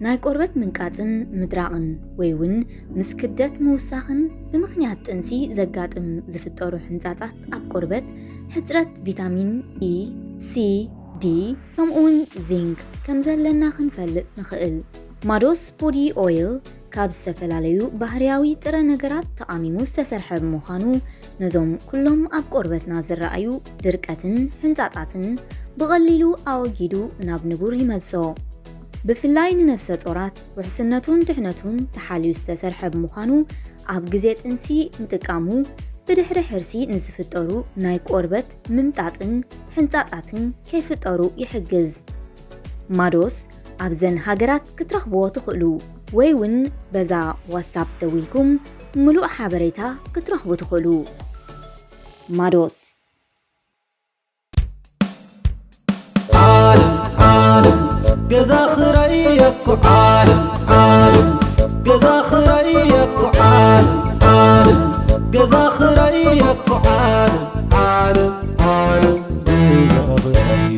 ናይ ቆርበት ምንቃጽን ምድራቕን ወይ እውን ምስ ክብደት ምውሳኽን ብምኽንያት ጥንሲ ዘጋጥም ዝፍጠሩ ሕንጻጻት ኣብ ቆርበት ሕጽረት ቪታሚን ኢ፣ ሲ፣ ዲ ከምኡ እውን ዚንክ ከም ዘለና ክንፈልጥ ንኽእል። ማዶስ ቦዲ ኦይል ካብ ዝተፈላለዩ ባህርያዊ ጥረ ነገራት ተቓሚሙ ዝተሰርሐ ብምዃኑ ነዞም ኩሎም ኣብ ቆርበትና ዝረኣዩ ድርቀትን ሕንጻጻትን ብቐሊሉ ኣወጊዱ ናብ ንቡር ይመልሶ። ብፍላይ ንነፍሰ ጾራት ውሕስነቱን ድሕነቱን ተሓልዩ ዝተሰርሐ ብምዃኑ ኣብ ግዜ ጥንሲ ምጥቃሙ ብድሕሪ ሕርሲ ንዝፍጠሩ ናይ ቆርበት ምምጣጥን ሕንጻጻትን ከይፍጠሩ ይሕግዝ። ማዶስ ኣብዘን ሃገራት ክትረኽብዎ ትኽእሉ ወይ እውን በዛ ዋትሳፕ ደዊልኩም ምሉእ ሓበሬታ ክትረኽቡ ትኽእሉ። ማዶስ። ዓለም ዓለም ገዛ ክራይ እኮ ዓለም ዓለም ገዛ ክራይ እኮ ዓለም ዓለም ገዛ ክራይ እኮ ዓለም ዓለም ዓለም ገዛ ክራይ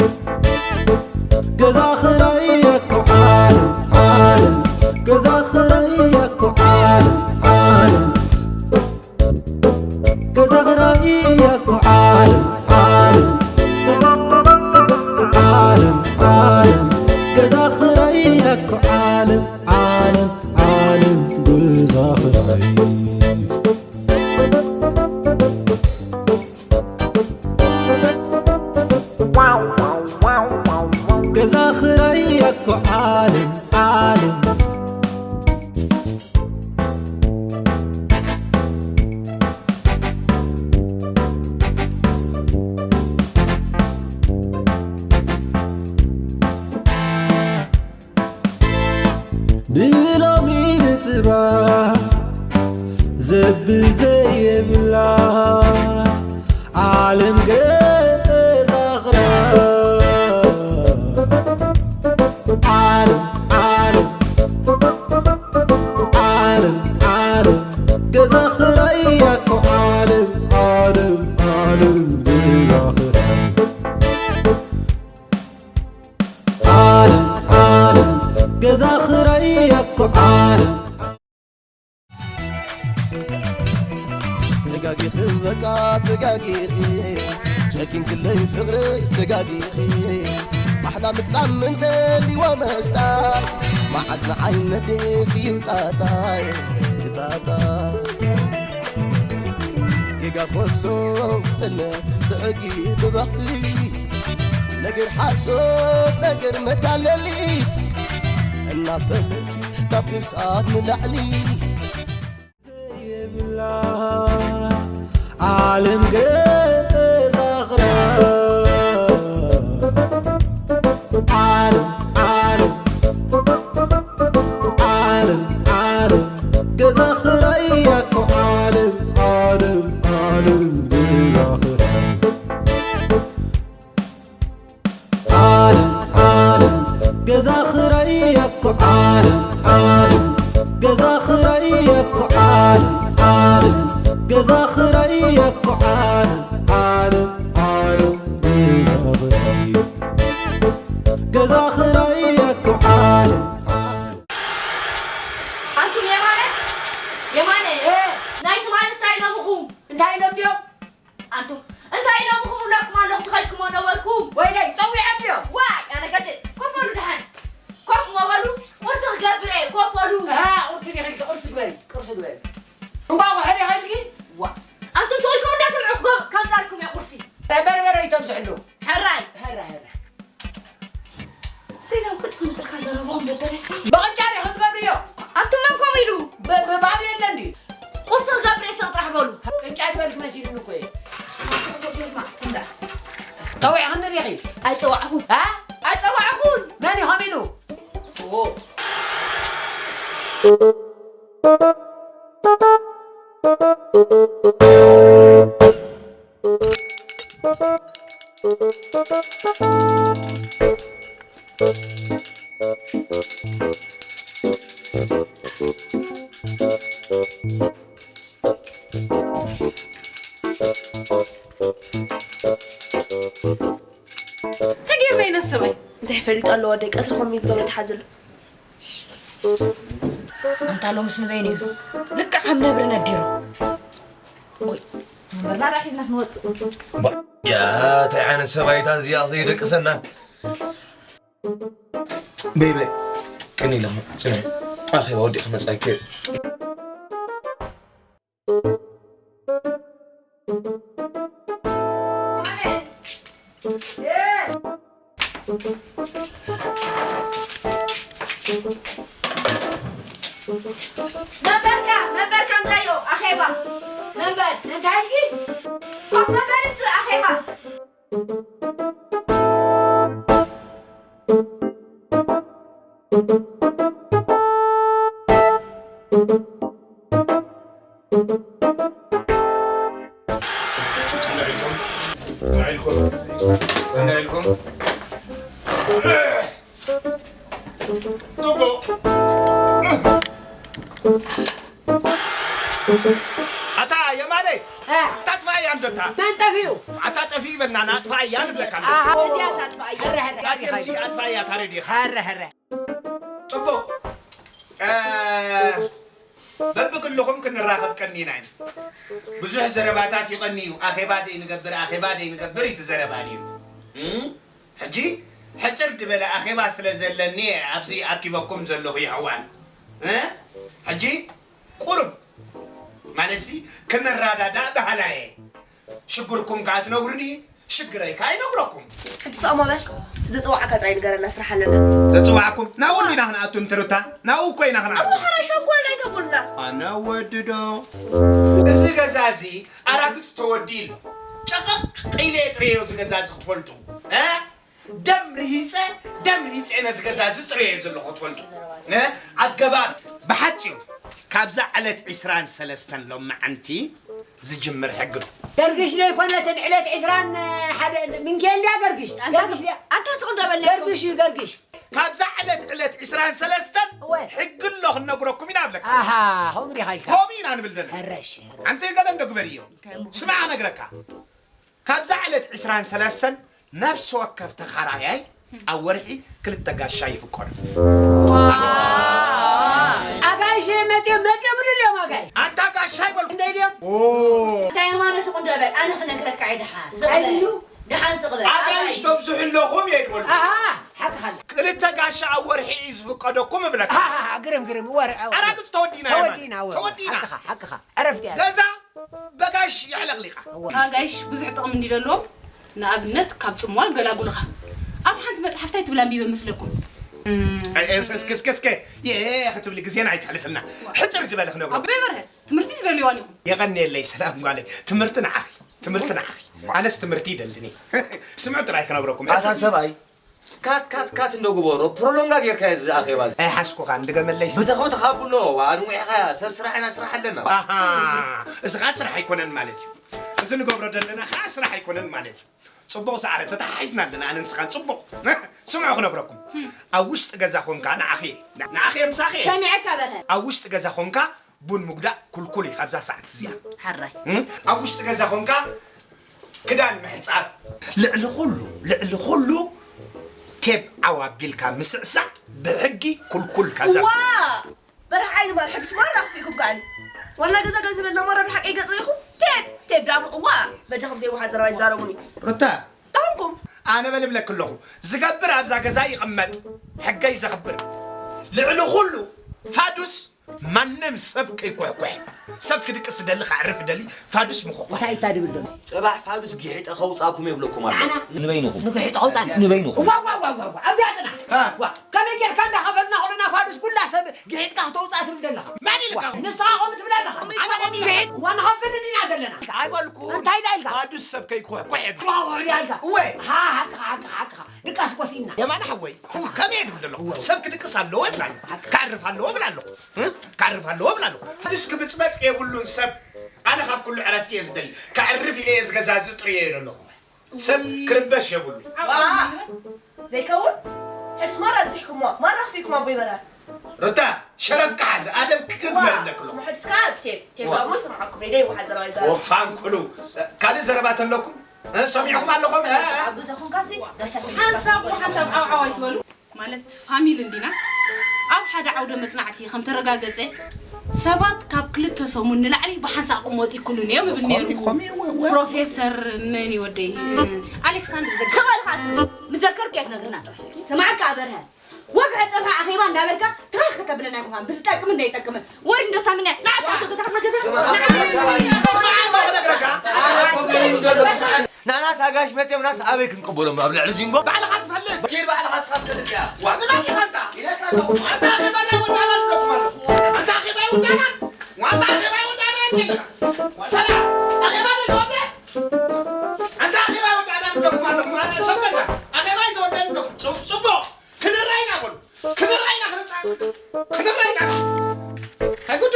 ገዛ ክራይ እኮ ዓለም ዓለም ገዛ ክራይ እኮ ዓለም ዓለም ገዛ ክራይ እኮ ዓለም ዓለም ዓለም ዓለም ገዛ ክራይ እኮ ዓለም ዓለም ዓለም ገዛ ክራይ ገዛ ክራይ እኮ ዓለም ዓለም ብሎሚ ንጽባሕ ዘብል ዘየብላ ዓለም ገዛ ክራይ ዓለም ዓለም ዓለም ዓለም ገዛ ክራይ እኮ ዓለም ዓለም ዓለም ገዛ ክራይ ዓለም ዓለም ገዛ ክራይ እኮ ዓለም ተጋጊኺ በቃ ተጋጊኺ ጨኪንክለይ ፍቕረይ ተጋጊኺ ማሕላ ምጥላም እንተልይዋ መስጣይ መዓስ ንዓይ ነዴኺ እዩ ጣጣይ ክጣጣ ጌጋ ከሎ ጥልመት ብሕጊ ብባህሊ ነገር ሓሶት ነገር መታለሊት እናፈለጥኪ ካብ ክሳድ ንላዕሊ ዘይብላ ዓለም ገዛ ክራይ ዓለም ዓለም ዓለም ዓለም ገዛ ክራይ እኮ ዓለም ዓለም ዓለም ገዛ ክራይ ዓለም ዓለም ገዛ ክራይ እኮ ዓለም ዓለም ገዛ ክራይ እኮ ዓለም ዓለም ገዛ ክራይ እኮ ዓለም ዓለም ዓለም ገዛ ክራይ ገዛ ክራይ እኮ ዓለም ዓለም ኣንቱም የማነ የማነ ናይ ትማሊ እንታይ ኢሎምኹም? እንታይ ኢሎም ድዮም? ኣንቱም እንታይ ኢሎምኹም እብለኩም ኣለኹ ትኸድኩሞ ነበርኩም። ወይለይ ጸዊዐ ድዮም? ዋይ ኣነ ከድእ ኮፍ በሉ ደሓን ኮፍ እሞ በሉ ቁርሲ ክገብር እየ ኮፍ በሉ። እሃ ቁርሲ ዲኺ ኢልኪ ቁርሲ ግበሪ ቁርሲ ግበሪ። እንቋቑሖ ዲኺ ኢልኪ? ዋ ኣንቱም ትኽልኩም እንዳሰምዑ ክገብ- ከምጻልኩም እየ ቁርሲ። በርበረ ይተብዝሕሉ። ሕራይ። ሕራይ ሕራይ። ሰይዳን ክጥፍንጥልካ ዘረብኦም በበለሰ ብቕጫ ዲኺ ትገብርዮ? ኣቱም መን ከምኡ ኢሉ? ብ- ብባህሪ የለን ድዩ? ቁርሲ ክገብር እየ ሰቕ ጥራሕ በሉ። ቅጫ ዝበልክ መሲሉኒ እኮ እየ። ቁርሲ የስማዕ እንዳ ጠዊዕኽኒ ዲኺ? ኣይጠዋዕኹን። ኣ? ኣይጠዋዕኹን። መን እዩ ከሚሉ? ኦ። ተገይርና ኢና ሰብኣይ እንታይ ይፈልጥ ኣለዎ ኣደይ ቀትሪ ኮም እዩ ዝገበ ተሓዝሉ ኣንታ ሎምስ ንበይኑ እዩ ልክዕ ከም ነብሪ ነዲሩ። ወይ መንበርና ራሒልና ክንወፅእ። ባ- ያ እንታይ ዓይነት ሰብኣይ እታ እዚኣ ዘይደቅሰና? በይ በይ ቅኒ ኢለ ጽንሒ። ኣኼባ ወዲእ ክመጻ ይክእል። መንበርካ መንበርካ እንታዮ ኣኼባ መንበር እንታይ ኢልኪ? ኮፍ መንበር እቲ ኣኼባ ኣታ የማነ እ። ኣታ ጥፋእያ እንዶ እታ። መን ጠፊኡ? ኣታ ጠፊኡ በልና፣ ና ጥፋእያ ንብለካ ኣለና። ኣሃ። እዚኣ እታ ጥፋእያ። ሕረ፣ ሕረ፣ ኣታ ሕረ። ቴምሲ ኣጥፋእያ እታ ሬድዮኻ። ሕረ፣ ሕረ። ጽቡቕ። እ፣ በብግልኹም ክንራኸብ ቀኒና ኢና። ብዙሕ ዘረባታት ይቐንዩ። ኣኼባ ደይንገብር፣ ኣኼባ ደይንገብር እዩ እቲ ዘረባ ነይሩ። እም? ሕጂ ሕጽር ዝበለ ኣኼባ ስለ ዘለኒ እየ ኣብዚ ኣኪበኩም ዘለኹ የሕዋን። እ? ሕጂ ቁሩብ ማለትሲ ክንረዳዳእ በሃላይ እየ። ሽግርኩም ከኣ ትነግሩኒ፣ ሽግረይ ከኣ ይነግረኩም። ሕጂ ስቕ እሞ በል፣ እቲ ዘጽዋዓካ ጥራይ ንገረና፣ ስራሕ ኣለና። ዘጽዋዕኩም? ናብኡ እንዲና ክንኣቱ፣ እንተ ሩታ፣ ናብኡ እኮ ኢና ክንኣቱ። ኣቦ ሓራ ሸንኮለል ኣይተብሉና። ኣነ ወዲ ዶ? እዚ ገዛ እዚ ኣራግጽ ተወዲኡ ኣሎ። ጨቐቕ ኢለ እየ ጥርየዮ እዚ ገዛ እዚ ክትፈልጡ። እ? ደም ርሂጸ፣ ደም ርሂጸ ነዚ ገዛ እዚ ጽርየዮ ዘለኹ ክትፈልጡ። እ? ኣገባብ ብሓጺሩ፣ ካብዛ ዕለት ዕስራን ሰለስተን ሎማዓንቲ ዝጅምር ሕጊ ነው። ገርግሽ ዘይኮነትን ዕለት ዕስራን ሓደ ምንኬልያ ገርግሽ። ኣንታ ገርግሽ ስቕ እንዶ በል። ገርግሽ እዩ ገርግሽ። ካብዛ ዕለት ዕለት ዕስራን ሰለስተን እወ። ሕጊ ኣሎ ክነግረኩም ኢና ብለካ። ኣሃ፣ ከምኡ ዲኻ ኢልካ? ከምኡ ኢና ንብል ዘለና። ሕረሽ። ኣንተ ገለ እንዶ ግበርዮ። ስማዕ ነግረካ። ካብዛ ዕለት ዕስራን ሰለስተን ነፍሲ ወከፍ ተኻራያይ ኣብ ወርሒ ክልተ ጋሻ ይፍቀዶ። ኣጋይሽ መጽዮም፣ መጽዮም ኢሉ ድዮም ኣጋይሽ? ኣንታ ጋሻ ይበልኩ። እንደ ድዮም? ኦ። እንታይ የማነ ስቕ እንዶ በል፣ ኣነ ክነግረካ እየ ደሓን። ስቕ በል። እንታይ ኢሉ? ደሓን ስቕ በል። ኣጋይሽ ኣጋይሽ። ተብዝሑ ኣለኹም እየ ድበልኩ። ኣሃ፣ ሓቅኻ ኣለ። ክልተ ጋሻ ኣብ ወርሒ እዩ ዝፍቀደኩም እብለካ። ኣሃ፣ ግርም፣ ግርም፣ ወር-፣ ኣራግጽ ተወዲና የማነ። ተወዲና፣ ወር-፣ ተወዲና። ሓቅኻ፣ ሓቅኻ። ዕረፍቲ እያ። ገዛ በጋሽ የዕለቕሊቓ። ኣጋይሽ ብዙሕ ጥቕሚ እንዲ ዘለዎም፣ ንኣብነት ካብ ጽምዋ ገላጉልኻ። ኣብ ሓንቲ መጽሓፍ ታይ ትብል ኣንቢበ መስለኩም? እም፣ እስከ፣ እስከ፣ እስከ፣ እስከ፣ የ-፣ የ-፣ ክትብሊ ግዜና ኣይተሕልፍልና። ሕጽር ዝበለ ክነግሮ። ኣቦይ በርሀ፣ ትምህርቲ ትደልይዋ ዲኹም? የቐንየለይ ሰላም ጓለይ። ትምህርቲ ንዓኺ፣ ትምህርቲ ንዓኺ። ኣነስ ትምህርቲ ይደልኒ። ስምዑ ጥራይ ክነግረኩም። ኣታ ሕጽር ሰብኣይ፣ ካት፣ ካት፣ ካት እንዶ ግበሮ፣ ፕሮሎንጋ ጌርካ እዚ ኣኼባ እዚ። ኣይሓስኩኻን፣ ድገመለይ። ብተኸብተኻ ኣብሎ፣ ኣንዊሕኻያ፣ ሰብ ስራሕ ኢና፣ ስራሕ ኣለና። ኣሃ፣ እዚ ኸኣ ስራሕ ኣይኮነን ማለት እዩ። እዚ ንገብሮ ዘለና ኸኣ ስራሕ ኣይኮነን ማለት እዩ። ጽቡቕ ሰዓረ፣ ተተሓሒዝና ኣለና፣ ኣነ ንስኻን ጽቡቕ። ስምዑ ክነግረኩም። ኣብ ውሽጢ ገዛ ኾንካ ንዓኺ እየ። ንዓኺ እየ፣ ምሳኺ እየ። ሰሚዐካ በርሀ። ኣብ ውሽጢ ገዛ ኾንካ ቡን ምጉዳእ ኩልኩል እዩ፣ ካብዛ ሰዓት እዚኣ። ሓራይ። እም? ኣብ ውሽጢ ገዛ ኾንካ ክዳን ምሕጻብ። ልዕሊ ኹሉ፣ ልዕሊ ኹሉ ቴብ ዓው ኣቢልካ ምስዕሳዕ ብሕጊ ኩልኩል፣ ካብዛ ዋ! ሰዓት። በርሀ ዓይኒ ማር፣ ሕድስ ማራ ኣኽፊእኩም ከኣኒ። ዋና ገዛ ገለ ተበልና ማራ፣ ብሓቂ ገጽ ርኢኹም? ቴብ፣ ቴብ ደኣ፣ እዋ፣ በጃኹም ዘይወሓጥ ዘረባ ይዛረቡኒ። ሩታ። ደንኩም። ኣነ በል እብለኪ ኣለኹ፣ ዝገብር ኣብዛ ገዛ ይቕመጥ፣ ሕገይ ዘኽብር። ልዕሊ ኹሉ ፋዱስ ማንም ሰብ ከይኩሕኩሕ፣ ሰብ ክድቅስ ዝደሊ፣ ከዕርፍ ዝደሊ፣ ፋዱስ ምኹኳሕ። እንታይ እታ ድብል ዘሎ? ጽባሕ ፋዱስ ጊሒጠ ከውጻኩም የብለኩም ኣሎ። ንዓና ንበይንኹም። ንግሒጥ ከውጻና። ንበይንኹም። ዋ፣ ዋ፣ ዋ፣ ዋ፣ ዋ፣ ኣብዚኣ ጽናሕ። አ። ዋ፣ ከመይ ጌርካ እንዳኸፈልና ከለና ፋዱስ ኩላ ሰብ ግሒጥካ ክተውጻእ ትብል ዘለኻ? መን ኢልካ? ንስኻ ከምኡ ትብል ኣለኻ? ኣነ ከምኡ ኢለ? ግሒጥ፣ ዋ፣ ንኸፍል እንዲና ዘለና። ኣይበልኩን። እንታይ ኢላ ኢልካ? ፋዱስ ሰብ ከይኩሕኩሕ የብልኩን። ዋ፣ ዋ፣ ኢላ ኢልካ። እወ። ሃ፣ ሓቅኻ፣ ሓቅኻ፣ ሓቅኻ። ድቃስ ኮሲና። የማነ ሓወይ፣ ኡ፣ ከመይ ድብል ኣለኹ? እወ። ሰብ ክድቅስ ኣለዎ ይብል ኣለኹ። ሓቅኻ። ከዕርፍ ኣለዎ ይብል ኣለኹ። እ? ከዕርፍ ኣለዎ ይብል ኣለኹ። ፋዱስ ክብጽበጽ የብሉን ሰብ። ኣነ ካብ ኩሉ ዕረፍቲ እየ ዝደሊ። ከዕርፍ ኢለ እየ ዝገዛዝእ ጥርዮ እየ ዘለኹ። ሰብ ክርበሽ የብሉ። ዋ! ዘይከውን? ሕድስ ማራ ኣብዚሕኩሞ፣ ማራ ኣኽፊእኩም ኣቦይ በርሀ። ሩታ፣ ሸረፍካ ሓዝ፣ ኣደብ ክግበር ዋ! ኣለክሎ። ሕድስካ ኣብ ቴፕ፣ ቴፕ ዋ! ኣሞ ይስምዓኩም፣ ኢደ ይውሓድ ዘረባ ይዛረብ። ወፋን ኩሉ፣ ካልእ ዘረባ ተለኩም? እ፣ ሰሚዕኹም ኣለኹም? እ፣ እ። ኣብ ገዛኹም ካሲ፣ ጋሻ ሓንሳብ፣ ሓንሳብ ዓው ዓው ኣይትበሉ። ማለት ፋሚሊ እንዲና። ኣብ ሓደ ዓውደ መጽናዕቲ ከም ተረጋገጸ፣ ሰባት ካብ ክልተ ሰሙን ንላዕሊ ብሓንሳእ ክሞቱ ይክእሉን እዮም ይብል ነይሩ። ከምኡ፣ ከምኡ፣ እወ፣ እወ። ፕሮፌሰር መን እዩ ወደይ? ኣሌክሳንደር ዘግ-፣ ስቕ በል ኢኻ ትብል። ምዘከርኩ እየ ክነግርና። ስማዕካ በርሀ። ወግዒ ጥፍሒ ኣኼባ እንዳበልካ ትኽኽ ከተብለና ኣይኮንካን። ብዝጠቅምን ዘይጠቅምን። ወሪ እንዶ ሳምንያ፣ ንዓካ ሰው ተተረፈ ገዛ። ስማዕ እሞ ክነግረካ። ኣነ እኮ ገሪሙ ዘሎ ስማዕ። ናናስ ኣጋሽ መፅዮም ናስ ኣበይ ክንቅበሎም ኣብ ልዕሊ ዚንጎ? ባዕልኻ ትፈልጥ። ኪድ ባዕልኻ ስኻ ትፈልጥ እያ። ዋ፣ ንመን ኢኻ ኣንታ? ኢለካ ኣለኹ። ኣንታ ኣኼባ ናይ ወዳና ንብለኩም ኣለኹ። ኣንታ ኣኼባ ይወዳና። ዋንታ ኣኼባ ይወዳና ኣለና። ሰላም። ኣኼባ ዶ ተወደ? ኣንታ ኣኼባ ይወዳና ንብለኩም ኣለኹ። ማለት ሰብ ገዛ። ኣኼባ ይተወደ ንብለኩም። ጽ-፣ ጽቡቕ። ክንረኣይና በሉ። ክንረኣይና ክንጻ-፣ ክንረኣይና። ኣይጉዱ።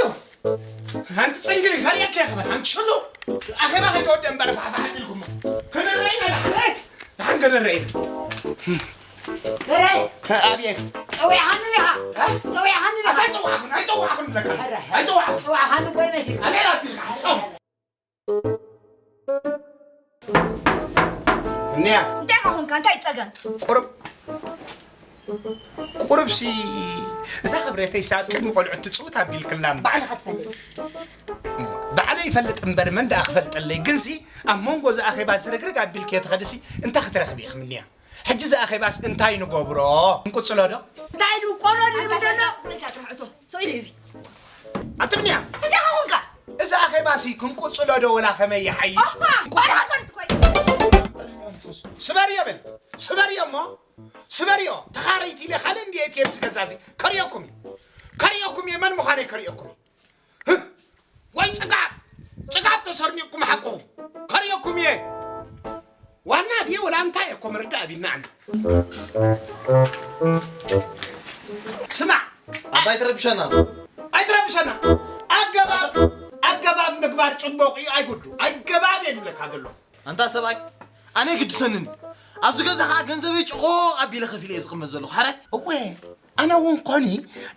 ሓንቲ ጽንግሊ ከርእየካ እየ ክብል። ሓንቲ ሽሉ ኣኼባ ከይተወደ እምበር ፋሕፋሕ ኣቢልኩሞ። ክንረኣይና ደሓን። ደሓን ክንረኣይና። በረ፣ ኣብየት። ጸዊዕኻኒ ዲኻ? እ? ጸዊዕኻኒ ዲኻ? ኣታ ኣይጸዋዕኹን፣ ኣይጸዋዕኹን ብለካ። ኧረ፣ ኣይጸዋዕኹን። ጸዋዕኻኒ እኮ ይመስል። ኣልዕል ኣቢልካ፣ ሓሳብ። እኒያ። እንታይ ኾንካ? እንታይ ጸገም? ቁሩብ፣ ቁሩብሲ እዛ ክብረተይሲ ኣብ ቅድሚ ቆልዑት ትጽውት ኣቢልክላ እምበር። ባዕልኻ ትፈልጥ። ባዕለይ ይፈልጥ እምበር መን ደኣ ክፈልጠለይ? ግንሲ ኣብ መንጎ እዚ ኣኼባ ዝርግርግ ኣቢልክዮ ትኸድሲ እንታይ ክትረኽቢ ኢኺ ምንያ? ሕጂ እዚ ኣኼባስ እንታይ ንገብሮ? ክንቅጽሎ ዶ? እንታይ ኢሉ ቆሎ ድብል ዘሎ? ስቕ ኢልካ ጥራሕ እቶ። ስቕ ኢሉ እዚ። ኣትብልያ። እንታይ ኾንካ? እዚ ኣኼባሲ ክንቅጽሎ ዶ ወላ ከመይ ይሓይሽ? ኦፋ! ባዕልኻ ትፈልጥ እኮ እዩ። ስበርዮ በል። ስበርዮ እሞ። ስበርዮ። ተኻረይቲ ኢለ ካልእ እንዲ ኤ ቲ ኤም ዝገዛዚ። ከርእየኩም እዩ። ከርእየኩም እየ። መን ምዃነይ ከርእየኩም እዩ። ህህ! ወይ ጽጋብ! ጽጋብ ተሰርኒቕኩም ሓቅኹም። ከርእየኩም እየ። ዋና ድየ ወላ እንታይ እኮ ምርዳእ ኣቢልና ኣነ። ስማዕ! ኣታ ኣይትረብሸና። ኣይትረብሸና። ኣገባብ፣ ኣገባብ ምግባር ጽቡቕ እዩ፣ ኣይጉዱ። ኣገባብ እየ ዝብለካ ዘለኹ። ኣንታ ሰብኣይ፣ ኣነ ይግድሰንን። ኣብዚ ገዛ ኸኣ ገንዘበይ ጭቖቕ ኣቢለ ከፊለ እየ ዝቕመጥ ዘለኹ። ሓራይ? እወ፣ ኣነ እውን ኮኒ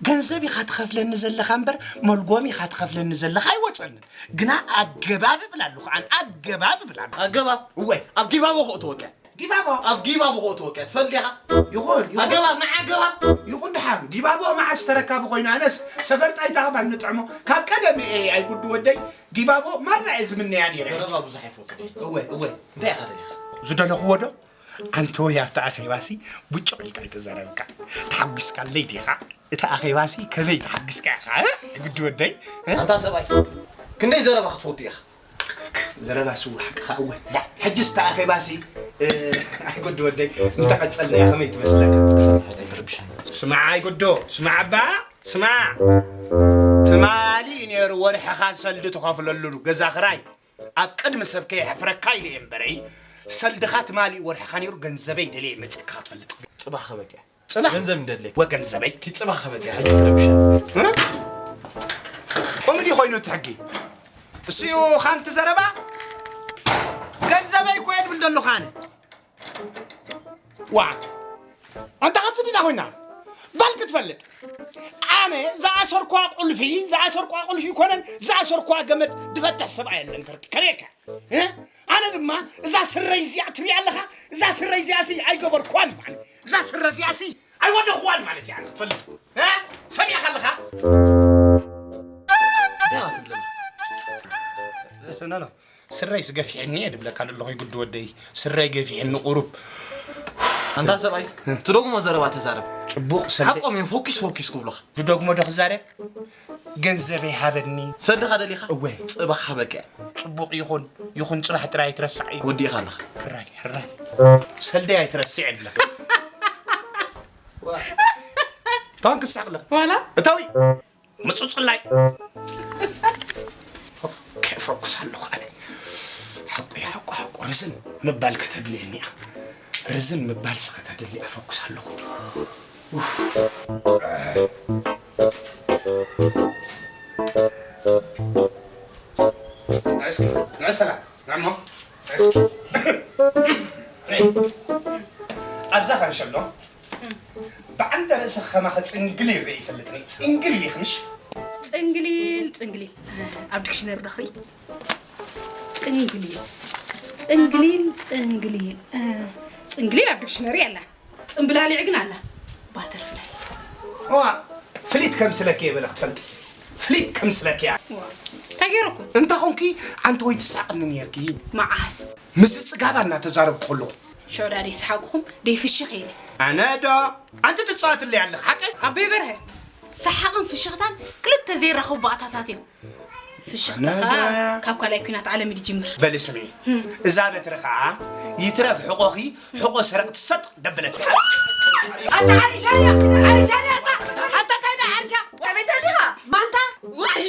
ገንዘብ ኢኻ ትኸፍለኒ ዘለኻ እምበር፣ መልጎም ኢኻ ትኸፍለኒ ዘለኻ ኣይወጸንን። ግና ኣገባብ እብል ኣለኹ፣ ኣነ ኣገባብ እብል ኣለኹ። ኣገባብ? እወ። ኣብ ጊባቦ ከእትወካ። ጊባቦ? ኣብ ጊባቦ ከእትወካ። ትፈልጥ ዲኻ? ይኹን፣ ይኹን። ኣገባብ፣ ንዓይ ኣገባብ? ይኹን ደሓን። ጊባቦ መዓስ ተረካቢ ኮይኑ፣ ኣነስ ሰፈር ጣይታ ኸባን ንጥዕሞ። ካብ ቀደም እየ ኣይጉዱ ወደይ። ጊባቦ ማራ እየ ዝምነያ ነይረ። ዘረባ ብዙሕ ኣይፈቅድ እየ። እወ፣ እወ። እንታይ ኢኻ ደሊኻ? ዝደለኽዎ ዶ? ኣንተ ወይ ኣብቲ ኣኼባሲ ብጭቕ ኢልካ ኣይተዛረብካ። ተሓጒስካለይ ዲኻ? እቲ ኣኼባሲ ከመይ ተሓጒስካ ኢኻ? እ? ግዲ ወደይ? እ? ኣንታ ሰብኣይ፣ ክንደይ ዘረባ ክትፈቱ ኢኻ? ዘረባ ስው ሓቅኻ እወ። ሕጅስ እቲ ኣኼባሲ፣ እ፣ ኣይጉዲ ወደይ፣ እንተቐጸልናዮ ከመይ ትመስለካ? ስማዕ ኣይጉዱ፣ ስማዕ ኣባ፣ ስማዕ። ትማሊ እዩ ነይሩ ወርሕኻ ሰልዲ ትኸፍለሉ ገዛ ክራይ። ኣብ ቅድሚ ሰብ ከየሕፍረካ ኢለ እየ እምበረይ፣ ሰልድኻ ትማሊ ወርሕኻ ነይሩ፣ ገንዘበይ ደልየ መጺእካ ክትፈልጥ። ጽባሕ ከበኪ። ጽባሕ? ገንዘብ እንደድለይ። ወገንዘበይ? ኪ ጽባሕ ከበኪ፣ ሕጂ ትረብሸ። እ? ኮሜዲ ኮይኑ እቲ ሕጊ። እሱ እዩ ኻንቲ ዘረባ። ገንዘበይ እኮ እየ ድብል ደለኹ ኣነ። ዋ። ኣንታ ካብቲ ዲና ኮይና? ባል ክትፈልጥ። ኣነ ዝኣሰርኳ ቁልፊ፣ ዝኣሰርኳ ቁልፊ ይኮነን፣ ዝኣሰርኳ ገመድ ድፈትሕ ሰብኣይ የለን ከርኪ። ከርእየካ። እ? ኣነ ድማ እዛ ስረይ እዚኣ ትሪኣ ኣለኻ? እዛ ስረይ እዚኣሲ ኣይገበርኳን ማለት። እዛ ስረ እዚኣሲ ኣይወደኽዋን ማለት እያ፣ ክትፈልጥ። እ? ሰሚዕካ ኣለኻ? እንታይ ኢኻ ትብለኒ? ኖ፣ ኖ። ስረይስ ገፊሕኒ እየ ድብለካ ዘለኹ፣ ይጉዲ ወደይ። ስረይ ገፊሕኒ ቁሩብ። ኣንታ ሰብኣይ፣ ትደግሞ ዘረባ ተዛረብ። ጽቡቕ ሰልዲ። ሓቆም እዮም፣ ፎኪስ፣ ፎኪስ ክብሉኻ። ዝደግሞ ዶ ክዛረብ? ገንዘበይ ሃበኒ። ሰልድኻ ደሊኻ? እወ። ጽባሕ ሃበካ። ጽቡቕ ይኹን፣ ይኹን ጽባሕ ጥራይ ኣይትረሳዕ እዩ። ወዲእኻ ኣለኻ። ሕራይ፣ ሕራይ። ሰልደይ ኣይትረስዕ እብለካ። ታንክስ ሳቅለ። ዋላ? እታዊ። ምጹጽላይ። ኦኬ፣ ፈኩስ ኣለኹ ኣነ። ሓቁ፣ ሓቁ፣ ሓቁ ርዝን ምባል ከተድልየኒ እያ። ርዝን ምባል ከተድሊ እያ፣ ፈኩስ ኣለኹ። ኡፍ። ንዕስኪ፣ ንዕስ ሰላም፣ ንዕሞ፣ ንዕስኪ። ኣብዛ ካንሸሎ፣ ብዓንደ ርእስኺ ከማኺ ጽንግሊል ርእየ ይፈልጥኒ። ጽንግሊል ኢኺ ምሽ? ጽንግሊል፣ ጽንግሊል። ኣብ ዲክሽነሪ ዶ ክርኢ? ጽንግሊል፣ ጽንግሊል፣ ጽንግሊል። እ፣ ጽንግሊል ኣብ ዲክሽነሪ ኣላ። ጽምብላሊዕ ግን ኣላ። ባተርፍላይ። እዋ፣ ፍሊት ከምስለኪ እየ በለ ክትፈልጢ። ፍሊት ከምስለኪ እያ። እንታይ ገይረኩም? እንተ ኾንኪ ኣንቲ ወይ ትስሕቕኒ ነይርኪ። መዓስ? ምስ ጽጋባ እናተዛረብኩ ከለኹ። ሽዑ ዳኣ ደይሰሓቕኹም ደይፍሽኽ ኢለ። ኣነ ዶ? ኣንቲ ትጻወትለይ ኣለኺ ሓቀይ? ኣቦይ በርሀ፣ ሰሓቕን ፍሽኽታን ክልተ ዘይራኸቡ ባእታታት እዮም። ፍሽኽታኻ ኣነ ዶ? ካብ ካልኣይ ኲናት ዓለም እዩ ዝጅምር። በሊ ስምዒ፣ እዛ በትሪ ኸዓ ይትረፍ ሕቖኺ፣ ሕቖ ሰረቕ ትሰጥ ደብለኪ። ኣታ ሓሪሻ ድያ? ሓሪሻ ድያ ኣታ? ኣታ እንታይ ድያ ሓሪሻ? ኣቤት ኣዲኻ? ማንታ? ውይ!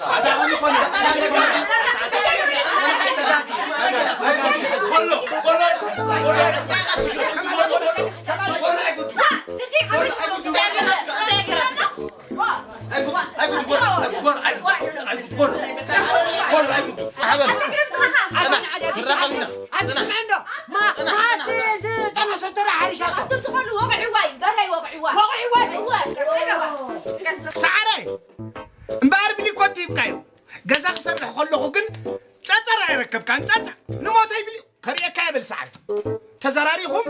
ኣታ ኸም ይኾነ። ኮሎ፣ ኮሎ፣ ኮሎ። ኣቲ ስምዐ እንዶ፣ ማ-፣ ጽናሕ፣ ማስ ዝጠነሰቶ ዶ ሓሪሻቶ? ኣቶም ዝኾኑ ወቕዕዋ እዩ፣ በርሀይ ወቕዕዋ። ወቕዕዋ እዩ። እወ፣ ቀስ ኢለዋ። ሰዓረ፣ እምበኣር ብሊኮት ሂብካዮ። ገዛ ክሰርሕ ከለኹ ግን ጸጸር ኣይረከብካን፣ ጸጸር። ንሞተይ ብሊ-፣ ከርእየካ የብል ሰዓረ። ተዘራሪኹም፣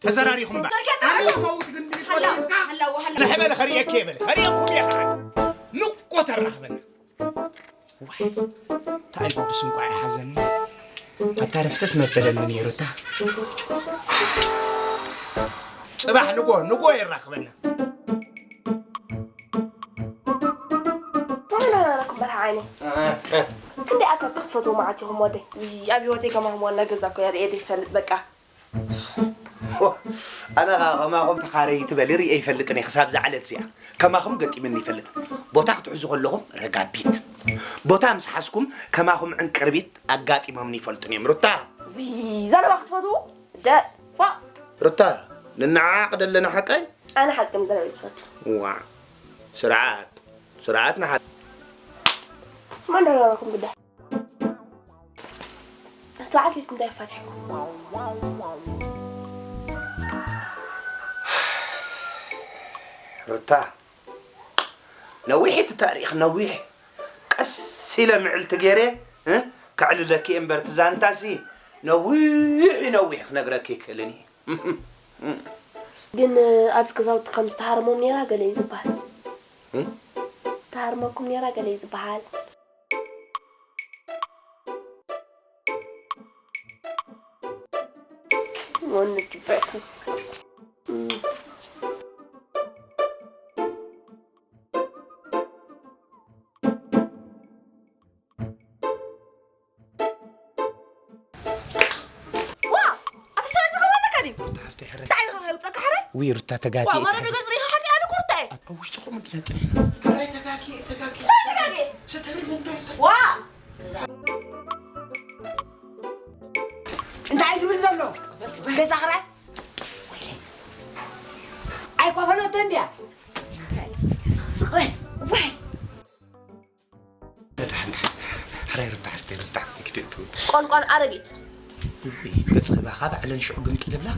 ተዘራሪኹም እምበኣር። ተርኬታ ኣነ ሓላ። ይመውት ግን ብሊኮት ሃላ፣ ሂብካ። ሃላ፣ ሃላ። ንሕበለ ከርእየኪ የበለ። ከርእየኩም እየ ኸዓ። ንቆ ተራኽበና። ዋይ፣ እንታይ ጉዱስ እንቋ ይሓዘኒ። ኣታ ረፍተት መበለኒ ነይሩ እታ። ጽባሕ ንጎ፣ ንጎ የራኽበና። ተመናናረኩም በርሃ ዓይነይ። ክንደይ ኣካ ክትፈትዎ መዓት ኢኹም ወደይ። ውይ፣ ኣብ ህይወተይ ከማኹም ዋና ገዛ እኮ እየ ርእየ ዘይፈልጥ በቃ። ሆ፣ ኣነ ኸኣ ከማኹም ተኻረይቲ በሊ ርእየ ኣይፈልጥን እየ ክሳብ እዛ ዕለት እዚኣ። ከማኹም ገጢምኒ ይፈልጥ። ቦታ ክትሕዙ ከለኹም ረጋቢት። ቦታ ምስ ሓዝኩም ከማኹም ዕንቅርቢት ኣጋጢሞምኒ ይፈልጡን እዮም። ሩታ። ውይ፣ ዘረባ ክትፈትዉ? ደ-፣ ፋ። ሩታ፣ ንነዓቕ ደለና ሓቀይ? ኣነ ሓቂ ምዝራብ እየ ዝፈቱ። ዋዕ። ስርዓት። ስርዓት ንሓ- መን ደረረኩም ግዳ? ኣስተውዓል ኢልኩም እንታይ ይፋትሕኩም? ሩታ፣ ነዊሕ እቲ ታሪኽ፣ ነዊሕ። ቀስ ኢለ ምዕልቲ ገይረ፣ እ፣ ከዕልለኪ እየ እምበር፣ እቲ ዛንታሲ ነዊሕ እዩ፣ ነዊሕ ክነግረኪ ይክእልን እየ። ግን ኣብዚ ገዛውቲ ከም ዝተሃርሞም ነይራ ገለ እዩ ዝበሃል። እም? ተሃርመኩም ነይራ ገለ እዩ ዝበሃል። ወንድ ጅበቲ። እም። ዋ! ኣቲ ሰበይቲ ከመለካ ድዩ? ሩታ ሃፍተይ፣ ሕረ- እንታይ ኢልካ ከየውፀካ ሕረ? ውይ፣ ሩታ ተጋግየ፣ ዋ፣ ማለት ተጋግየ። ገጽ ሪኻ ሓቂ ኣነ ቁርጣ እየ። ኣብ ውሽጥኹም እንዲና ጸኒሕና። ሕራይ ተጋግየ፣ ተጋግየ። እንታይ ተጋግየ? ስተሪ ምንዶ ይፍታ። ዋ! እንታይ ትብል ዘሎ? ገዛ ክራይ? ወይለይ። ኣይኮፈለቶ እንድያ? ስቕ በል። ወይ! ደሓን፣ ደሓን። ሕራይ ሩታ ሓፍተይ፣ ሩታ ሓፍተይ ክትእትው። ቆንቋን ኣረጊት። ውይ፣ ገጽ ህባኻ ባዕለን ሽዑ ግምጥ ልብላ።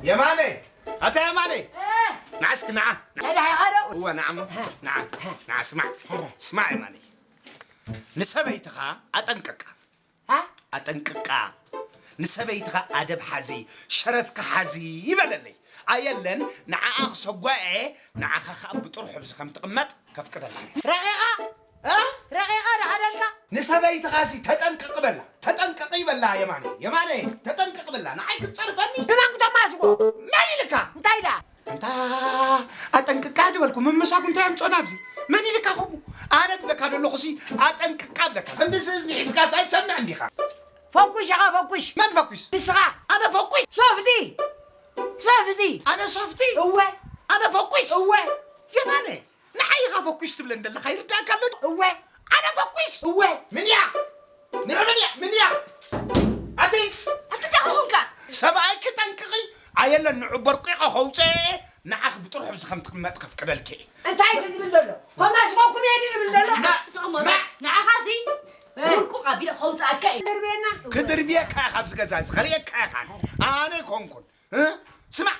የማነ፣ ኣታ የማነ። እ። ንዓ እስኪ፣ ንዓ። እንታይ ደኣ ኢኻ ዶ? እወ፣ ንዓ እሞ። እ። ንዓ፣ ንዓ፣ ስማዕ። እ። ስማዕ የማነ። ንሰበይትኻ ኣጠንቅቃ። እ? ኣጠንቅቃ። ንሰበይትኻ ኣደብ ሓዚ፣ ሸረፍካ ሓዚ ይበለለይ። ኣየለን፣ ንዓኣ ክሰጓ እየ፣ ንዓኻ ኸኣ ብጥሩሕ ኣብዚ ከም ትቕመጥ ከፍቅደልካ እየ። ረቒቓ? እ? ረቒቓ ደሓደልካ? ንሰበይትኻሲ ተጠንቀቕ በላ። ተጠንቀቒ በላ የማነ። የማነ፣ ተጠንቀቕ በላ። ንዓይ ክትጸርፈኒ? ንመን ክተማስጎ? መን ኢልካ? እንታይ ደኣ? ኣንታ ኣጠንቅቃ ድበልኩ፣ ምምሳጉ እንታይ ኣምጾና ኣብዚ? መን ኢልካ ከምኡ? ኣነ ድብለካ ደለኹሲ ኣጠንቅቃ ብለካ። ክንድዚ እዝኒ ሒዝካስ ኣይትሰምዕን ዲኻ? ፈኩሽ ኢኻ፣ ፈኩሽ። መን ፈኩሽ? ንስኻ። ኣነ ፈኩሽ? ሶፍቲ። ሶፍቲ። ኣነ ሶፍቲ? እወ። ኣነ ፈኩሽ? እወ። የማነ፣ ንዓይ ኢኻ ፈኩሽ ትብለኒ ዘለኻ ይርድኣካ ኣሎ ዶ? እወ። ኣነ ፈኩሽ? እወ። ምንያ? ንዑ ምንያ? ምንያ? ኣቲ? ኣቲ እንታይ ኾንካ? ሰብኣይኪ ጠንቅቒ፣ ኣየለን ንዑ በርቂቐ ከውፅኤ፣ ንዓኺ ብጥርሑ ብዚ ከም ትቕመጥ ከፍቅደልኪ እየ። እንታይ እዩ ዝብል ዘሎ? ኮማስ ሞኩም እየ ድብል ዘሎ? ማ-፣ ስቕ እሞ፣ ማ-፣ ንዓኻ እዚ እ። ብርቁቕ ኣቢለ ከውፅኣካ እየ። ድርቤና? ክድርብየካ እየ ካብዚ ገዛ እዚ፣ ከርእየካ እየ ካን። ኣነ ኣይኮንኩን። እ? ስማዕ፣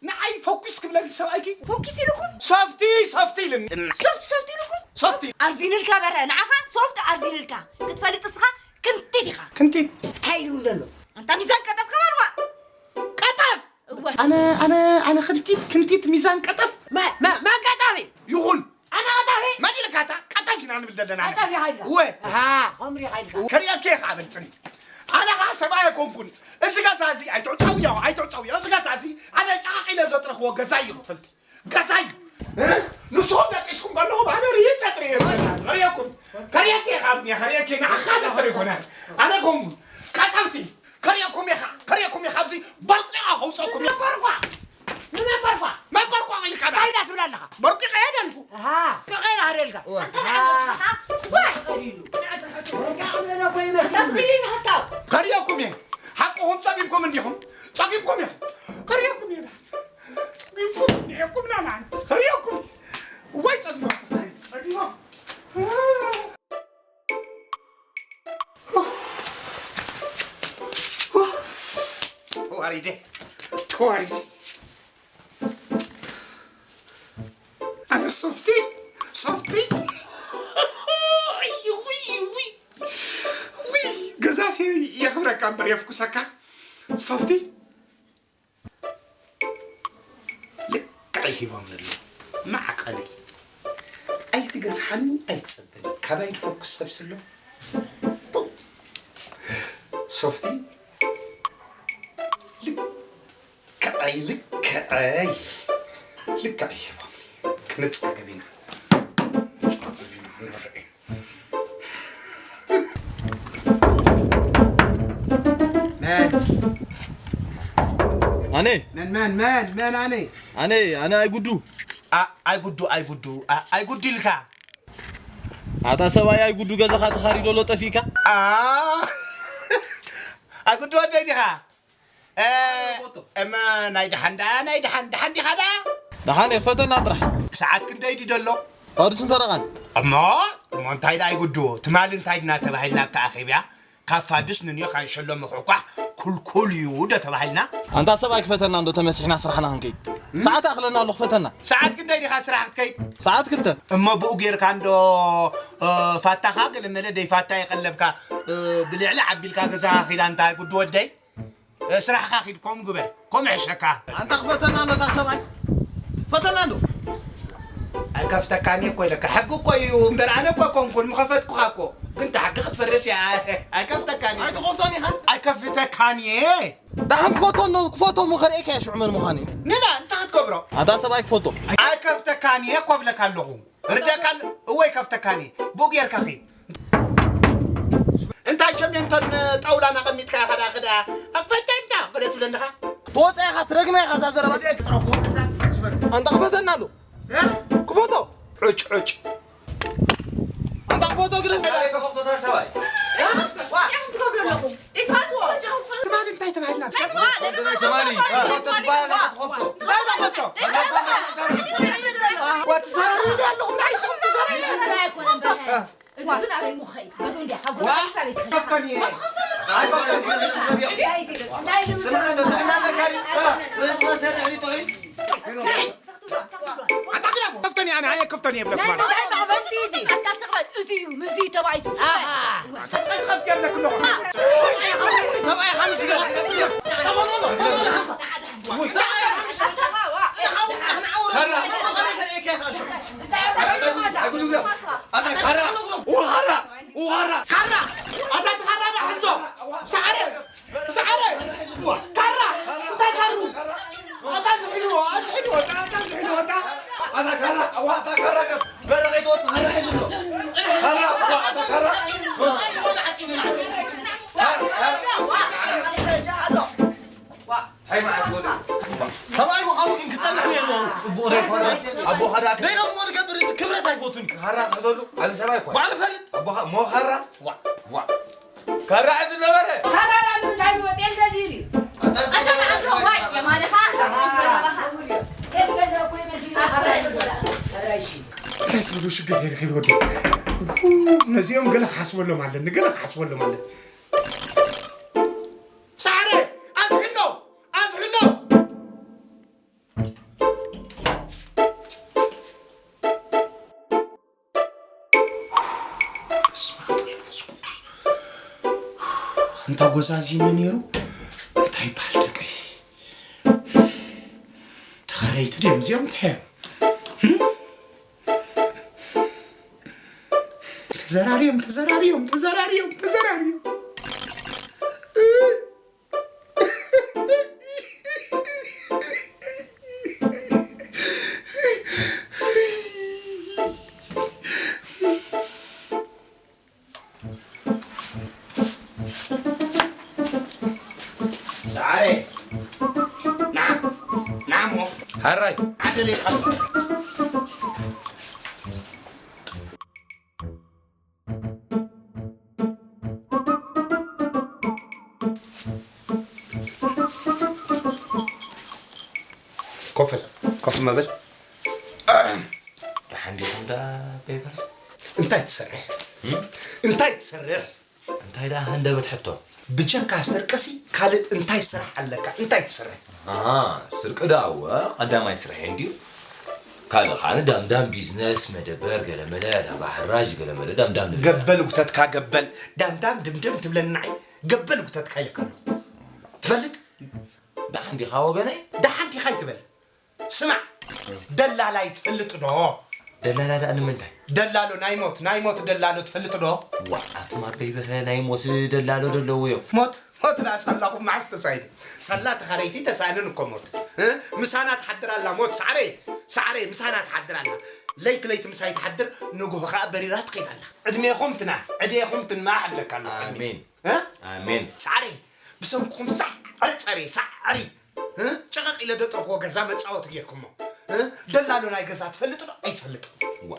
ንዓይ ፎኪስ ክብለኪ ሰብኣይኪ። ፎኪስ ኢልኩም? ሶፍቲ፣ ሶፍቲ ኢልኒ። ሶፍቲ፣ ሶፍቲ ኢልኩም? ሶፍቲ። ኣርዚንልካ በረ፣ ንዓኻ ሶፍቲ ኣርዚንልካ። ክትፈልጥ እስኻ ክንቲት ኢኻ። ክንቲት? እንታይ ኢሉ ዘሎ? ኣንታ ሚዛን ቀጠፍ ከማን ዋ። ቀጠፍ? እወ። ኣነ፣ ኣነ፣ ኣነ ክንቲት፣ ክንቲት ሚዛን ቀጠፍ። መ-፣ መ-፣ መን ቀጠፍ እዩ? ይኹን። ኣነ ቀጠፍ እዩ? መን ኢልካ እታ ቀጠፍ ኢና ንብል ዘለና ኣነ። ቀጠፍ ኢኻ ኢልካ? እወ። ኣሃ፣ ከምኡ ኢኻ ኢልካ። ከርእየኪ እየ ከዓ በል ፅኒ። ኣነ ከዓ ሰብኣይ ኣይኮንኩን። እዚ ገዛ እዚ ኣይትዕፀውዮ፣ ኣይትዕፀውዮ። እዚ ገዛ እዚ ኣነ ጨቓቒለ ዘጥረኽዎ ገዛ እዩ ክትፈልጢ። ገዛይ፣ እ? ንስኹም ደቂስኩም ከለኹም ኣነ ርሂፀ ጥሪየ። ከርእየኩም፣ ከርእየኪ እየ ካብ እኒኣ፣ ከርእየኪ ንዓኻ ደጥሪ ይኮነ። ኣነ ከምኡ ቀጠፍቲ፣ ከርእየኩም እየ፣ ከርእየኩም እየ፣ ካብዚ በርቂቓ ከውፀኩም እየ። በርቋ! ንመን በርቋ? መን በርቋ ኢልካ ዳ? እንታይ ዳ ትብል ኣለኻ? በርቂቓ እየ ደልኩ። ኣሃ፣ በርቂቓ እየ ደልካ። እወ። ኣንተ ንዓይ ረስኻ? ዋይ! በርቂቓ እየ ደልኩ ይመስል። ተፍቅሪ ንህታው። ከርእየኩም እየ። ሓቅኹም ጸጊብኩም እንዲኹም። ጸጊብኩም እየ። ከርእየኩም እየ ዳ። ጸጊብኩም፣ ጸጊብኩም ናና። ከርእየኩም። ዋይ ጸጊቦም፣ ጸጊቦም። ተዋሪደ፣ ተዋሪደ። ኣነ ሶፍቲ፣ ሶፍቲ። ውይ፣ ውይ፣ ውይ። ውይ፣ ገዛሲ የኽብረካ እምበር የፍኩሰካ። ሶፍቲ። ልክዕ ሂቦም ዘለዉ መዕቐቢ። ኣይትገፍሓኒ ኣይትጸበኒ። ካባይ ድፈኩስ ሰብሲ ኣሎ። ሶፍቲ ልክዐይ፣ ልክዐይ፣ ልክዐይ ሂቦም። ክንጻገብ ኢና። ንርኤ። መን? ኣነ? መን፣ መን፣ መን፣ መን ኣነ? ኣነ፣ ኣነ ኣይጉዱ። ኣ-፣ ኣይጉዱ፣ ኣይጉዱ፣ ኣ-፣ ኣይጉዱ ኢልካ? ኣታ ሰብኣይ ኣይጉዱ ገዛኻ ተኻሪዶ ኣሎ ጠፊእካ? ኣ-፣ ኣይጉዱ ወደይ ዲኻ? እ፣ እመ ናይ ደሓን ደኣ፣ ናይ ደሓን፣ ደሓን ዲኻ ደኣ? ደሓን እየ፣ ክፈተና ጥራሕ። ሰዓት ክንደይ ድዩ ደሎ? ቃዱስን ፈረቓን። እሞ፣ እሞ እንታይ ደኣ ይጉዱ? ትማሊ እንታይ ድና ተባሂልና ኣብታ ኣኼብያ? ካብ ፋዱስ ንንዮ ካንሸሎ ምኹዕኳሕ ኩልኩል እዩ ዶ ተባሂልና? ኣንታ ሰብኣይ ክፈተና እንዶ ተመሲሕና ስራሕና ክንከይድ። ሰዓት ኣኽለና ኣሎ ክፈተና። ሰዓት ክንደይ ዲኻ ስራሕ ክትከይድ? ሰዓት ክልተ። እሞ ብኡ ጌርካ እንዶ፣ እ፣ ፋታኻ ገለመለ ደይ ፋታ የቐለብካ፣ እ፣ ብልዕሊ ዓቢልካ ገዛኻ ኺዳ እንታይ ጉዱ ወደይ? እ፣ ስራሕኻ ኺድ፣ ከምኡ ግበር፣ ከምኡ ይሕሸካ። ኣንታ ክፈተና ኣሎ እታ ሰብኣይ፣ ፈተና ኣሎ። ኣይከፍተካን እየ እኮ ኢለካ። ሕጊ እኮ እዩ እምበር፣ ኣነ እኮ ኣይኮንኩን፣ ምኸፈትኩኻ እኮ። ግን እታ ሕጊ ክትፈርስ እያ። ኣይከፍተካን እየ። ኣይትኸፍቶን ኢኻ? ኣይከፍተካን እየ። ደሓን ክፈቶ ኣሎ፣ ክፈቶ እሞ ከርእየካ እየ ሽዑ መን ምዃኑ። ንባ፣ እንታይ ክትገብሮ? ኣታ ሰብኣይ ክፈቶ። ኣይከፍተካን እየ እኮ እብለካ ኣለኹ። ርደካ ኣሎ፣ እወ ይከፍተካን እየ። ብኡ ጌርካ ኺድ። እንታይ ሸሜንቶን ጣውላን ኣቐሚጥካ ኢኻ ደኣ፣ ክዳ፣ ኣፈተንዳ፣ ገለ ትብለኒ ኢኻ? ትወፅእ ኢኻ፣ ትረግመ ኢኻ እዛ ዘረባ። ወደ ጥረፉ፣ እዛ፣ ስበር። ኣንታ ክፈተና ኣሎ። እ? ክፈቶ። ዑጭ፣ ዑጭ። ኣንታ ክፈቶ ግደፍ። እንታይ ተኸፍቶ እታ ሰብኣይ? ዋ፣ እንታይ ትገብሩ ኣለኹም? ትማሊ እንታይ ተባሂልና? ትማሊ። ትማሊ። ትማሊ። ትማሊ። እንታይ ተኸፍቶ? ዋ፣ ትሰራሩ እንዲ ኣለኹም፣ ንዓይ ስኹም ትሰራሩ። እዚ ግን ኣበይ ምኸይ? ገዝኡ እንዲያ፣ ካብ ዋ፣ ገዝኡ ኣበይ ትኸይ? ከፍተኒ። ስምዓ፣ እንዶ ጥዕና ኣለካ ድዩ? ርእስኻ ሰርሕ ድዩ ጥዑይ? ኣታ ግዳፎ፣ ከፍተኒ ኣነ፣ ኣየ ከፍተኒ የብለክ ናይ ማለት። ምንታይ መቕበልቲ እዚ? ኣታ ስቕ በል፣ እዚ እዩ፣ ምዚ እዩ ተባሂሱ፣ ስቕ በል። ኣሃ። እንታይ ትኸፍቲ የብለክ ኣለኹ? ሰብኣይ ሓሙስ ይገዛ። ኣታ ካራ፣ ኡኻራ፣ ኡኻራ። ካራ፣ ኣታ እቲ ካራ ዶ ሕዞ። ሳዕረ፣ ሳዕረ። ዋ፣ ካራ፣ እንታይ ካሩ? ኣታ ዝሕልዎ፣ ኣዝሕልዎ፣ ኣታ ዝሕልዎ፣ ኣታ። ኣታ ካራ፣ ኣዋ፣ ኣታ ካራ፣ በረኸት ወጥ፣ ካራ ሒዙ ኣሎ። ካራ፣ ኣዋ፣ ኣታ ካራ። ሃይ፣ መዓት ወደ። ሰብኣይ ምዃኑ ግን ክጸንሕ ነይርዎ። ጽቡቕ ዘይኮነ ኣቦኻ ደኣ ደይ ደግሞ ንገብር፣ እዚ ክብረት ኣይፈቱን። ካራ ክሕዘሉ ዓቢ ሰብኣይ እኮ። ባዕሉ ፈልጥ። ኣቦኻ ሞ ካራ? ዋ፣ ዋ። ካራ እዚ ነበረ። ካራ ደኣ ንምንታይ ንወጥ የለ እዚ ኢሉ? ኣታ እዚ ኣታ መዓት ዋይ፣ የማነኻ፣ የማነኻ። እንታይ ዝብሉ ሽግር የለ ኺድ ወዲ። ነዚኦም ገለ ክሓስበሎም ኣለኒ፣ ገለ ክሓስበሎም ኣለኒ። ሳዕረ፣ ኣዝሕሎ፣ ኣዝሕሎ። እንታ ጎዛዚኒ ነይሩ እንታይ ይበሃል ደቀይ? ተኸረይቲ ድዮም እዚኦም እንታይ እዮም? ተዘራርዮም ተዘራርዮም ተዘራርዮም ተዘራርዮም። ዛሬ ና ና እሞ ሀራይ ሓደ ደቂቃ ኮፍ በል፣ ኮፍ መበል። ደሓን ዲኹም ደኣ በይበር? እንታይ ትሰርሕ? እንታይ ትሰርሕ? እንታይ ደኣ ሃንደበት ሕቶ? ብጀካ ስርቅሲ ካልእ እንታይ ስራሕ ኣለካ? እንታይ ትሰርሕ? ኣሃ፣ ስርቂ ደኣ እወ ቀዳማይ ስርሐይ እንድዩ። ካልእ ኸኣ ዳምዳም ቢዝነስ፣ መደበር፣ ገለመለ፣ ላባ ሕራጅ፣ ገለመለ ዳምዳም ንብል። ገበል ጉተትካ ገበል፣ ዳምዳም ድምድም ትብለኒ ንዓይ? ገበል ጉተትካ ኢለካ ኣለኹ። ትፈልጥ? ደሓን ዲኻ ወገነይ? ደሓን ዲኻ ኣይትበል። ስማዕ፣ ደላላይ ትፈልጥ ዶ? ደላላ ደኣ ንምንታይ? ደላሎ ናይ ሞት፣ ናይ ሞት ደላሎ ትፈልጥ ዶ? ዋእ፣ ኣቱም ኣበይ በረ ናይ ሞት ደላሎ ደለዉ እዮም። ሞት? ሞት ደኣ ሳላኹም መዓስ ተሳኢኑ? ሳላ ተኻረይቲ ተሳእንን እኮ ሞት። እ? ምሳና ትሓድር ኣላ ሞት፣ ሳዕረይ፣ ሳዕረይ፣ ምሳና ትሓድር ኣላ። ለይቲ ለይቲ ምሳይ ትሓድር፣ ንግሆ ኸኣ በሪራ ትኸይድ ኣላ። ዕድሜኹም ትንኣሕ፣ ዕድሜኹም ትንኣሕ እብለካ ኣለኹ። ኣሜን። እ? ኣሜን። ሳዕረይ፣ ብሰንክኹም ሳዕሪ ጸርየ፣ ሳዕሪ። እ? ጨቐቕ ኢለ ደጥርኽዎ ገዛ መጻወቲ ጌርኩሞ። እ? ደላሎ ናይ ገዛ ትፈልጥ ዶ? ኣይትፈልጥ። ዋ።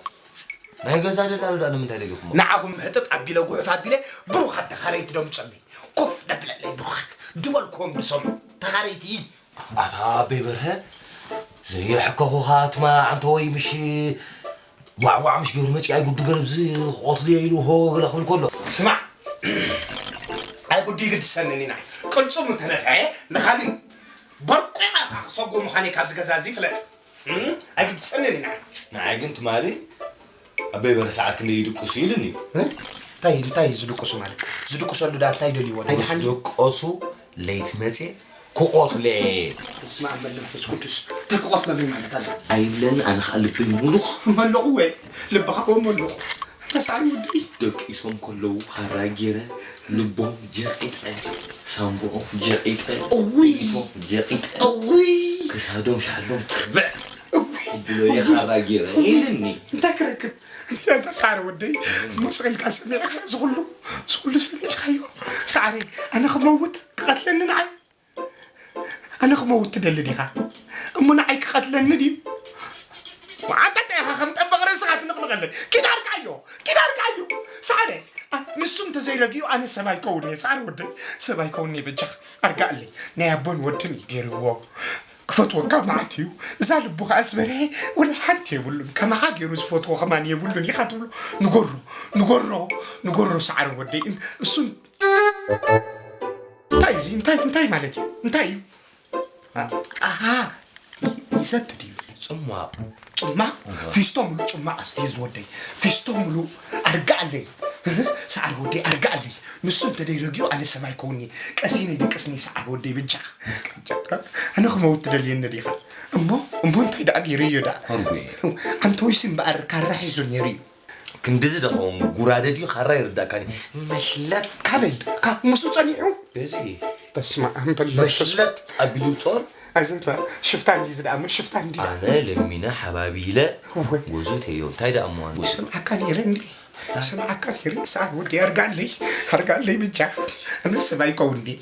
ናይ ገዛ ደላሎ ደኣ ንምንታይ ደሊኹሞ? ንዓኹም ሕጥጥ ኣቢለ፣ ጉሑፍ ኣቢለ፣ ብሩኻት ተኻረይቲ ደምጸሉይ። ኮፍ ደብለለይ ብሩኻት። ድበልክዎም ድሰምዑ። ተኻረይቲ። ኣታ ኣበይ በርሀ? ዘየሕከኹኻ ትማ ዓንተወይ ምሽ ዋዕዋዕ ምሽ ገይሩ መጺኣ ጉዱ ገለ ብዚ ክቐትልዮ ኢሉ ሆ ገለ ክብል ከሎ። ስማዕ፣ ኣይ ጉዱ ይግድሰንን ኢና። ቅልጽሙ ተነፍሐ ንኻልእ በርቂቐ ኸኣ ክሰጎ ምዃነይ ካብዚ ገዛ እዚ ፍለጥ። እም? ኣይግድሰንን ኢና። ንዓይ ግን ትማሊ ኣበይ በርሀ ሰዓት ክንደይ ይድቅሱ ኢሉኒ እዩ። እ? እንታይ፣ እንታይ እዩ ዝድቅሱ ማለት? ዝድቅሰሉ ደኣ እንታይ ደልይዎ? ምስ ኣይደሓን ደቀሱ ለይቲ መጽየ ክቐትለ። በስመ ኣብ መንፈስ ቅዱስ። እንታይ ክቐትለኒ ማለት ኣሎ? ኣይብለኒ፣ ኣነ ኸኣ ልበይ መሉኽ። መሉኽ ወይ? ልብኻ እኮ መሉኽ። ተሳሪ ወዲ። ደቂሶም ከለዉ ኻራ ገይረ ልቦም ጀቒጠ፣ ሳንቦኦም ጀቒጠ፣ እውይ። ኢዶም ጀቒጠ፣ እውይ። ክሳዶም ሻሎም ትርብዕ። እውይ። ብሎ እውይ። የኻራ ገይረ ኢልኒ። እንታይ ክረክብ? እንታይ ተሳሪ ወደይ? እሞ ስቕ ኢልካ ሰሚዕኻ እዚ ኹሉ፣ እዚ ኹሉ ሰሚዕካዮ? ሳዕረይ፣ ኣነ ክመውት ክቐትለኒ ንዓይ? ኣነ ክመውት ትደሊ ዲኻ? እሞ ንዓይ ክቐትለኒ ድዩ? ዓንተጠ ኢኻ ከም ጠበቕ ርእስኻ ትንቕንቐለይ። ኪድ ኣርግኣዮ፣ ኪድ ኣርግኣዮ። ሳዕረ፣ ኣ-፣ ንሱ እንተዘይረጊኡ ኣነ ሰብ ኣይከውን'የ። ሳዕረ ወደይ፣ ሰብ ኣይከውን'የ በጃኻ። ኣርግኣለይ። ናይ ኣቦን ወድን እዩ ገይርዎ። ክፈትወካ መዓት እዩ። እዛ ልቡ ኸኣ ዝበርሀ ወላ ሓንቲ የብሉን። ከማኻ ገይሩ ዝፈትዎ ከማን የብሉን ኢኻ ትብሎ። ንገሮ፣ ንገሮ፣ ንገሮ ሳዕረ ወደይ። እን-፣ እሱን እንታይ እዚ? እንታይ፣ እንታይ ማለት እዩ? እንታይ እዩ? ኣ-፣ ኣሃ፣ ይ-፣ ይሰቲ ድዩ? ጽሟቕ። ጽማቕ? እወ። ፊስቶ ሙሉ ጽማቕ ኣስትዮ ዝወደይ። ፊስቶ ሙሉ ኣርግኣለይ። ሳዕሪ ወደይ ኣርግኣለይ። ንሱ እንተ ደይረጊኡ ኣነ ሰብ ኣይከውን'የ። ቀሲነይ ደቅስኒ ሳዕሪ ወደይ በጃኻ። በጃኻ። ኣነ ክመውት ትደልየኒ ዲኻ? እሞ፣ እሞ እንታይ ደኣ ገይረዮ ደኣ? ኮርጉየ። ኣንተ ወይሲ እምበኣር ካራ ሒዙ ነይሩ እዩ። ክንድዚ ዶ ኸውን ጉራደ ድዩ? ካራ ይርዳእካኒ። መሽለጥ። ካበይ? ካብ ምስኡ ጸኒሑ? በዚ። በስመ ኣብ በል። መሽለጥ ኣቢሉ ጾር። ኣዘ ሽፍታ እንዲ ዝደኣ፣ ሽፍታ እንዲ። ኣነ ለሚነ ሓባቢለ እወ። ጎዙ ተዮ። እንታይ ደኣ እሞ? ስምዓካ ነይረ እንዲ። ስምዓካ ነይረ። ሰዓት ወዲ ኣርጋለይ። ኣርጋለይ ብጃ። ኣነ ሰብ ኣይከውን'የ።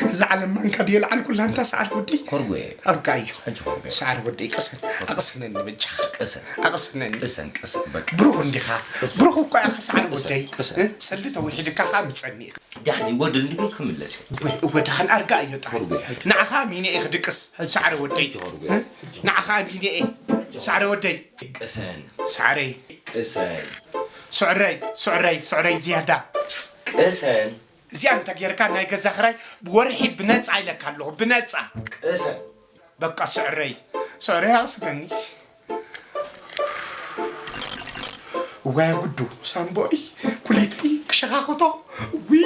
እዛ ዓለም ማንካ ድየ ልዓል ኩላ እንታ ሰዓት ወዲ? ኮርጎየ። ኣርጋዩ። ሕጂ ኮርጎየ። ሰዓት ወዲ ቅሰን። ኣቕስነኒ ብጃ። ቅሰን። ኣቕስነኒ። ቅሰን፣ ቅሰን፣ በቃ። ብሩኽ እንዲኻ። ቅሰን። ብሩኽ እኮ ኢኻ ሰዓት ቅሰን፣ ወደይ። ቅሰን። እ? ሰልዲ ተውሒድካ ኸኣ ምጸኒ ኢኻ። ዳሕኒ ወዲ እንዲ ግን ክምለስ እየ። እወ፣ እወ፣ ደሓን ኣርጋ እዮ ጣል። ኮርጎየ። ንዓኻ ሚነ እየ ክድቅስ። ሰዓረ ወደይ። ሕጂ ኮርጎየ። እ? ንዓኻ ሚነ እየ። ሰዓረ ወደይ። ቅሰን። ሰዓረይ። ቅሰን። ስዕረይ፣ ስዕረይ፣ ስዕረይ ዝያዳ። ቅሰን። እዚኣ እንተ ጌርካ ናይ ገዛ ክራይ ብወርሒ ብነጻ ኢለካ ኣለኹ፣ ብነጻ። ቅሰን። በቃ ስዕረይ፣ ስዕረይ ኣስነኒ። ዋይ ጉዱ፣ ሳምቦይ፣ ኩሊተይ ክሸኻኽቶ። ውይ፣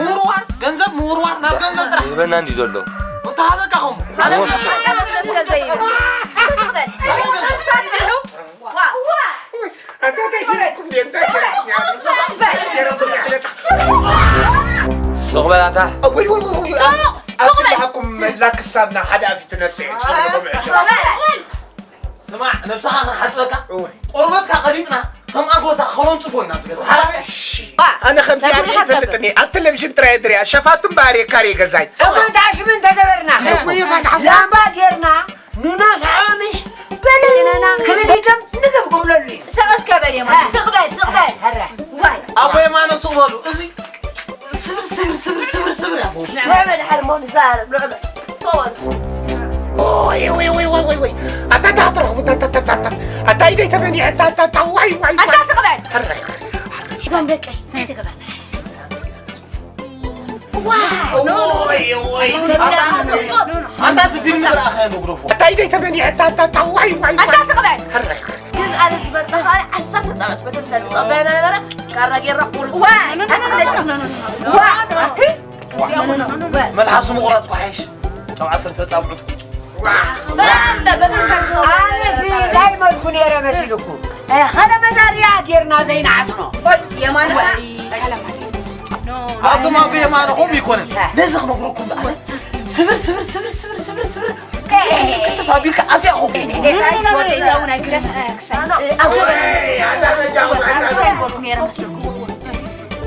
ምውርዋር፣ ገንዘብ ምውርዋር፣ ናብ ገንዘብ ጥራሕ። ይበና እንዲ ዘሎ። እንተሃበካ ኸምኡ። ኣታ እንታይ ገይረኩም ድየ? እንታይ ገይረኩም እያ? ሱቕ በል ኣታ። ወይ፣ ወይ፣ ወይ፣ ወይ፣ ኣብ ትልሃኩም መላ ክሳብና ሓደ ኣፊት ነብሲ እየ። ጸጉርኩም እየ። ስማዕ፣ ነብስኻ ክንሓጽበካ፣ እወ። ቆርበትካ ቀሊጥና፣ ከም ኣጎዛ ክነንጽፎ ኢና ኣብቲ ገዛ። ሓራም እያ። ኣነ ከምዚ ኣነ ይፈልጥኒ። ኣብ ቴሌቪዥን ጥራይ እየ ዝሪኣ። ሸፋቱ እምበኣር የካሪ ገዛይ። እዞ እንታይ ሽም እንተገበርና? ላምባ ጌርና፣ ንነስዖ ምሽ በለና ክብል ኢዶም ንገፍ ክብለሉ እዩ። ስቕ እስከ በል የማነ፣ ስቕ በል፣ ስቕ በል። ኧረ። ዋይ። ኣቦ የማነ ስቕ በሉ። እዚ ስብር፣ ስብር፣ ስብር፣ ስብር፣ ስብር ያፈውሱ። ንዑ በል፣ ሓርሞን ይዛረብ፣ ንዑ በል። ስቕ በሉ። ኦይ፣ ወይ፣ ወይ፣ ወይ፣ ወይ፣ ወይ። ኣታ፣ ኣታ፣ ኣታ፣ ኣታ፣ ኣታ፣ ኣታ፣ ኣታ፣ ኢደይ ተመኒዐ፣ ኣታ፣ ኣታ፣ ኣታ፣ ዋይ፣ ዋይ፣ ኣታ ዋይ። ስቕ በል። ኧረ፣ ኧረ፣ ኧረ። እዞም ደቀይ፣ እንታይ ተገበርና? ዋይ። ኦይ፣ ኦይ። ኣታ፣ ኣታ፣ እዚ ፊልም ዝረኣኻዮ መጉረፎ። ኣታ፣ ኢደይ ተመኒዐ፣ ኣታ፣ ኣታ፣ ኣታ፣ ዋይ፣ ዋይ፣ ኣታ ዋይ። ስቕ በል። ኧረ፣ ኧረ። ግን ኣነ ዝበልጸ ኸኣ ዓሰርተ ጻብዕት በተምሳሌ ዝጸበየ ነበረ፣ ካራ ጌርና ቁሩጽ። ዋይ! ዋ! ኣቲ? መልሓሱ ምቑራጽ ኳሓይሽ። ጨው ዓሰርተ ጻብዑት። ኣነሲ ዳይመልኩ ነይረ መሲልኩ። እ፣ ኸለ መዛርያ ጌርና ዘይንዓጥኖ። የማነ። ኣቱም ኣቦ የማነ ኹም ይኮነን። ነዚ ክነግረኩም ደኣ። ስብር፣ ስብር፣ ስብር፣ ስብር፣ ስብር፣ ስብር። ክትፍ ኣቢልካ ኣብዚኣ ኾፍ።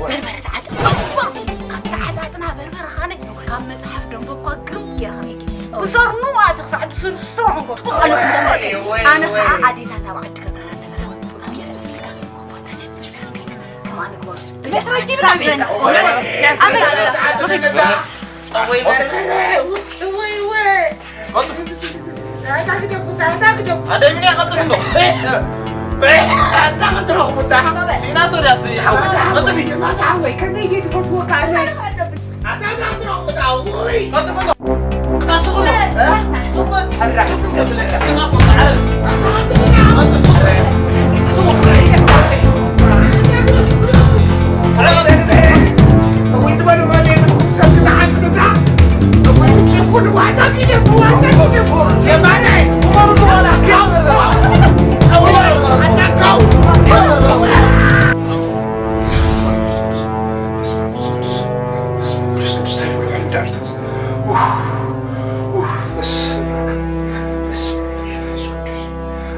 በርበረ ተዓጠ። ጽቡቕቲ ኣተዓጣጥና በርበረ ኻነ ካብ መጽሓፍ ደንበኳ ግርም ጌርካ። ብሰርኑ ኣቲ ክሳዕ ድስርስሮ ሕንጎ ጽቡቕ ኣለኩም። ኣነ ከዓ ኣዴታት ኣብ ዓዲ ከብረና ነበረ። ከማን ግበር። ኣደይ ምን ያቀጥፍ እንዶ? ሲናቶ ዳት ይሓው ቀጥፊ።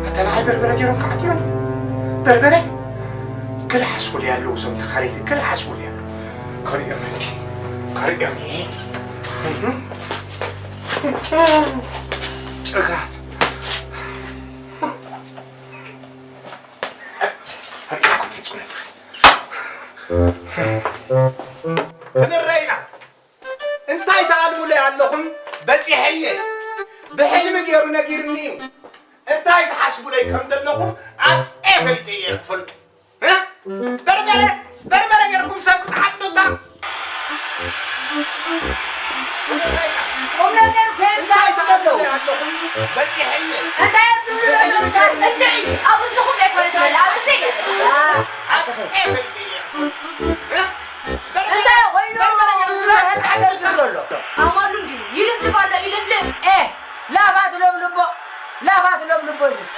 ኣታ ንዓይ በርበረ ገይሮም ክዓጥሎም። በርበረ? ክልሓስኩሉ ኣለዉ፣ እዞም ተኻረይቲ ክልሓስኩሉ ኣለዉ። ከርእዮም እንዲ፣ ከርእዮም እየ። እህ። ጭጋፍ። ክንረኣይና። እንታይ ትኣልሙለይ ኣለኹም? በጺሐ እየ። ብሕልሚ ገይሩ ነጊርኒ እዩ። እንታይ ትሓስቡለይ ከም ዘለኹም ኣጥዕየ ፈሊጠ እየ ክትፈልጡ። እ? በርበረ፣ በርበረ ገይርኩም ሰብ ክትዓጥዱ እታ። ቁም ነገር እንታይ ትኣልሙለይ ኣለኹም? በጺሐ እየ። እንታይ እዮም ትብሉ ዘለኹም? እንድዒ፣ ኣብ እዝንኹም ዘይኮነ ትበልዕ፣ ኣብ እዝነይ ገለ። ሓቅኺ። ኣጥዕየ ፈሊጠ እየ ክትፈልጡ። እ? እንታይ ኮይኑ ዝበሃል ሓገዝ ዘሎ? ኣማሉ እንድዩ ይልፍልፍ ኣሎ፣ ይልፍልፍ። ኤ፣ ላፋ ትለብልቦ፣ ላፋ ትለብልቦ እዝስ።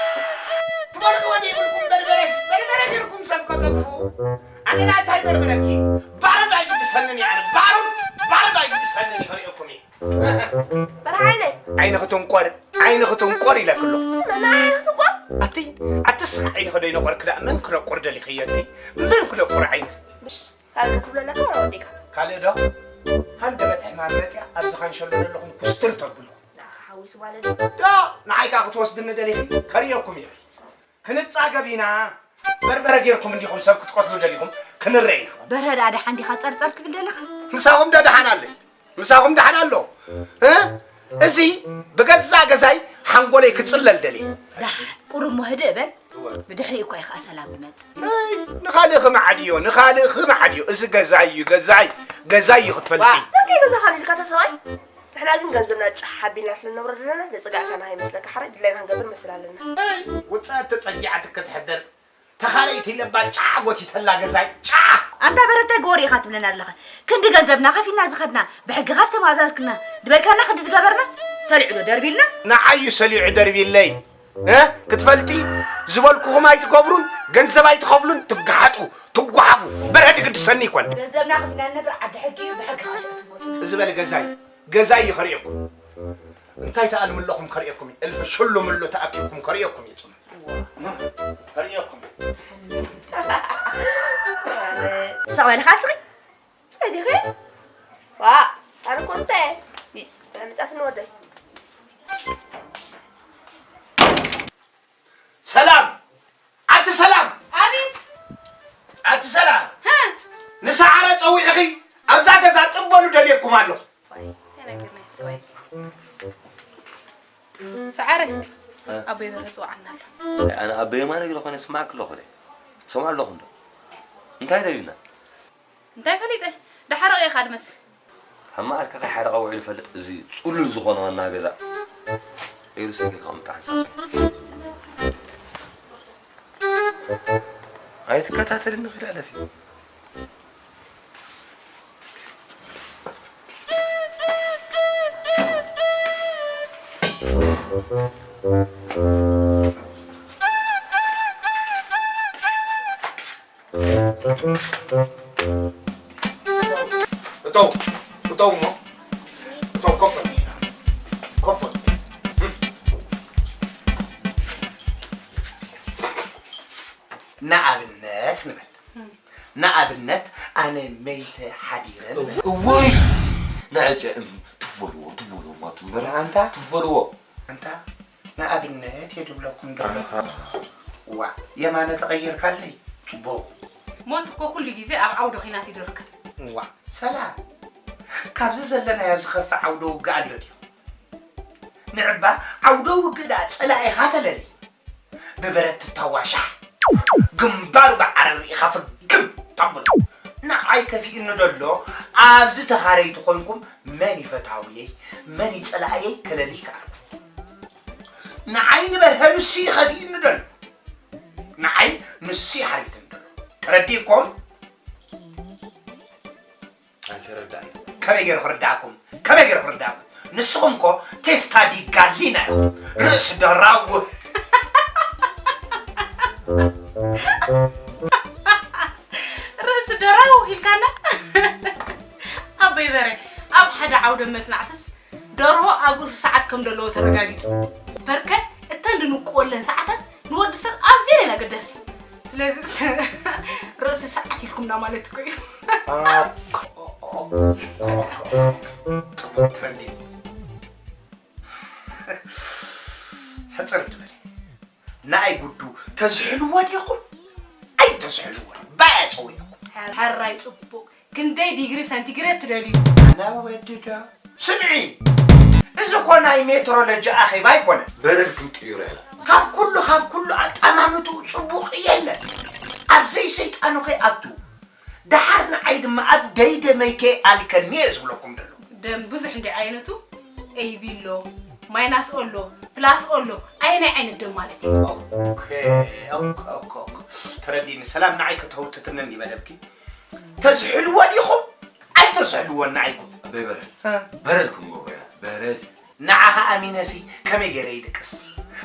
ትበልዕዎ ዘይብልኩም በርበረስ፣ በርበረ ገይርኩም ሰብ ከተጥፉ። ኣነ ናታይ በርበረኪ፣ ባረድ ኣይግድሰንን እየ ኣነ፣ ባረድ፣ ባረድ ኣይግድሰንን እየ፣ ከርእየኩም እየ። በርሃ ዓይነይ። ዓይንኺ ትንቆር፣ ዓይንኺ ትንቆር ኢለኪ ኣለኹ። መን ዓይንኺ ትንቆር? ኣቲ፣ ኣቲ ስኻ ዓይንኺ ዶ ይነቆርኪ ደኣ? መን ክነቁር ደሊኺ ኣቲ? መን ክነቁር ዓይንኺ? ብሽ፣ ካልእ ክትብሎ ኣለካ ወላ ወዲእካ? ካልእ ዶ? ሃንደበት ሕማም መጽያ ኣብዚ ካንሸሎ ዘለኹም ኩስትር ተብልኩም። ንዓኻ ሓዊሱ ማለት እዩ። ዶ፣ ንዓይ ከኣ ክትወስድኒ ደሊኺ? ከርእየኩም እየ። ክንጻገብ ኢና። በርበረ ጌርኩም እንዲኹም ሰብ ክትቀትሉ ደሊኹም? ክንረ ኢና። በርሀ ደኣ ደሓን ዲኻ ጸርጸር ትብል ዘለኻ? ምሳኹም ዶ ደሓን ኣለይ? ምሳኹም ደሓን ኣሎ? እ? እዚ ብገዛ ገዛይ ሓንጎለይ ክጽለል ደልየ። ደሓን ቁሩብ እሞ ህድእ በል። እወ። ብድሕሪኡ እኮ እዩ ኸኣ ሰላም ዝመጽእ። እይ፣ ንኻልእኺ መዓድዮ፣ ንኻልእኺ መዓድዮ። እዚ ገዛይ እዩ፣ ገዛይ፣ ገዛይ እዩ ክትፈልጢ። ዋ፣ ደቂ ገዛኻ ኢልካ ተሰብኣይ? ንሕና ግን ገንዘብና ጫሕ ኣቢልና ስለ ንነብሮ ዘለና፣ ዘጸጋዕካና ከይመስለካ፣ ሓራይ ድላይና ክንገብር መሰል ኣለና። እይ፣ ውጽኣት ተጸጊዓትኪ ትሕደር። ተኻረይቲ ለባ ጫ ጎቲተላ ገዛይ፣ ጫ! ኣንታ በረታይ ጎሪ ኢኻ ትብለና ኣለኻ? ክንዲ ገንዘብና ከፊልና ዝኸድና፣ ብሕግኻ ዝተማእዛዝክና፣ ዝበልካና ክንዲ ዝገበርና፣ ሰሊዑ ዶ ደርቢልና? ንዓይ እዩ ሰሊዑ ደርቢለይ። እ? ክትፈልጢ፣ ዝበልኩኹም ኣይትገብሩን፣ ገንዘብ ኣይትኸፍሉን፣ ትገሓጡ፣ ትጓሓፉ። በርሀ ድግድሰኒ ይኮን። ገንዘብና ከፊልና ንነብር ዓዲ ሕጊ እዩ፣ ብሕግኻ ሽዑ ትሞቱ። እዚ በል ገዛይ፣ ገዛይ እዩ ከርእየኩም። እንታይ ትኣልሙ ኣለኹም ከርእየኩም እዩ። እልፊ ሽሉምሉ ተኣኪብኩም ከርእየኩም እዩ። ጽኑ። ከርእየኩም እዩ። ሰቕ በልኻ ስኺ። እንታይ ዲኺ? ዋ፣ ኣነ እኮ እንታይ እየ? ምጻት ንወደይ። ሰላም! ኣቲ ሰላም! ኣቤት! ኣቲ ሰላም! ሀ! ንሰዓረ ጸዊዕኺ ኣብዛ ገዛ ጥበሉ ደልየኩም ኣለኹ። ዋይ፣ እንታይ ነገር ናይ ሰብኣይ እዚ? ሰዓረ፣ እ? ኣቦይ በረ ጽውዓና ኣሎ። ኣይ፣ ኣነ ኣቦይ የማነ ግደ ኾነ ስማዕክ ኣለኹ ደ። ሰምዖ ኣለኹ እንዶ። እንታይ ደልዩና? እንታይ ፈሊጠ? ዳሓረቕ ኢኻ ድመስል። ኣብ መዓልካ ከይሓረቐ ውዒሉ ይፈልጥ፣ እዚ ጽሉል ዝኾነ ዋና ገዛ። ኢሉ ሰጊርካ ምጣ ሓንሳብ ሰጊር። ኣይትከታተልኒ፣ ኺድ ሕለፊ። እተው፣ እተው እሞ። እተው፣ ኮፍ በል። ኮፍ በል። ንኣብነት ንበል። ንኣብነት ኣነ መይተ ሓዲረ ንበል። እውይ! ንዕጨ እም፣ ትፉ፣ ትበልዎ ትበልዎ ማቱ እምበር ኣንታ ትበልዎ ኣንታ ንኣብነት እየ ድብለኩም ደሎ። ዋ የማነ ተቐይርካለይ ጽቡቕ። ሞት እኮ ኩሉ ግዜ ኣብ ዓውደ ኹናት እዩ ድርከብ። ዋ ሰላም፣ ካብዚ ዘለናዮ ዝኸፍእ ዓውደ ውግእ ኣሎ ድዩ? ንዕባ ዓውደ ውግእ ደኣ ጸላኢኻ ተለሊ። ብብረት ትታዋሻሕ፣ ግንባሩ ብዓረር ኢኻ ፍግም ተብሎ። ንዓይ ከፊኡኒ ደሎ ኣብዚ ተኻረይቲ ኮንኩም መን እዩ ፈታውየይ መን እዩ ጸላእየይ ከለሊ ይከኣልኩ። ንዓይ ንበርሀ ንሱ እዩ ከፊኡኒ ደሎ። ንዓይ ንሱ እዩ ሓሪትኒ ደሎ። ተረዲእኩም? ኣይተረዳእን። ከመይ ገይሩ ክርዳእኩም? ከመይ ገይሩ ክርዳእኩም? ንስኹም እኮ ቴስታ ዲጋሊና ኢኹም። ርእሲ ደራው። ርእሲ ደራው ኢልካና? ኣቦይ በረ፣ ኣብ ሓደ ዓውደ መጽናዕትስ ደርሆ ኣብ ርእሱ ሰዓት ከም ዘለዎ ተረጋጊጹ። በርከ እተን ድንቅወለን ሰዓታት ንወዲ ሰብ ኣዝየን እየን ኣገደስቲ። ስለዚ ርእሲ ሰዓት ኢልኩምና ማለት እኮ እዩ። ኣኮ፣ ኣኮ፣ ኣኮ፣ ኣኮ። ጽቡቕ ትረዲ። ሕጽር ድበል። ንኣይ ጉዱ ተዝሕልዎ ዲኹም? ኣይተዝሕልዎ። ባያ ጸዊዕኩም። ሕራይ ጽቡቕ። ክንደይ ዲግሪ ሰንቲግሬድ ትደልዩ? ኣነ ወድዳ። ስምዒ፣ እዚ እኮ ናይ ሜትሮሎጂ ኣኼባ ኣይኮነን። በረድ ክንቅይሮ ኢና። ካብ ኩሉ፣ ካብ ኩሉ ኣጠማምትኡ ጽቡቕ የለን። ኣብ ዘይሰይጣኑ ከይኣቱ። ደሓር ንዓይ ድማ ኣብ ደይ ደመይ ከይኣልከኒ እየ ዝብለኩም ደሎ። ደም ብዙሕ እንዲ ዓይነቱ፣ ኤቢ ኣሎ፣ ማይናስ ኦ ኣሎ፣ ፕላስ ኦ ኣሎ፣ ኣየናይ ዓይነት ደም ማለት እዩ? ኦኬ፣ ኦኬ፣ ኦኬ፣ ኦኬ። ተረዲኒ። ሰላም ንዓይ ከተህውትትንን ይበለብኪ። ተዝሕልዎ ዲኹም? ኣይተዝሕልዎን ንዓይኩም። ኣበይ በረድ? እ? በረድ ክንገብሮ ኢና። በረድ። ንዓኻ ኣሚነሲ ከመይ ገይረ ይድቅስ?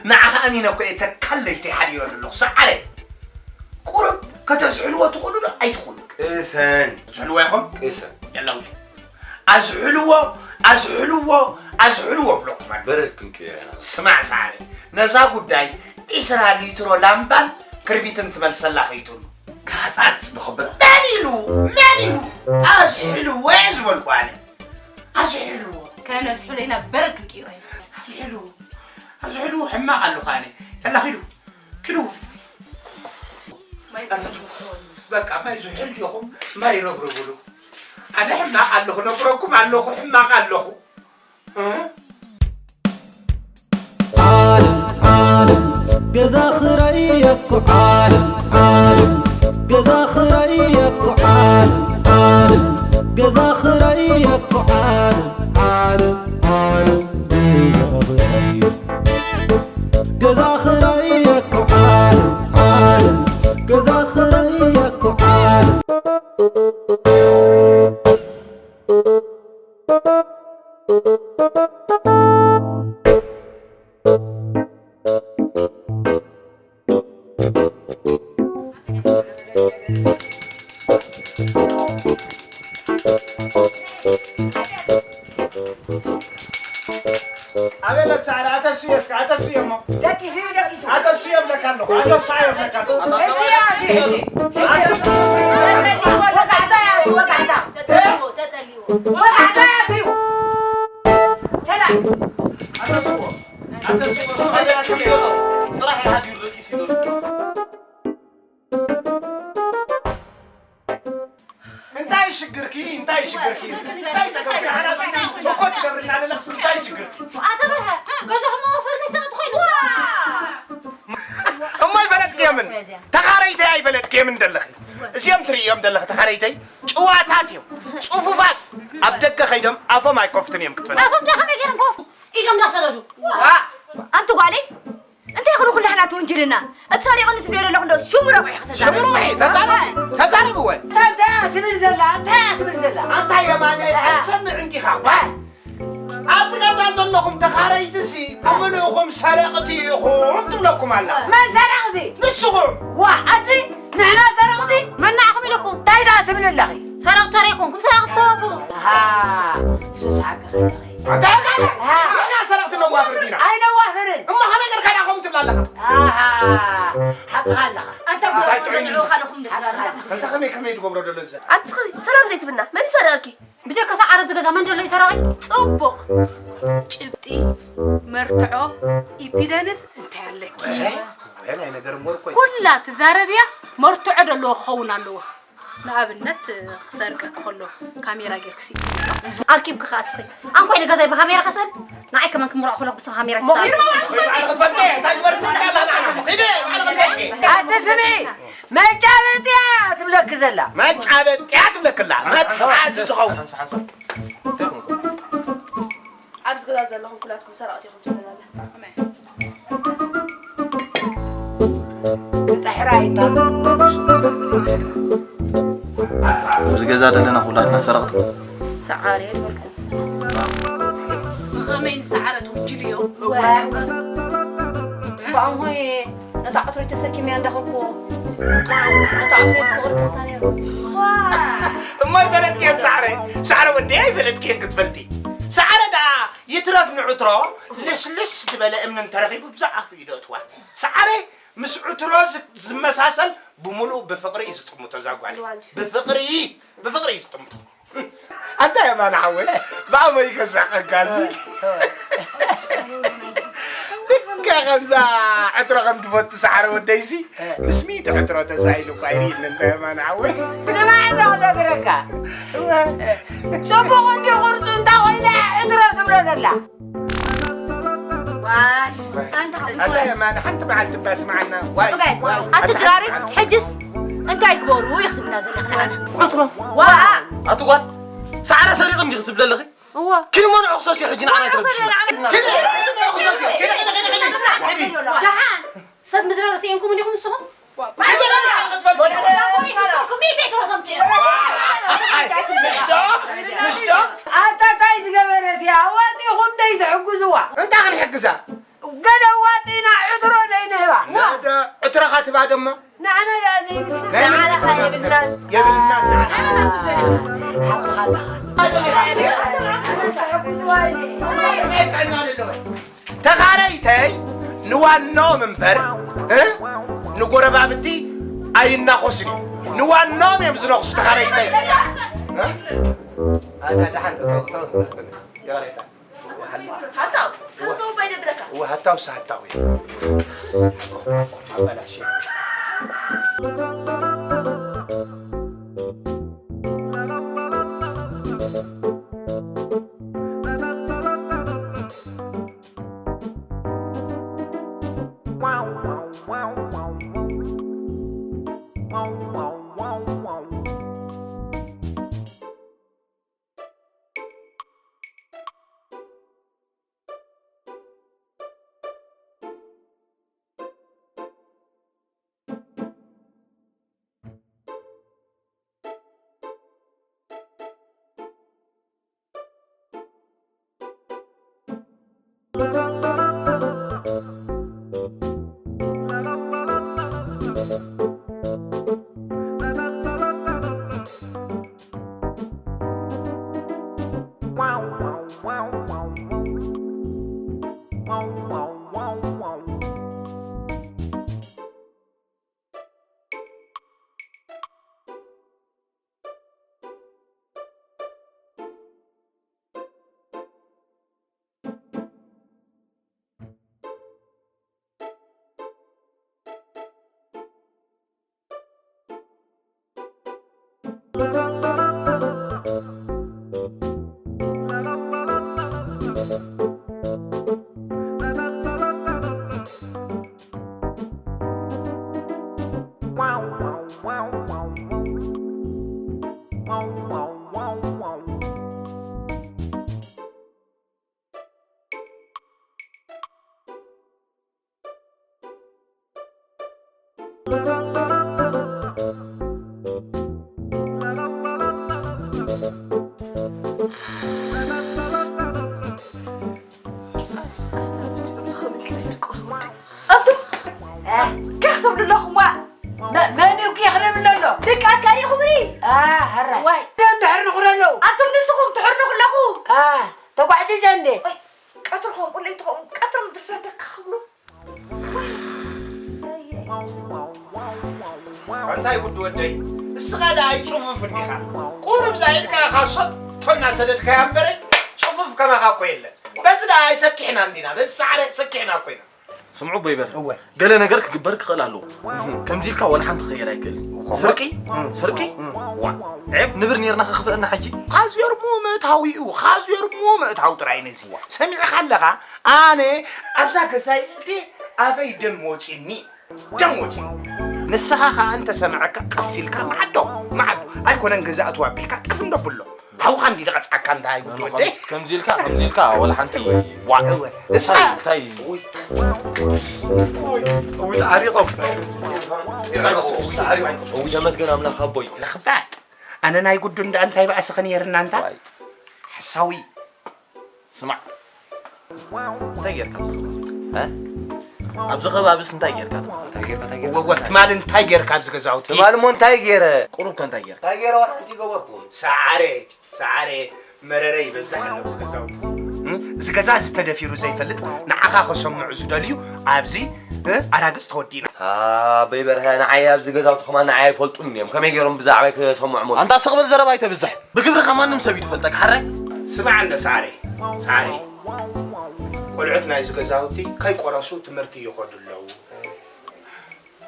ንዓኻ ኣሚነ እኮ እየ ተካል ለይተይ ሓዲረ ዘለኹ። ሰዓረ። ቁሩብ ከተዝሕልዎ ትኽእሉ ዶ ኣይትኽእሉ? ቅሰን። ዝሕልዎ ኢኹም? ቅሰን። የላ ውጹ። ኣዝሕልዎ፣ ኣዝሕልዎ፣ ኣዝሕልዎ ብለኩም ኣሎ። በረድ ክንቅይር ኢና። ስማዕ ሰዓረ። ነዛ ጉዳይ ዒስራ ሊትሮ ላምባን ክርቢትን ትመልሰላ ከይትህሉ። ካጻጽ ብኸበድ መን ኢሉ? መን ኢሉ? ኣዝሕልዎ እየ ዝበልኩ ኣነ። ኣዝሕልዎ። ከነዝሕሎ ኢና በረድ ክንቅይሮ ኢና። ኣዝሕልዎ። ኣዝሕልዎ ሕማቕ ኣለኹ ኣነ። ተላ ኪዱ። ኪዱ። ማይ ዝሕል በቃ ማይ ዝሕል ዲኹም? ማይ ረብርቡሉ። ኣነ ሕማቕ ኣለኹ፣ ነግረኩም ኣለኹ፣ ሕማቕ ኣለኹ። እ? ዓለም ዓለም ገዛ ኽራይ እኮ ዓለም ዓለም ገዛ ኽራይ እኮ ዓለም ዓለም ገዛ ኽራይ እኮ ዓለም ዓለም ዓለም ገዛ ኽራይ ገዛ ኽራይ እኮ ዓለም ዓለም ገዛ ኽራይ እኮ ዓለም ኣበለ ጻዕዳ ኣተስዮ እስከ ኣተስዮ እሞ ደቂሱ እዩ ደቂሱ። ኣተስዮ እብለካ ኣለኹ ኣተስዮ እብለካ ኣለኹ። ሕጂ እያ ሕጂ ሕጂ። ኣተስዮ ወጋሕታ እያ እቲ ወጋሕታ። ተጠልዎ ተጠልዎ። ወጋሕታ እያ እትዩ። ተላ ኣተስዮ ኣተስዮ ስራሕ ሓዲሩ ደቂሱ እዩ። እንታይ ሽግርኪ እንታይ ሽግርኪ እንታይ ጸገምኪ ሓራምሲ እኮ ትገብርና ዘለኽስ እንታይ ሽግርኪ ኣተ በርሀ ገዛኹም ኣወፈር መሰረት ኮይኑ እሞ ይፈለጥክዮምን ተኻረይተይ ኣይፈለጥክዮምን ዘለኺ እዚኦም ትርእዮም ዘለኺ ተኻረይተይ ጭዋታት እዮም ጽፉፋት ኣብ ደገ ከይዶም ኣፎም ኣይከፍቱን እዮም ክትፈልጥ ኣፎም ዳ ከመይ ገይሮም ከፍቱ ኢዶም ዳ ሰደዱ ኣንቲ ጓለይ እንታይ ይኹን ኩሉ ኣሕዋት ውንጅልና? እቲ ሰሪቑኒ ትብልዮ ዘለኹ እንዶ ሽሙ ረቑሑ ኢኺ ተዛረቢ። ሽሙ ረቑሑ ተዛረቢ። ተዛረቢ ወይ? እንታይ እያ ትብል ዘላ? እንታይ እያ ትብል ዘላ? ኣንታ የማነ ትሰምዕ እንዲኻ? ዋ! ኣብዚ ገዛ ዘለኹም ተኻረይትሲ ብምልእኹም ሰረቕቲ ኢኹም ትብለኩም ኣላ። መን ሰረቕቲ? ንስኹም። ዋ! ኣቲ ንሕና ሰረቕቲ? መን ንዓኹም ኢለኩም? እንታይ ደኣ ትብል ኣለኺ? ሰረቕቲ ኣይኮንኩም፣ ሰረቕቲ ተዋፍሩ። ኣሃ፣ ንሱስ ሓቅኺ ኣለኺ። ኣታ ኣታ ኣሃ። ንሕና ሰረቕቲ ነዋፍር ዲና? ኣይነዋፍርን። እሞ ከመይ ጌርካ ደኣ ከምኡ ትብል ኣለኻ? ኣሃ፣ ሓቅኻ ኣለኻ። ኣንታ እንታይ ጥዑይ እዩ? ንዑ ካልኹም ሓቅኻ ኣለኻ። ኣንታ ከመይ ከመይ ትገብሮ ዘሎ እዚ? ኣትኺ ሰላም ዘይትብልና መን ይሰርቀኪ? ብጀካ ሰዓረ ኣብዚ ገዛ መን ዘሎ እዩ ሰራቒ? ጽቡቕ። ጭብጢ፣ መርትዖ፣ ኢቪደንስ እንታይ ኣለኪ? ወያ ናይ ነገር እምበር እኮ እዩ። ኩላ ትዛረብያ መርትዖ ዘለዎ ክኸውን ኣለዎ። ንኣብነት ክሰርቀኪ ከሎ ካሜራ ጌርኪ ስኢልኪ። ኣርኪብኪ ከኣ እስኺ ኣንኮይ ንገዛይ ብካሜራ ከስእል ንዓይ ከማን ክምርዖ ከለኹ ብስኺ ካሜራ ትስኣል። ወይ ባዕልኺ ትፈልጢ እንታይ ግበሪ ትብላ ኣላ ንዓና። ኺዲ ባዕልኺ ትፈልጢ። ኣቲ ስምዒ መጫበጥያ ትብለኪ ዘላ መጫበጥያ ትብለክላ መትሓዚ ዝኸውን። ሓንሳ ሓንሳ እንታይ ኾንኩም? ኣብዚ ገዛ ዘለኹም ኩላትኩም ሰረቕቲ ኢኹም ትብለና ኣላ። ክጥሕራ ኣይታ ኣብዚ ገዛ ዘለና ኩላትና ሰረቕቲ። ሰዓረ ይበልኩም። ብኸመይ ንሰዓረ ትውጅልዮ? ብኣሞይ ነታ ዕትሮይ ተሰኪመያ እንዳኸድኩ ነታ ዕትሮይ ብፍቕሪ ክሕታ ነይሩ። እሞ ይፈለጥክየን ሳዕረ ሳዕረ ወደይ ኣይፈለጥክየን ክትፈልጢ። ሳዕረ ደኣ ይትረፍ ንዕትሮ ልስልስ ዝበለ እምኒ እንተረኺቡ ብዛዕባ ኣፉ እዩ ደእትዋ። ሳዕረ ምስ ዕትሮ ዝ- ዝመሳሰል ብምሉእ ብፍቕሪ እዩ ዝጥምቶ እዛ ጓል። ብፍቕሪ ብፍቕሪ እዩ ዝጥምቶ። ኣንታ የማነ ሓወይ ብኣመይ ከሳቀካ እዚ ልካ ከምዛ ዕትሮ ከም ትፈቱ ሰዓረ ወደይሲ ምስ ሚእቲ ዕትሮ ተሳኢሉ እኳ ይርእየኒ እንታ የማነ ሓወይ። ስማዕ እንዶ ክነግረካ ጽቡቕ እንዲ ቅርጹ እንታ ኮይነ ዕትሮ ትብሎ ዘላ ዋሽ ኣንታ የማነ ሓንቲ በዓል ትባ ስማዓና ዋይ ኣቲ ድራሪ ሕጅስ እንታይ ግበሩ ይኽትብና ዘለኽና ዕትሮ ዋ ኣቲ ጓል ሳዕረ ሰሪቕ እንዲኹ ትብለ ኣለኺ? እዋ ኪንሞ ንዕኽሰስ እዩ ሕጂ ንዓና ትረብሽ። ደሓን ሰብ ምድረ ርሲእንኩም እንዲኹም ንስኹም ምሽዶ ኣታ እንታይ ዝገበረት እያ ኣዋፂኹም ደይ ትሕግዝዋ እንታይ ክንሕግዛ ገለ ኣዋፂና ዕትሮ ደይ ንህባ ዕትሮኻ ትባ ደሞ ንዓና ደኣ ዘይብልና ናይ መን ንዓና ዕትሮ የብልና የብልና ሓቅኻ ኣለኻ ተኻረይተይ ንዋናኦም እምበር እ? ንጎረባብቲ ኣይናኾስን እዩ ንዋናኦም እዮም ዝነኽሱ ተኻረይተይ እ? ኣዳ ደሓን እቶ- እቶ- ይቕሬታ። ሓታው ሓታው ባይ ደብለካ እወ ሃታው ሳሃታው እዩ ኣበላሽ ኣንቱም ከ ክትብሉ ኣለኹም ዋ መ- መን እዩ ከ ክነብል ኣሎ ድቃት ካሊኹም ሪ ሕራይ ዋይ ደም ድሕር ንኹን ኣለዉ ኣንቱም ንስኹም ትሕርኑ ክለኹም ተጓዕጅጀ እንዴ ቀትርኹም ቁለይትኹም ቀትሪ ምድሪ ፍረደካ ክብሉ እንታይ ጉድ ወደይ እስኻ ደኣ ኣይጽፉፍ እንዲኻ ቁሩብ ዛይድካ ኢኻ ሶጥ ቶና ሰደድካያ እምበረይ ጽፉፍ ከማኻ እኮ የለን። በዚ ደኣ ኣይሰኪሕና እንዲና፣ በዚ ሰዓረ ሰኪሕና እኮ ኢና። ስምዑ ኣቦይ በርሀ፣ እወ። ገለ ነገር ክግበር ክኽእል ኣለዎ። ከምዚ ኢልካ ዋላ ሓንቲ ክኸየድ ኣይክእልን። እወ። ስርቂ? እም። ስርቂ? እም። ዋ፣ ዔብ ንብር ኔርና ከኽፍአና ሕጂ? ካዝየርሞ ምእታው እዩ፣ ካዝየርሞ ምእታው ጥራይ ነዚ። እወ። ሰሚዕኻ ኣለኻ? ኣነ ኣብዛ ገዛይ እትየ ኣፈይ ደም ወጺኒ። ደም ወጺኒ። ንስኻ ኸኣ እንተሰምዐካ ቀስ ኢልካ መዓዶ፣ መዓዶ። ኣይኮነን ገዛ እትው ኣቢልካ ጠፍ እንዶ ብሎ። ሃውኻ እንዲ ደቐጽዓካ እንታይ ጉድ ወደይ? ከምዚ ኢልካ፣ ከምዚ ኢልካ ወላ ሓንቲ ዋ። እወ። እሳ እንታይ? እውይ፣ እውይ፣ ተዓሪቖም። እውይ፣ ተመስገን ኣምላኽ ኣቦይ። ለኽባጥ። ኣነ ናይ ጉዱ እንዳ እንታይ ባእሲ ኸን የርና እንታ? ዋይ። ሓሳዊ። ስማዕ። እንታይ ጌርካ ኣብዚ ከባቢ? እ? ኣብዚ ከባቢስ እንታይ ጌርካ? እንታይ ጌርካ? እንታይ ጌርካ? ወ-፣ ወ-፣ ትማል እንታይ ጌርካ ኣብዚ ገዛውቲ? ትማል እሞ እንታይ ጌረ? ቁሩብ ከ እንታይ ጌርካ? እንታይ ጌረ? ዋላ ሓንቲ ገበርኩም። ሰዓረ፣ ሰዓረ፣ መረረ ይበዝሕ ኣሎ ኣብዚ ገዛውቲ። እ? እዚ ገዛ እዚ ተደፊሩ ዘይፈልጥ፣ ንዓኻ ከሰምዑ ዝደልዩ ኣብዚ፣ እ? ኣራግጽ ተወዲእና። ኣቦይ በርሀ፣ ንዓይ ኣብዚ ገዛውቲ ከማን ንዓይ ኣይፈልጡን እዮም። ከመይ ገይሮም ብዛዕባይ ክሰምዑ መጹ? ኣንታ ስቕ በል ዘረባ ኣይተብዝሕ። ብግብርኻ ማንም ሰብ እዩ ዝፈልጠካ፣ ሓራይ? ስማዕ እንዶ ሳዕረይ፣ ሳዕረይ። ቆልዑት ናይዚ ገዛውቲ ከይቆረሱ ትምህርቲ ይኸዱ ኣለዉ፣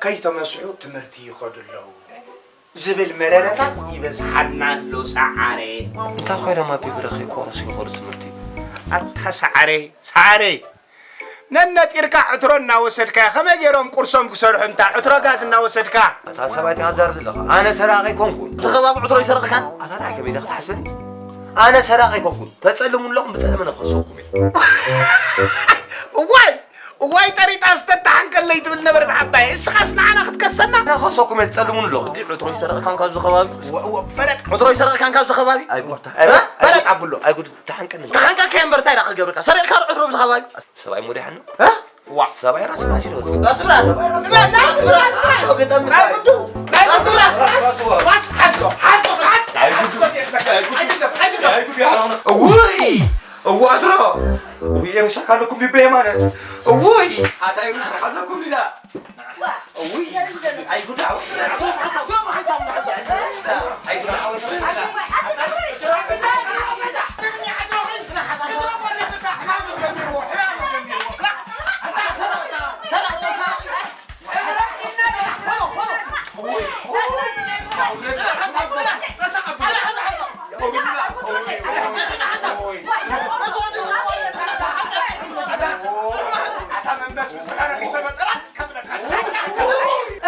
ከይተመስሑ ትምህርቲ ይኸዱ ኣለዉ ዝብል መረረታት ይበዝሓና ኣሎ፣ ሳዕረ። እንታይ ኮይኖም ኣቢ ብረ ከይቆረሱ ይኸዱ ትምህርቲ? ኣታ ሳዕረይ፣ ሳዕረይ። ነነጢርካ ዕትሮ እናወሰድካ፣ ከመይ ገይሮም ቁርሶም ክሰርሑ እንታ ዕትሮ ጋዝ እናወሰድካ? ኣታ ሰብኣይ ትሃዛር ዘለኻ። ኣነ ሰራቂ ኣይኮንኩን። እዚ ከባቢ ዕትሮ ይሰርቕ ካን? ኣታ እንታይ ከመይ ኢኻ ክትሓስበኒ? ኣነ ሰራቂ ኣይኮንኩን። ተጸልሙኒ ኣለኹም፣ ብጸለመ ነኸሰኩም እየ። እዋይ! እዋይ ጠሪጣ ዝተታሓንከለይ ትብል ነበረት ዓባይ። እስኻስ ንዓና ክትከሰና? ነኸሰኩም እየ፣ ትጸልሙኒ ኣለኹ። እንዲ ዕትሮ ይሰርቕ ካን ካብዚ ከባቢ? ወ-፣ ወ-፣ ፈረጥ። ዕትሮ ይሰርቕ ካን ካብዚ ከባቢ? ኣይጉድ። እ? ፈረጥ ኣብሎ። ኣይጉድ፣ ተሓንቀኒ። ተሓንቀካ እምበር እንታይ ደኣ ክገብረካ? ሰሪቕካ ዕትሮ ኣብዚ ከባቢ? ሰብኣይ ሙሪሓኒ። እ? ዋ። ሰብኣይ ራስ ብራስ ይወጽእ። ራስ ብራስ። ራስ ብራስ። ግጠም ናይ ጉዱ። ናይ ጉዱ ራስ ብራስ። ራስ ሓዞ። ሓዞ። ሓዞ። ናይ ጉዱ። ናይ ጉዱ። ናይ ጉዱ። ናይ ጉዱ። ውይ! እዋ ዕትሮ! ውይ፣ ኤርሻ ካለኩም ዲበ የማነ። ውይ! ኣታ ኤርሻ ካለኩም ዲዳ።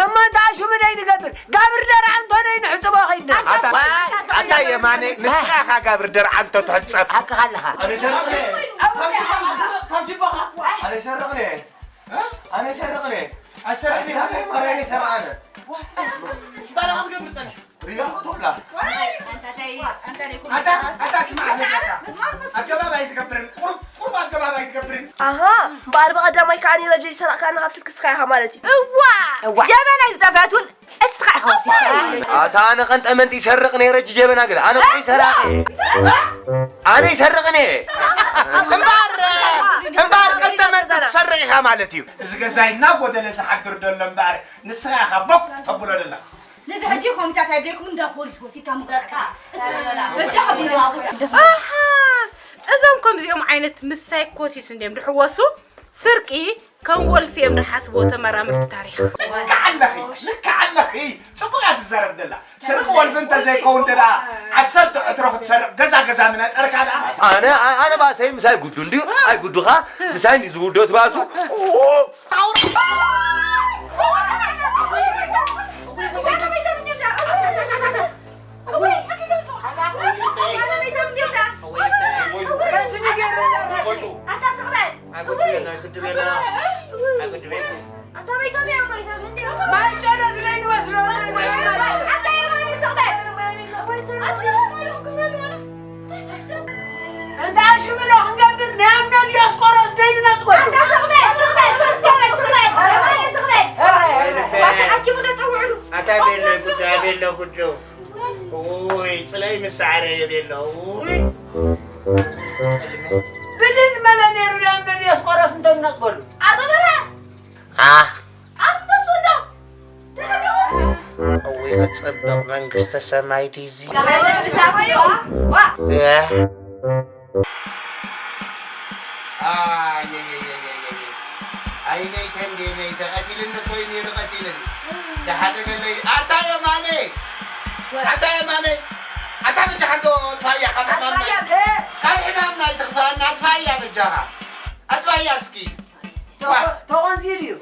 እሞ እንታይ ሽሙ ደይ ንገብር? ጋብር ደርዓ እንቶ ደይ ንሕጽቦ ኸይድና። ኣታ፣ ኣታ የማነ፣ ንስኻ ኢኻ ጋብር ደርዓ እንቶ ትሕጸብ። ሓቅኻ ኣለኻ። ኣነ ይሰርቕኒ። ኣነ ይሰርቕኒ። ኣነ ይሰርቕኒ። ኣነ ይሰርቕኒ። ኣነ ይሰርቕኒ። እንታይ ደኣ ክትገብር ጸኒሕካ? ሪጋ ክትብላ። ኣታ፣ ኣታ ስማዕ፣ ኣታ ኣገባብ ኣይትገብርን። ቁሩብ፣ ቁሩብ ኣገባብ ኣይትገብርን። ኣሃ፣ እምበኣር ብቐዳማይ ከኣ ነይረ ጀይ ሰራቕካና ካብ ስልኪ እስኻ ኢኻ ማለት እዩ። እዋ! እዋ! ጀበናይ ዝጠፍአት እውን እስኻ ኢኻ ወሲድካ። ኣታ ኣነ ቀንጠመንጢ ይሰርቕ ነይረ፣ እጂ ጀበና ግዳ። ኣነ እኮ ይሰራቂ። ኣነ ይሰርቕ ነይረ። እምበኣር፣ እምበኣር ቀንጠመንጢ ትሰርቕ ኢኻ ማለት እዩ። እዚ ገዛይ እናጎደለ ዝሓድር ደሎ እምበኣር፣ ንስኻ ኢኻ ቦክ ተብሎ ደላ። ነዚ ሕጂ ኮሚታት ኣድልየኩም እንዳ ፖሊስ ወሲድካ ምቕራጽካ። በጃ ከቢድ። ኣሃ፣ እዞም ከምዚኦም ዓይነት ምስ ሳይኮሲስ እንድዮም ድሕወሱ፣ ስርቂ ከም ወልፊ እዮም ድሓስብዎ ተመራመርቲ ታሪኽ። ልክዕ ኣለኺ፣ ልክዕ ኣለኺ። ጽቡቕ እያ ትዛረብ ደላ። ስርቂ ወልፊ እንተዘይከውን ደኣ ዓሰርተ ዕትሮ ክትሰርቕ ገዛ ገዛ ምነጠርካ ደኣ። ኣነ፣ ኣነ ባሰይ ምሳይ ጉዱ እንድዩ፣ ኣይ ጉዱኻ፣ ምሳይ እንድዩ ዝውዶ ትባሱ። እንታይ ሽምሎ ክንገብር ናይ ኣምና ዲያስቆሮስ ደይኑ ነጽጎሉ። ኣታ ስቕ በል፣ ስቕ በል፣ ስቕ በል፣ ስቕ በል፣ ስቕ በል። ኣታ ሓኪሙ ዶ ጠውዕሉ? ኣታ ቤሎ ጉዳ፣ ቤሎ ጉዶ። ውይ፣ ጽለይ ምስ ሰዓረ የቤሎ። ውይ። ብልን መለ ነይሩ ናይ ኣምና ዲያስቆሮስ እንተንነጽጎሉ። ኣቶ በርሀ። ኣ። ኣትመሱ እንዶ። ድሕር ዲኹም? እውይ፣ ጽብቕ መንግስተ ሰማይ ድዩ እዚ? ኣየየየየየ። ኣይ መይተ እንዴ መይተ፣ ቀቲልኒ እኮ እዩ ነይሩ፣ ቀቲልኒ። ደሓደ ገለይ። ኣታ የማነ! ኣታ የማነ! ኣታ በጃኻ እንዶ ጥፋያ ካብ ሕማምና። ካብ ሕማምና ኣይትኽፋኣና፣ ኣጥፋያ በጃኻ። ኣጥፋያ እስኪ። ተቖ-፣ ተቖንዚሉ እዩ።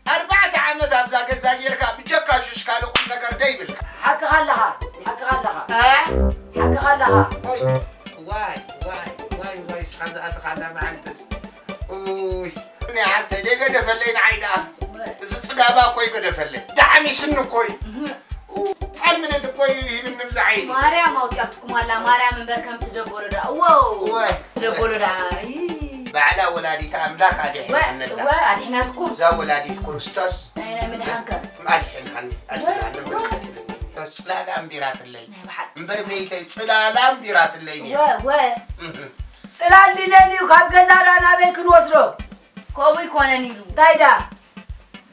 ኣርባዕተ ዓመት ኣብዛ ገዛ ጌርካ ብጀካ ሹሽ ካልእ ቁም ነገር ደይብልካ። ሓቅኻ ኣለኻ፣ ሓቅኻ ኣለኻ። እ? ሓቅኻ ኣለኻ። ኦይ፣ ዋይ፣ ዋይ፣ ዋይ፣ ዋይ፣ ስኻ ዝኣተኻላ መዓልትስ። ኡይ፣ ናይ ሓብተይ ደይገደፈለይ ንዓይ ደኣ። እዚ ጽጋባ እኮ ይገደፈለይ። ደሓሚስኒ እኮ እዩ። ጣል ምነት እኮ እዩ ሂብኒ ብዛ ዓይኒ። ማርያም ኣውጽኣትኩም ኣላ፣ ማርያም እምበር ከምቲ ደበሎ ደኣ። ዋው! ዋይ! ደበሎ ደኣ። ይ- ባዕላ ወላዲት ኣምላኽ ኣድሒናትና። ወ-፣ ወ-፣ ኣድሒናትኩም። እዛ ወላዲት ክርስቶስ ናይ፣ ናይ ምድሓንካ። ኣድሒናኒ፣ ኣድሒናኒ። ጽላላ ኣንቢራትለይ። ናይ በሓቂ። እምበር ቤተይ ጽላላ ኣንቢራትለይ እየ። ወ-፣ ወ-። እህ። ጽላል ድለልዩ ካብ ገዛና ናበይ ክንወስዶ? ከምኡ ይኮነን ኢሉ። እንታይ ዳ?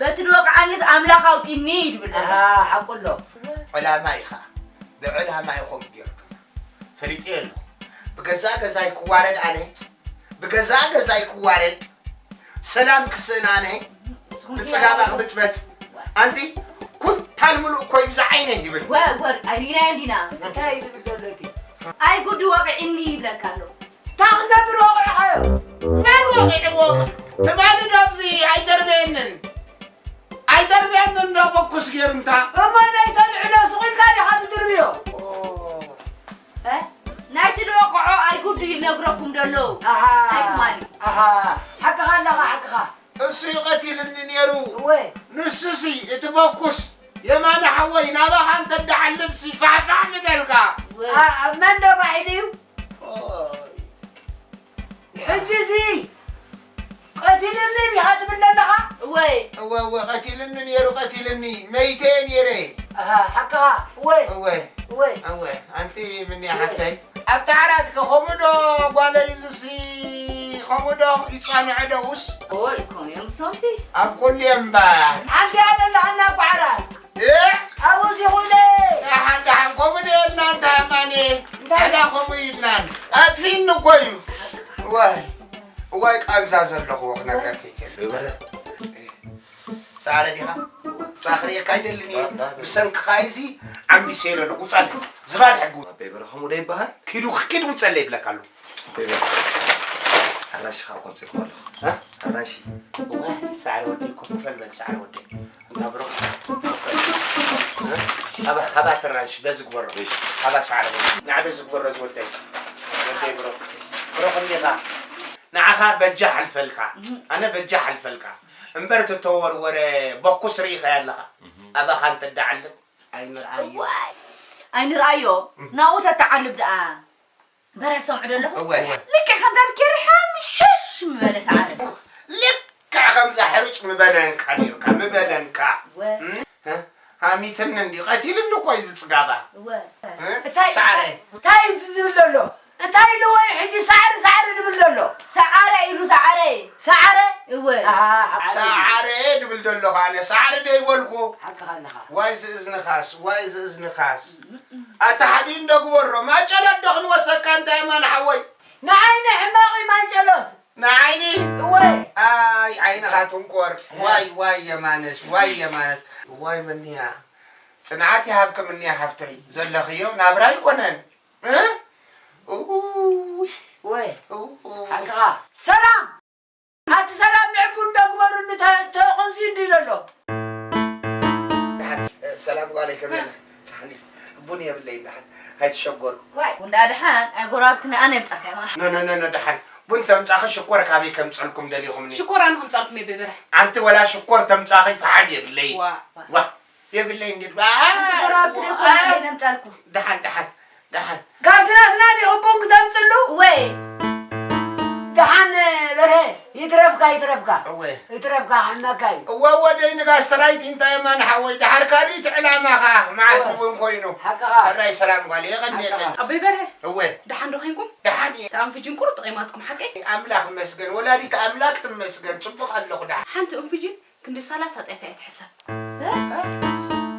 በቲ ድወቅዓንስ ኣምላኽ ኣውጢኒ ይብል ዘሎ። ኣሃ፣ ሓቁ ኣሎ። ዕላማ ኢኻ። ብዕላማ ኢኹም ጌርኩም። ፈሊጠ ኣለኹ። ብገዛ ገዛይ ክዋረድ ኣነ፣ ብገዛ ገዛይ ክዋረድ፣ ሰላም ክስእን ኣነ፣ ብጽጋባ ክብጥበጥ። ኣንቲ ኩንታል ምሉእ እኮ እዩ ብዛ ዓይነ ይብል። ወ-፣ ወ-፣ ኣይሪእናዮ እንዲና። እንታይ እዩ ዝብል ዘሎ እቲ? ኣይ ጉድ ወቂዕኒ ይብለካ ኣሎ። እንታይ ክገብር ወቂዕኻዮ? መን ወቂዕዎ? ትማሊ ዶ ኣብዚ ኣይደርበየንን? ኣይደርብያን እንዳ በኩስ ጌሩ እንታ። እሞ ናይ ተልዕሎ ሱቕ ኢልካ ዲኻ ትድርብዮ? ኦ። እ? ናይቲ ዝወቕዖ ኣይጉዱ ይነግረኩም ደሎ። ኣሃ። ናይ ትማሊ። ኣሃ። ሓቅኻ ኣለኻ፣ ሓቅኻ። እሱ ይቐቲልኒ ነይሩ። እወ። ንሱሲ እቲ በኩስ የማነ ሓወይ ናባኻ እንተ ደሓልብሲ ፋሕፋሕ ምበልካ። እወ። ኣ-፣ ኣብ መን ደባሒሉ እዩ? ኦይ። ሕጂ እዚ ቀቲልኒ ዲኻ ትብል ዘለኻ? እወ። እወ፣ እወ፣ ቀቲልኒ ነይሩ፣ ቀቲልኒ። መይተ እየ ነይረ። ኣሃ፣ ሓቅኻ። እወ። እወ። እወ። እወ። ኣንቲ ምንያ እወ። ሓፍተይ? ኣብታ ዓራት ከ ከምኡ ዶ ጓለይ እዝሲ ከምኡ ዶ ይጻንዖ ዶስ? ኦይ፣ ከምኡ እዮም እሶምሲ። ኣብ ኩሉ እዮም እምበር። ሓንቲ እያ ዘለኻና እኮ ዓራት። እ? ኣብኡ ዚኹለ። ደሓን፣ ደሓን፣ ከምኡ ዶ ኢልና እንታ ኣማኔ? እንታይ? ኣና ከምኡ ኢልናን። ኣጥፊእኒ እኮ እዩ። እዋይ፣ እዋይ፣ ቃንዛ ዘለኹዎ ክነግረኪ ይከል። ይበለ። ሳዕረ ዲኻ? ጻኽሪ የካይደልን እየ። ብሰንክኻ እዚ ዓምቢሰ ኢለ ኣለኹ። ውጻለይ። ዝባል ሕጊ። ኣበይ በለ ከምኡ ዶ ይበሃል? ኪዱ፣ ኪድ ውጸለይ ይብለካ ኣለኹ። ኣራንሺ ካብ ከምጽእኩም ኣለኹ። እ? ኣራንሺ። እዋ፣ ሳዕሪ ወደይ፣ ኮፍ በል በል፣ ሳዕሪ ወደይ። እንታ ብሮ፣ ኮፍ በል። እ? ሃባ፣ ሃባ ኣራንሺ፣ በዚ ግበሮ። እሺ። ሃባ ሳዕሪ ወደይ። ንዓ በዚ ግበሮ ዝወደይ። ወደይ ብሮ። ብሮ ክንዲኻ። ንዓኻ በጃ ሓልፈልካ። እህ። ኣነ በጃ ሓልፈልካ። እምበር እተተወርወረ በኩስ ርኢኻዮ ኣለኻ። እህ። ኣባኻ እንተ ደዓልም ኣይንርኣዮ። ዋይ! ኣይንርኣዮ። እህ። ናብኡ ተተዓልብ ደኣ። በረ ሰምዑ ዶ ኣለኹ? እወ። ልክዕ ከምዛ ብኬሪ ሓምሸሽ ምበለ ሰዓረ። ልክዕ ከምዛ ሕሩጭ ምበለንካ ነይርካ፣ ምበለንካ። እወ። እም? እ? ሃሚትኒ እንዲ ቀቲልኒ እኮ እዩ ዝጽጋባ። እወ። እ? እንታይ፣ ሰዓረ። እንታይ እዩ ዝብል ዘሎ? እንታይ ኢሉ ወይ ሕጂ ሰዓረ፣ ሰዓረ ዝብል ዘሎ? ሰዓረ ኢሉ ሰዓረ። ሰዓረ? እወ። ኣሃ፣ ሓቂ። ሰዓረ ድብል ዘሎ ኸኣነ። ሰዓረ ደይበልኩ። ሓቅኻ ኣለኻ። ዋይ ዝእዝንኻስ፣ ዋይ ዝእዝንኻስ። ኣታ ሓዲን ዶ ግበሮ፣ ማጨለት ዶ ክንወሰካ እንታይ የማነ ሓወይ? ንዓይኒ ሕማቕ እዩ ማጨሎት። ንዓይኒ? እወ። ኣይ፣ ዓይንኻ ትንኮር። ዋይ፣ ዋይ የማነስ፣ ዋይ የማነስ። ዋይ መንያ። ጽንዓት ይሃብኪ መንያ ሓፍተይ። ዘለኽዮ ናብራ ኣይኮነን። እ? ኡይ። ወይ። ኡይ። ሓቅኻ። ሰላም! ኣቲ ሰላም ንዕቡ እንዶ ግበሩኒ፣ ተ-፣ ተቆንዝዩ እንዲ ዘሎ። ደሓን፣ እ፣ ሰላም ጓለይ፣ ከመይ እ። ኣለኺ? ደሓን እዩ። ቡን የብለይን ደሓን። ኣይትሸገሩ። ዋይ፣ እንዳ ደሓን፣ ኣይ ጎረባብትና ኣነ የምጻልካ እየ ማለት። ኖ፣ ኖ፣ ኖ፣ ኖ፣ ደሓን። ቡን ተምጻኺ ሽኮር ካበይ ከምጽኣልኩም ደሊኹምኒ? ሽኮር ኣነ ከምጻልኩም እየ ብብርሕ። ኣንቲ ወላ ሽኮር ተምጻኺ ፈሓም የብለይን። ዋ፣ ዋ። ዋ፣ የብለይን ድባ። ኣንቲ ጎረባብትና እኮ ኣነ የምጻልኩም። ደሓን፣ ደሓን። ደሓን። ካብቲ ናትና ዲኹም ቡን ክተምጽሉ? ወይ። ደሓን በርሀ፣ ይትረፍካ፣ ይትረፍካ። እወ። ይትረፍካ፣ ክሕመካ እዩ። እወ፣ እወ፣ ደይ ንጋስ ተራይቲ እንታይ እማ ንሓወይ፣ ደሓር ካልእ እቲ ዕላማኻ፣ መዓስ እወ። እውን ኮይኑ። ሓቅኻ። ሕራይ ሰላም ጓል፣ የቐንየለይ። ሓቅኻ። ኣቦይ በርሀ፣ እወ። ደሓን ዶ ኮይንኩም? ደሓን እየ። እቲ ኣንፍጅን ቁሩብ ተቐይማትኩም ሓቀይ? ኣምላኽ ይመስገን፣ ወላዲት ኣምላክ ትመስገን፣ ጽቡቕ ኣለኹ ደሓን። ሓንቲ ኣንፍጅን ክንዲ ሰላሳ ጣይታ እያ ትሕሰብ። እ?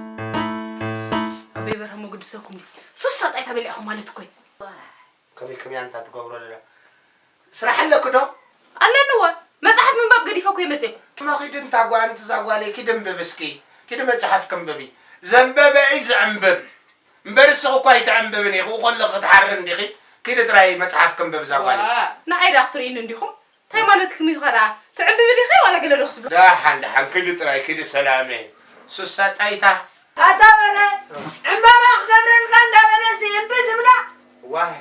ይበርሀ መጉድሰኩም እዩ። ሱሳ ጣይታ በሊዕኹም ማለት እኮ እዩ። ከመይ ከመይ ኣንታ ትገብሮ ኣለና? ስራሕ ኣለኪ ዶ? ኣለኒ እወ። መጽሓፍ ምንባብ ገዲፈ እኮ እየ መጺኤ። እሞ ኪዲ እንታ ጓ-፣ ኣንቲ እዛ ጓለይ ኪዲ እንብቢ እስኪ። ኪዲ መጽሓፍ ክንብቢ። ዘንበበ እዩ ዝዕንብብ። እምበር እስኺ እኳ ኣይትዕንብብን ኢኺ። ከለኺ ክትሓሪ እንዲኺ። ኪዲ ጥራይ መጽሓፍ ክንብብ እዛ ጓለይ። ዋ፣ ንዓይ ደኣ ክትርእይኒ እንዲኹም? እንታይ ማለትኩም እዩ ኸ ደኣ? ትዕንብቢ ዲኺ ዋላ ገለ ዶ ክትብሊ? ደሓን፣ ደሓን፣ ክዲ ጥራይ፣ ክዲ ሰላመ። ሱሳ ጣይታ። ኣታ በረ፣ ዕምባባ ክገብረልካ እንዳበለሲ እምቢ ትብላ? ዋይ፣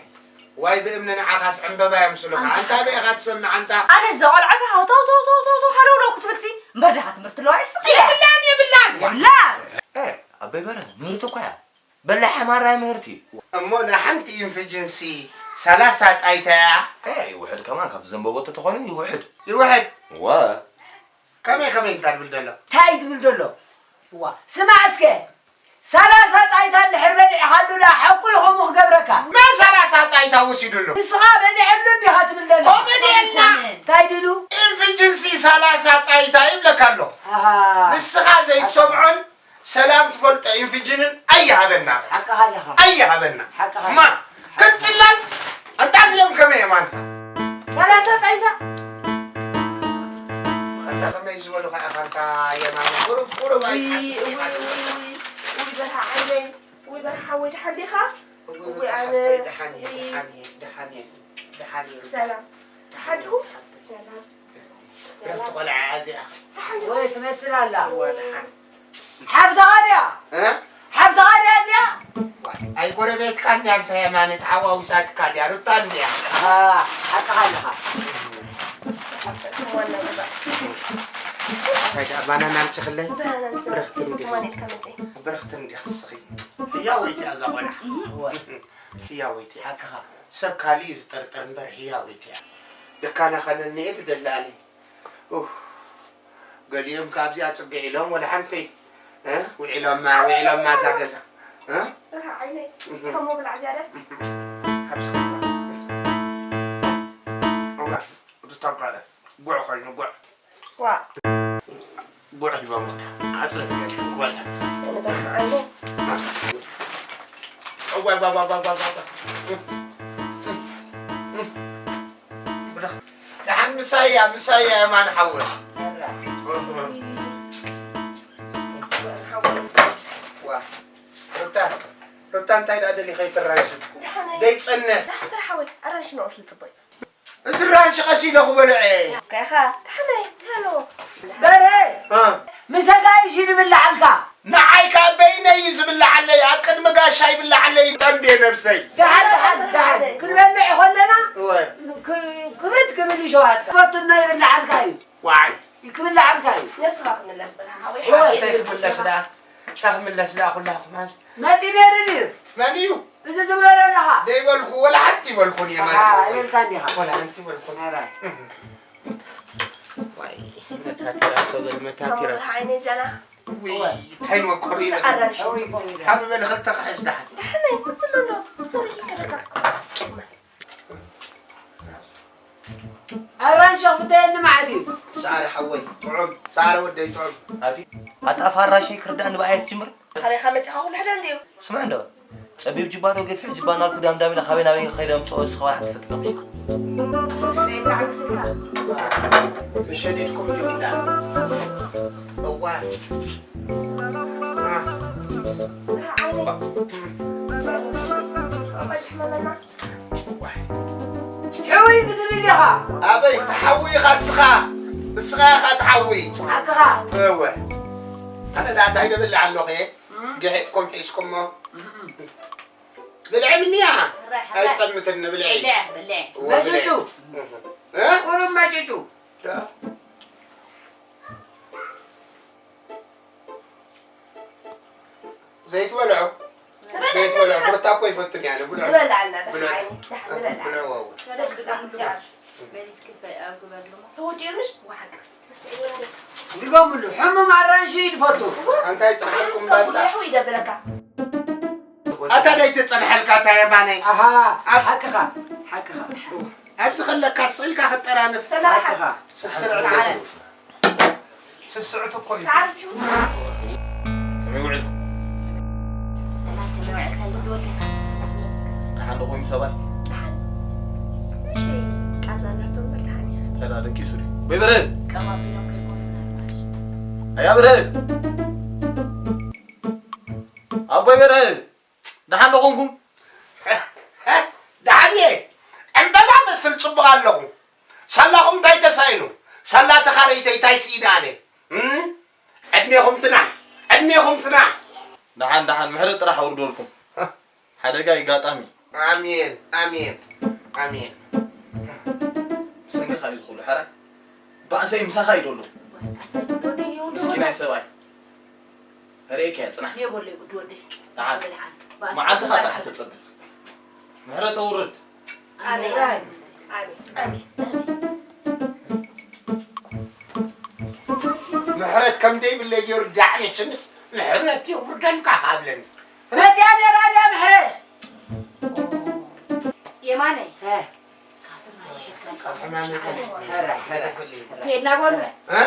ዋይ፣ ብእምኒ ንዓኻስ ዕምበባ የምስሉኻ። ኣንታ ኣንታ በይ ኢኻ ትሰምዕ ኣንታ? ኣነ እዛ ቆልዓስ ሃው ተው፣ ተው፣ ተው፣ ተው፣ ተው፣ ሃለው ዶ ክትብልሲ? እምበር ደሓ ትምህርቲ ኣለዋ ይስቕ ኢላ። የብላን፣ የብላን። የብላን። ኤ፣ ኣበይ በረ፣ ምህርቲ እኮ እያ። በላሕ ማራ ምህርቲ። እሞ ንሓንቲ ኢንፍጅንሲ ሰላሳ ጣይታ እያ? ኤ፣ ይውሕድ ከማን ካብቲ ዘንበቦ ተተኾነ ይውሕድ። ይውሕድ? እወ። ከመይ ከመይ እንታይ ትብል ደሎ? እንታይ ትብል ደሎ? እዋ፣ ስማዕ እስከ። ሰላሳ ጣይታ እንድሕር በሊዕኻሉ ደኣ ሓቁ እዩ ከምኡ ክገብረካ። መን ሰላሳ ጣይታ ወሲዱሉ? ንስኻ በሊዕሉ እንዲኻ ትብል ደሎ? ኮመዲ የላ። እንታይ ድሉ? ኢንፍጅንሲ ሰላሳ ጣይታ ይብለካ ኣሎ። ኣሃ። ንስኻ ዘይትሰምዖን ሰላም ትፈልጦ ኢንፍጅንን ኣይሃበና። ሓቅኻ ኣለኻ። ኣይሃበና። ሓቅኻ ማ ኣለኻ። ክትጽላል ኣንታ እዚኦም ከመይ እዮም ኣንታ? ሰላሳ ጣይታ። ኣንታ ከመይ ዝበሉ ኸዓ ኸንታ የማነ ቁሩብ ቁሩብ ውይ፣ ኣይትሓስብ ውይ፣ ኢኻ። ውይ፣ ውይ፣ ውይ፣ ውይ፣ በርሃ ዓይነይ፣ ውይ፣ በርሃ ሓወይ፣ ደሓን ዲኻ? ውይ፣ ውይ፣ ውይ፣ ኣነ፣ ሓፍተይ፣ ደሓን እየ፣ ውይ። ደሓን እየ፣ ደሓን እየ፣ ደሓን እየ። ሰላም። ደሓን ዲኹም? ሰላም። ብረኽቲ ቆልዓ እዚኣ። ደሓን ዲኹም? ወይ ትመስል ኣላ። እወ፣ ደሓን። ሓፍትኻ ድያ? እ? ሓፍትኻ ድያ እዚኣ? ዋይ፣ ኣይ ጎረቤትካ እንድያ፣ እንታይ የማነ ተሓዋዊሳትካ ድያ? ሩታ እንድያ። ኣሃ፣ ሓቅኻ ኣለኻ። እንታይ ደኣ፣ ባናና ኣምፅኽለይ? ባናና ኣምፅእ። ብረኽቲ እንዲኻ። ትማሊ ኢልካ መፅእ። ብረኽቲ እንዲኻ እስኺ። ህያወይቲ እያ እዛ ቆልዓ። እህ፣ እወ። ህያወይቲ እያ። ሓቅኻ። ሰብ ካሊእ እዩ ዝጥርጥር እምበር ህያወይቲ እያ። ደካና ኸነኒ እየ ድደሊ ኣነ። ኡፍ፣ ገሊኦም ካብዚኣ ጽግዕ ኢሎም ወላ ሓንቲ፣ እ? ውዒሎማ፣ ውዒሎማ እዛ ገዛ። እ? እህ፣ ዓይነይ፣ እህ። ከም ምብላዕ ዝያዳ። እህ። ኣብ ስክማ። እዋ፣ ሩታ ጓለ፣ ጉዕ ኮይኑ፣ ጉዕ። ዋ። ጉዕ ሂቦም። ኣጽም፣ ጉዕ። ንበልዓ ዓይነይ። እዋይ፣ ዋ፣ ዋ። ደሓን ምሳያ፣ ምሳያ የማን ሓወይ። ዋ፣ ሩታ፣ ሩታ እንታይ ደኣ ደሊኻ ይትራንሽ? ደሓን ደይ ጸንሕ። ደሓን ሓወይ፣ ኣራንሽ ነው ስልጽቦይ። እዚ ራንሽ ቀስ ኢለ ክበልዐ። ከኻ፣ ደሓን እንታይ ኣለዎ? በርሀ፣ እ። ምስ ኣጋይሽ እዩ ዝብልዓልካ። ንዓይ ከኣ በይነይ እዩ ዝብልዓለይ፣ ኣብ ቅድሚ ጋሻ ይብልዓለይ፣ ጠምቤ ነብሰይ። ደሓን፣ ደሓን፣ ደሓን። ክንበልዕ ከለና እወ። ክ-፣ ክብድ ክብል እዩ ሸውሃትካ። ፈቱና ይብልዓልካ እዩ። ዋይ። ክብልዓልካ እዩ። ነብስኻ ክምለስ ጥራሕ ሓወይ። እወ። ሓወይ እንታይ ክምለስ ደኣ? እንታይ ክምለስ ደኣ ኩላኹም? መጺኡ ነይሩ ድዩ? መን እዩ? እዚ ትብሎ ዘለኻ? ደይበልኩ፣ ወላ ሓንቲ ይበልኩን እየ ኣሃ፣ ማለት ነው። ኣይበልካን ዲኻ? ወላ ሓንቲ ይበልኩን። ኧረ። እህ። ዋይ፣ መታቲራ እኮ በል፣ መታቲራ። ካብ ዓይነይ ዘና። ውይ፣ እንታይ መኮሪ ይበል። ኣራንሽ ጽቡቕ። ሓቢ በል፣ ክልተ ክሕዝ ደሓን። ደሓን እዩ፣ ዘሎ ኣሎ። ሞሪሽ ይከለካ። ኣራንሺ ክፍተየኒ መዓት እዩ። ሰዓረ ሓወይ፣ ጥዑም፣ ሰዓረ ወደይ ጥዑም። ኣቲ፣ ኣጣፋ ኣራንሺ ክርዳእኒ ብኣየት ጅምር? ካበይ ካብ መጺኻ ኩሉ ሕደ እንድዩ። ስማዕ እንዶ፣ ጸቢብ ጅባ ዶ ገፊሕ ጅባ እናልኩ ዳምዳም ኢለ ካበይ ናበይ ከይደ ኣምጽኦ እስኻ ዋላ ሓንቲ ትፈልጥ ኣለኹ። ናይ ብላዕ ምስልካ። መሸኒትኩም እንዲኹም ደኣ። እዋ። አ። ዓይነይ። እም። ሰማይ ትሕመመና። ዋይ። ሕውይ ክትብል ኢኻ። ኣበይ ክትሓዊ ኢኻ እስኻ? እስኻ ኢኻ ትሓዊ። ሓቅኻ። እወ። ኣነ ደኣ እንታይ ደብል ኣለኹ እየ? እም። ግሒጥኩም ሒዝኩሞ። እም። ብልዒ ምንያ። ሕራይ፣ ሕራይ። ኣይጠምትን ንብልዒ። ብልዒ፣ ብልዒ። እወ፣ ብልዒ። መጭጩ። እ? ቁሩብ መጭጩ። ዳ። ዘይትበልዖ? ትበልዕ ዘይትበልዖ? ኣለኻ? ፍርታ እኮ ይፈትን እየ ኣነ። ብልዖ። ንበልዕ ኣለና፣ ብልዖ። ደሓን፣ ደሓን ንበልዕ። ብልዕዎ እውን። ደቂ ሰባት። ተወዲኡ ምሽ? ወሓቂ። ድገምሉ፣ ሕሙም ኣራንሺ እዩ ዝፈቱ። ኣንታይ ጽንሓልኩም ባልታ? ይደብረካ። ኣታ ደይ ትጸንሐልካ፣ ኣታ የማነይ። ኣሃ፣ ኣብ ሓቅኻ፣ ሓቅኻ። ኣብዚ ከለካ ስቕ ኢልካ ክትጠራንፍ። ሰመረ ሓቂ። ሓቂ። ስስዕ ትብል። ስስዕቲ እኮ እዩ። ከመይ ውዒልኩም? ሓንዶ ኮይኑ ሰብኣይ? ደሓን። እሺ፣ ቃዛ እናተንበር ደሓን እያ። ተላ ደቂሱ ድዩ? ወይ በርህ! ቀባቢሎም ከይኮኑ ምናልባሽ። ኣያ በርህ! ኣቦይ በርህ! ደሓን ዶ ኾንኩም? ደሓን እየ። ዕምበባ መስል ጽቡቕ ኣለኹ። ሳላኹም እንታይ ተሳኢኑ? ሳላ ተኻረይተይ እንታይ ስኢነ ኣነ? እም? ዕድሜኹም ትናሕ፣ ዕድሜኹም ትናሕ። ደሓን ደሓን ምሕረት ጥራሕ ኣውርደልኩም። ሓደጋ ይጋጣሚ። ኣሜን ኣሜን ኣሜን። ብሰንክኻ እዩ ዝኹሉ ሓራ ባእሰይ ምሳኻ ይደሎ። ምስኪናይ ሰብኣይ ርእየካ እየ ጽናሕ። የቦለይ ጉድ ወደይ። ደሓን ደሓን። መዓልትኻ ጥራሕ ተጸበ። ምሕረት ኣውርድ። ኣሜን። ኣሜን። ምሕረት ከም ደይብለይ ገይሩ ዳዕሚ ስምስ ምሕረት የውርደልካ ካብለኒ። መፅያ ነይራ ድያ ምሕረት? የማነይ። ካብ ሕማመይ ከ- ሕራይ ሕራይ ከፈልይ። ከይድና በሉ። እ?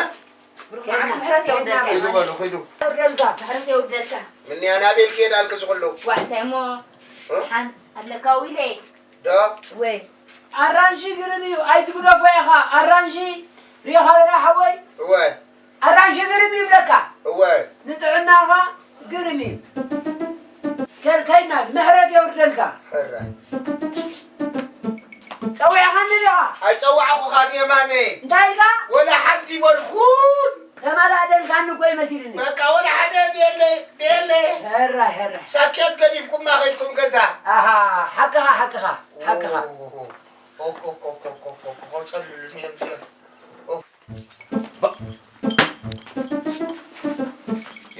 ብሩክ መዓልቲ ምሕረት የውርደልካ። ኪዱ በሉ ኪዱ። ደልጋ ምሕረት የውርደልካ። ምንያ ናበይ ክሄድ ኣልክ ዝኹሉ? ዋ እንታይ እሞ ሓን ኣለካ ዊለይ። ዶ? ወይ ኣራንሺ ግርም እዩ ኣይትግደፎ ኢኻ። ኣራንሺ ሪኻ በላ ሓወይ። እወ ኣራንሺ ግርም ይብለካ። እወ ንጥዕናኻ ግርም እዩ። ከርከይና ምሕረት የውርደልካ። ሕራይ። ጸዊዕኻኒ ዲኻ? ኣይጸዋዕኹኻን የማነ። እንታይ ኢልካ? ወላ ሓንቲ ይበልኩን። ተመላእደልካኒ እኮ ይመሲልኒ። በቃ ወላ ሓደ ድየለ ድየለ። ሕራይ ሕራይ። ሳኬት ገዲፍኩማ ኸድኩም ገዛ። ኣሃ ሓቅኻ ሓቅኻ ሓቅኻ። ኦኮኮኮኮኮ ኸጸልሉኒ እዮም እዚኦም።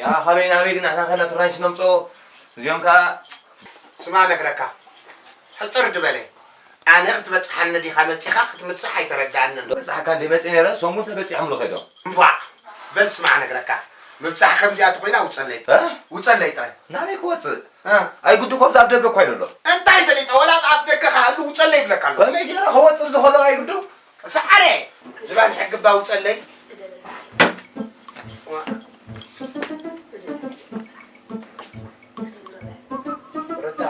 ያ ኻበይ ናበይ ግን ኣሕና ከና ትራንሽ ነምጾ እዚኦም ከኣ ስማ ነግረካ ሕጽር ድበለ ኣነ ክትበጽሓኒ ዲኻ መጺኻ ክትምጽሕ ኣይተረዳኣንን። በጻሕካ እንደ መጽእ ነረ ሰሙን ተበጺሖም ሉ ኸይዶም። እምቧዕ በል ስማዕ ነግረካ ምብጻሕ ከምዚኣ ተኾይና ውጸለይ እ? ውጸለይ ጥራይ ናበይ ክወጽእ? እ? ኣይግዱ ከምዚ ኣብ ደገ እኳ ይደሎ። እንታይ ፈሊጠ ወላ ኣብ ኣፍ ደገ ከሃሉ ውጸለይ ይብለካ ኣሎ። ከመይ ገይረ ክወጽእ ብዝኸሎ ኣይግዱ? ሰዓረ ዝባን ሕግባ ውጸለይ ሩታ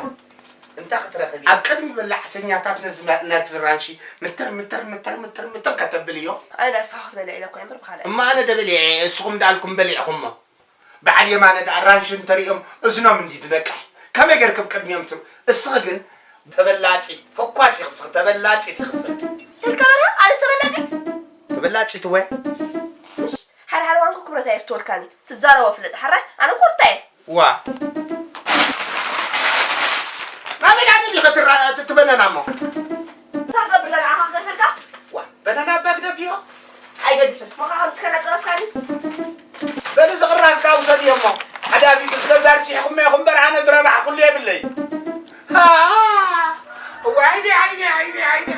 እንታይ ክትረኽብ ኣብ ቅድሚ በላዕተኛታት ነዚ ራንሺ ምትር ምትር ምትር ምትር ምትር ከተብል እዮ። ኣነ ንስኻ ክትበልዕ ኢለ እኮ እምበር ብኻልእ እማ ኣነ ደበሊዐ እየ እስኹም ዳልኩም በሊዕኹሞ። በዓል የማነ ደኣ ራንሺ እንተሪኦም እዝኖም እንዲ ድነቅሕ ከመይ ገርክብ ቅድሚኦም ትም እስኺ ግን ተበላጺት ፈኳስ ኢኺ እስኺ ተበላጺት ኢኺ ትፈልጢ። ስልከ በርሀ ኣነስ ተበላጺት ተበላጺት ወ ሓደ ሓደ ዋንኮ ክብረት ኣየፍትወልካኒ ትዛረቦ ፍለጥ ሓራይ ኣነ እኮ እንታይ ዋ ናበይ ናበይ ኢኺ ትራ- ት- ትበነና እሞ ታገብር ለጋዓኻ ክገድፈልካ ዋ በነና እባ ግደፍዮ ኣይገድፍን መኻኻ ምስ ከናጸረፍካኒ በሊ ዝቕራፍካ ውሰድዮ እሞ ሓዳፊቱ ስለ ዛርሲሕኹም ኢኹም እምበር ኣነ ዝረባሕኩሉ የብለይ። ሃ! እዋይ ዓይኒ ዓይኒ ዓይኒ ዓይኒ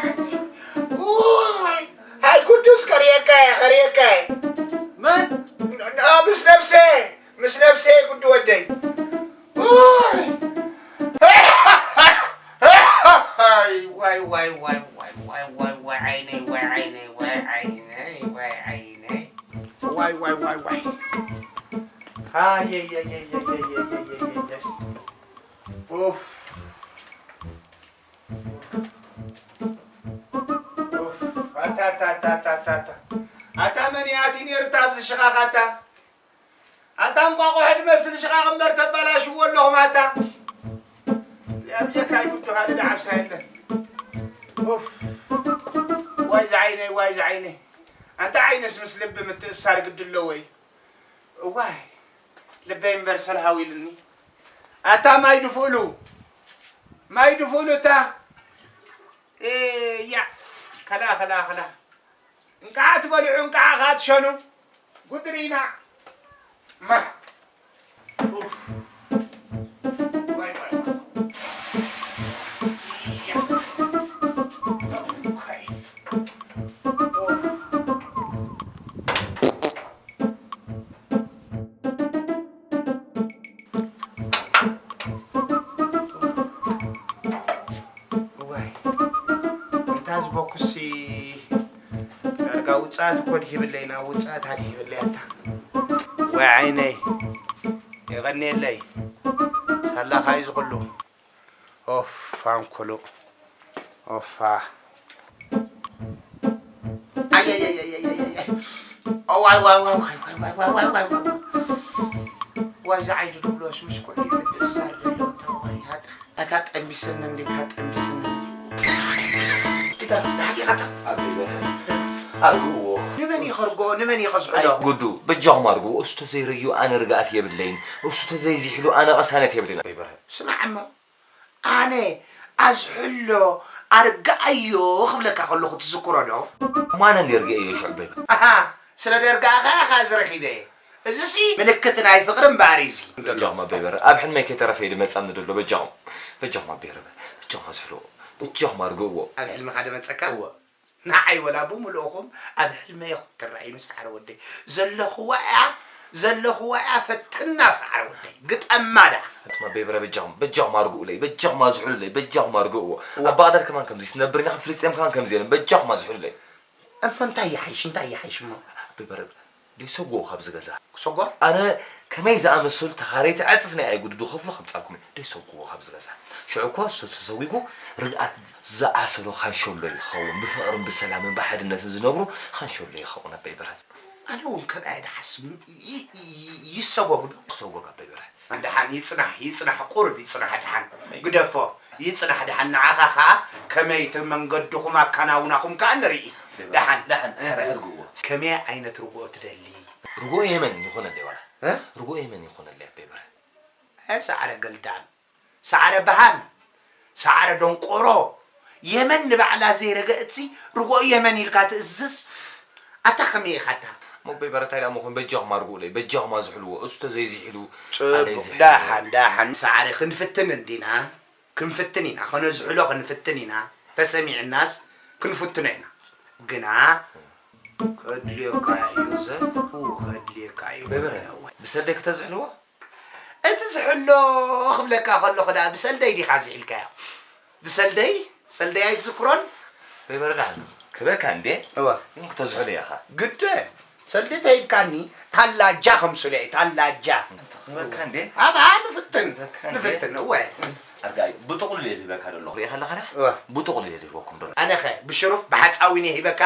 ውይ! ሃይ ኩዱስ ከርእየካ እየ ከርእየካ እየ መን? ን- ን- ምስ ነብሰ ምስ ነብሰ ጉዲ ወደይ ውይ! ዋይ ዋይ ዋይ ዋይ ዋይ ዋይ ዋይ ዋይ ዓይነይ ዋይ ዓይነይ ዋይ ዓይነይ ዋይ ዓይነይ ዋይ ዋይ ዋይ ዋይ ኣየየየየየየየየየየ ኡፍ ኡፍ ኣታ ኣታ ኣታ ኣታ ኣታ ኣታ ኣታ መን እያ እቲ ነይርታ ኣብዚ ሽቓቕ ኣታ ኣታ እንቋቑሖ ድመስል ሽቓቕ እምበር ተባላሽዎ ኣለኹም ኣታ እዚኣ ብጀካ ይጉዱ ካልእ ደዓብሳ የለን ኡፍ ዋይ ዝዓይነይ ዋይ ዝዓይነይ ኣንታ ዓይንስ ምስ ልቢ ምትእስሳር ግዲ ኣለዎ እዩ እዋይ ልበይ እምበር ሰልሃው ኢሉኒ ኣታ ማይ ድፍእሉ ማይ ድፍእሉ እታ እያ ከላ ከላ ከላ እንቃዓ ትበልዑ እንቃዓ ከዓ ትሸኑ ጉድሪና ማ እዋይ እንታ ዝበኩሲ ዳርጋ ውፅኣት እኮ ድሂብለይ ናብ ውፅኣት ኣድሂብለይ ኣታ ወይ ዓይነይ የቐንየለይ ሳላኻ እዩ ዝኽሉ ኦፍ፣ ፋንኮሎ። ኦፋ። ኣየየየየየየ። ኦ፣ ዋይ፣ ዋይ፣ ዋይ። ዋይ፣ ዝዓይዱ ድብሎስ ምስ ኩዕሊ ምትእሳር ዘሎ እታ ዋይ፣ ኣታ፣ ኣታ ጠንቢስኒ እንዴ፣ ኣታ ጠንቢስኒ። እታ፣ ዳሕዲኻ እታ። ኣበይ በረ? ኣርግእዎ። ንመን እዩ ከርግኦ? ንመን እዩ ከዝሕሎ? ኣይ፣ ጉዱ፣ በጃኹም ኣርግእዎ። እሱ ተዘይረዩ ኣነ ርግኣት የብለይን። እሱ ተዘይዚሕሉ ኣነ ቅሳነት የብለይን። ኣበይ በረ? ስማዕ እሞ፣ ኣነ ኣዝሕሎ ኣርግኣዮ ክብለካ ከለኹ ትዝክሮ ዶ? ማን እንዲ ኣርግኣዮ ሽዑ በይበ? ኣሃ፣ ስለ ደርግኣኻ ኢኻ እዚ ረኺበ። እዚሲ ምልክት ናይ ፍቕሪ እምበኣር እዩ እዚ። በጃኹም ኣበይ በረ፣ ኣብ ሕልመይ ከይተረፈ እዩ ድመጻኒ ደሎ። በጃኹም፣ በጃኹም ኣበይ በረ፣ በጃኹም ኣዝሕልዎ፣ በጃኹም ኣርግእዎ። ኣብ ሕልምኻ ድመጸካ? እወ። ንዓይ ወላ ብምልእኹም ኣብ ሕልመይ ኢኹም ትረኣዩኒ፣ ሰዓረ ወደይ። ዘለኽዋ እያ፣ ዘለኽዋ እያ፣ ፈትና፣ ሰዓረ ወደይ። ግጠማ ደኣ። ኣቱም ኣበይ በረ፣ በጃኹም፣ በጃኹም ኣርግኡለይ፣ በጃኹም ኣዝሕሉለይ፣ በጃኹም ኣርግእዎ። እዋ። ኣባ ቐዳድ ከማን ከምዚ፣ ነብርኛ ፍልስጤም ከማን ከምዚ ኢለን፣ በጃኹም ኣዝሕሉለይ። እሞ እንታይ ይሓይሽ፣ እንታይ ይሓይሽ እሞ? ኣበይ በረ፣ ደይሰጎ ካብዚ ገዛ። ክሰጎ? ኣነ ከመይ ዝኣመሰሉ ተኻረይቲ ዕጽፍ ናይ ኣይጉዱ ዝኸፍሉ ከምጻልኩም እየ። ደይሰጎ ካብዚ ገዛ። ሽዑ እኮ እሱ ተሰጒጉ ርግኣት ዝኣሰሎ ካንሸሎ ይኸውን። ብፍቕርን ብሰላምን ብሓድነትን ዝነብሩ ካንሸሎ ይኸውን ኣበይ በረ። ኣነ እውን ከምኣ እየ ዝሓስብ። ይ-፣ ይ-፣ ይሰጎግ ዶ? ይሰጎግ ኣበይ በረ። ደሓን ይጽናሕ፣ ይጽናሕ፣ ቁሩብ ይጽናሕ፣ ደሓን ግደፎ፣ ይጽናሕ፣ ደሓን ንዓኻ ኸኣ ከመይ እቲ መንገድኹም ኣከናውናኹም ከኣ ንርኢ። ደሓን። ደሓን፣ እህ። ሕራይ ኣድርግዎ። ከመይ ዓይነት ርግኦ ትደሊ? ርግኦ የመን ይኾነለይ ዋላ። እ? ርግኦ የመን ይኾነለይ ኣበይ በረ። ኣይ ሰዓረ ገልዳም፣ ሰዓረ በሃም፣ ሰዓረ ደንቆሮ፣ የመን ንባዕላ ዘይረገእትሲ ርግኦ የመን ኢልካ ትእዝዝ? ኣታ ከመይ ኢኻ ኣታ? እሞ ኣበይ በረ እንታይ ደኣ ምኾን፣ በጃኹም ኣርግኡለይ፣ በጃኹም ኣዝሕልዎ፣ እሱ ተዘይዚሕሉ ኣነ ጽቡቕ፣ ይዝሕል። ደሓን፣ ደሓን፣ ሰዓረ ክንፍትን እንዲና፣ ክንፍትን ኢና፣ ከነዝሕሎ ክንፍትን ኢና፣ ተሰሚዕናስ ክንፍትኖ ኢና። ግና ከድልየካ እዩ ዘርኡ፣ ከድልየካ እዩ። በበረ፣ ብሰልደይ ክተዝሕልዎ? እቲ ዝሕሎ ክብለካ ከለኹ ደኣ ብሰልደይ ዲኻ ዝሒልካዮ? ብሰልደይ? ሰልደይ ኣይትዝክሮን? በበረ፣ ደሓን ክበካ እንዴ? እወ። ግን ክተዝሕሎ ኢኻ። ግደ፣ ሰልደይ ተሂብካኒ፣ ታላጃ ከምስሎ እየ፣ ታላጃ። ክበካ እንዴ? ኣብ፣ ኣብ፣ ንፍትን፣ ክበካ እንዴ? ንፍትን፣ እወ። ኣርጋይ፣ ብጥቕሉል እየ ዝህበካ ዘለኹ። ሪኢኻ ኣለኻ ዳ? እወ። ብጥቕሉል እየ ዝህበኩም ዘሎ። ኣነኸ ብሽሩፍ ብሓፃዊን እየ ሂበካ?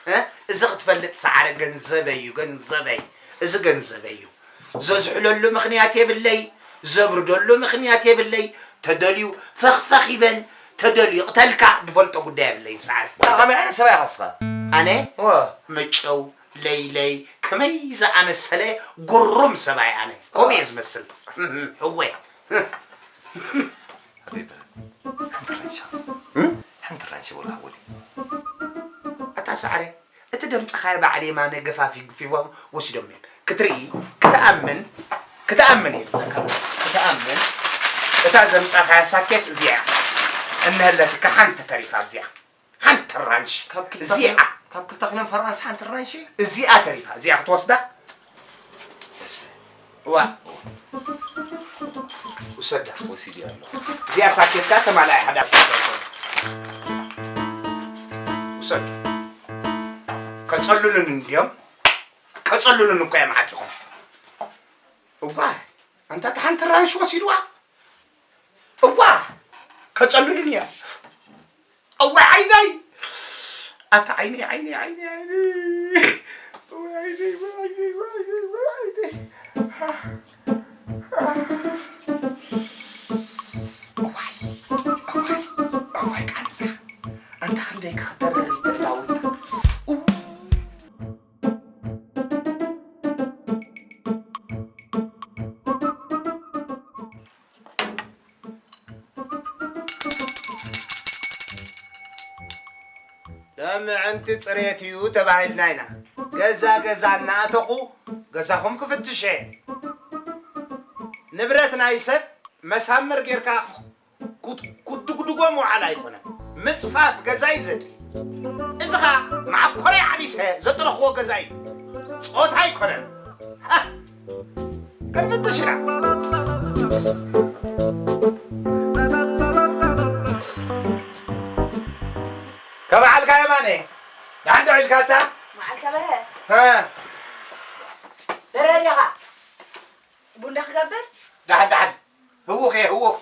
እ? እዚ ክትፈልጥ ሰዓረ ገንዘበይ እዩ፣ ገንዘበይ። እዚ ገንዘበይ እዩ። ዘዝሕለሉ ምኽንያት የብለይ፣ ዘብርደሉ ምኽንያት የብለይ። ተደልዩ ፈኽፈኽ ይበል፣ ተደልዩ ይቕተልካ፣ ዝፈልጦ ጉዳይ የብለይን ሰዓረ። ከመይ ዓይነት ሰብኣይ ኢኻ ንስኻ? ኣነ? እወ። መጨው ለይለይ ከመይ ዝኣመሰለ ጉሩም ሰብኣይ ኣነ። ከምኡ እየ ዝመስል። እወ። ሓንቲ ራንሻ። እም? ሓንቲ ራንሻ ወላ ሓወለይ። ኣታ ሰዓረ፣ እቲ ደምጸኻዮ በዓል የማነ ገፋፊ ግፊፎም ወሲዶም እዮም። ክትርኢ፣ ክትኣምን፣ ክትኣምን እየ ዝብለካ። ክትኣምን፣ እታ ዘምጻኻያ ሳኬት እዚኣ እያ። እነሀለትካ ሓንቲ ተሪፋ ኣብዚኣ። ሓንቲ ራንሽ። ካብ ክልተ እዚኣ። ካብ ክልተ ክለን ፈራንስ ሓንቲ ራንሽ? እዚኣ ተሪፋ፣ እዚኣ ክትወስዳ? እዋ። ውሰዳ። ወሲድያ ኣለኹ። እዚኣ ሳኬትካ ተማልኣ ሓዳር። ውሰድ። ከጸልሉን እንድዮም። ከጸልሉን እኮ እዮም ዓጢቖም። እዋ፣ ኣንታ እታ ሓንቲ ራንሽ ወሲድዋ። እዋ፣ ከጸልሉን እዮም። እዋ ዓይነይ! ኣታ ዓይነይ፣ ዓይነይ፣ ዓይነይ፣ ዓይነይ! እዋ ዓይነይ፣ እዋ ዓይነይ፣ እዋ ዓይነይ፣ እዋ ዓይነይ! እዋይ፣ እዋይ፣ እዋይ ቃንዛ! ኣንታ ክንደይ ክኽተርር ይትእል ዳውንታ! እው! ሎሚ ምዕንቲ ጽሬት እዩ ተባሂልና ኢና። ገዛ ገዛ እናኣተኹ ገዛኹም ክፍትሽ እየ። ንብረት ናይ ሰብ መሳምር ጌርካ ኩት-፣ ኩድጉድጎ ምውዓል ኣይኮነን። ምጽፋፍ ገዛ እዩ ዘድሊ። እዚ ኸኣ መዓኮረይ ዓቢሰ ዘጥረኽዎ ገዛ እዩ። ጾታ ኣይኮነን። ሃ! ክንፍትሽ ኢና። ከበዓልካ የማነ፣ ደሓን ደው ኢልካ እታ? መዓልካ በርሀ። ሃ። በርሀ ዲኻ? ቡን ዶ ክገብር? ደሓን፣ ደሓን። ህውኽ እየ፣ ህውኽ።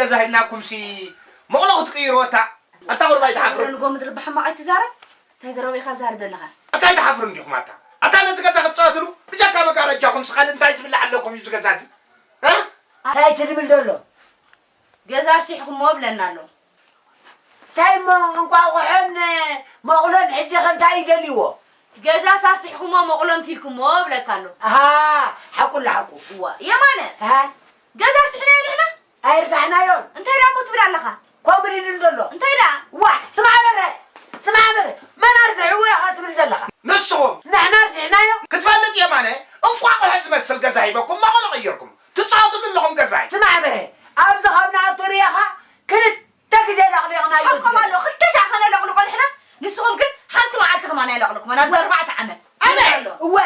ገዛ ሂብናኩምሲ መቕሎ ክትቅይርዎ እታ ኣታ ቁርባ ኣይትሓፍሩን። ንጎ ምድሪ ብሕማቕ ኣይትዛረብ። እንታይ ዘረባ ኢኻ ትዛረብ ዘለኻ? ኣታ ኣይትሓፍሩን ዲኹም ኣታ? ኣታ ነዚ ገዛ ክትጻወትሉ ብጃካ መጋረጃኹም ስኻል እንታይ ዝብላዕ ኣለኩም እዩ እዚ ገዛ እዚ? እ? እንታይ ትብል ዘሎ? ገዛ ኣርሲሕኩሞ ብለና ኣሎ። እንታይ እሞ እንቋቑሖን መቑሎን ሕጂ ኸ እንታይ ይደልይዎ? ገዛ ሳርሲሕኩሞ መቑሎም ትልኩሞ ብለካ ኣሎ። ኣሃ፣ ሓቁ ኣሎ ሓቁ። እዋ፣ የማነ፣ ኣሃ፣ ገዛ ኣርሲሕናዮ ንሕና? ኣይርሳሕናዮን። እንታይ ደኣ እሞ ትብል ኣለኻ? ከምኡ ኢሉ ዘሎ። እንታይ ደኣ? ዋ፣ ስማዕ በረ፣ ስማዕ በረ፣ መን ኣርሲሕዎ ኢኻ ትብል ዘለኻ? ንስኹም። ንሕና ኣርሲሕናዮ? ክትፈልጥ የማነ፣ እንቋቑሖ ዝመስል ገዛ ሂበኩም መቑሎ ቀይርኩም። ትጻወትሉ ኣለኹም ገዛይ። ስማዕ በረ፣ ኣብዚ ካብ ንኣቱ ርኢኻ ክልተ ግዜ ለቕሊቕናዮ እዚ ሓቆም ገዛ። ኣሎ፣ ክልተ ሻዕ ከነለቕልቆ ንሕና፣ ንስኹም ግን ሓንቲ መዓልቲ ከማን ኣይለቕልኩማን፣ ኣብዚ ኣርባዕተ ዓመት። ኣበይ? ኣሎ። እወ።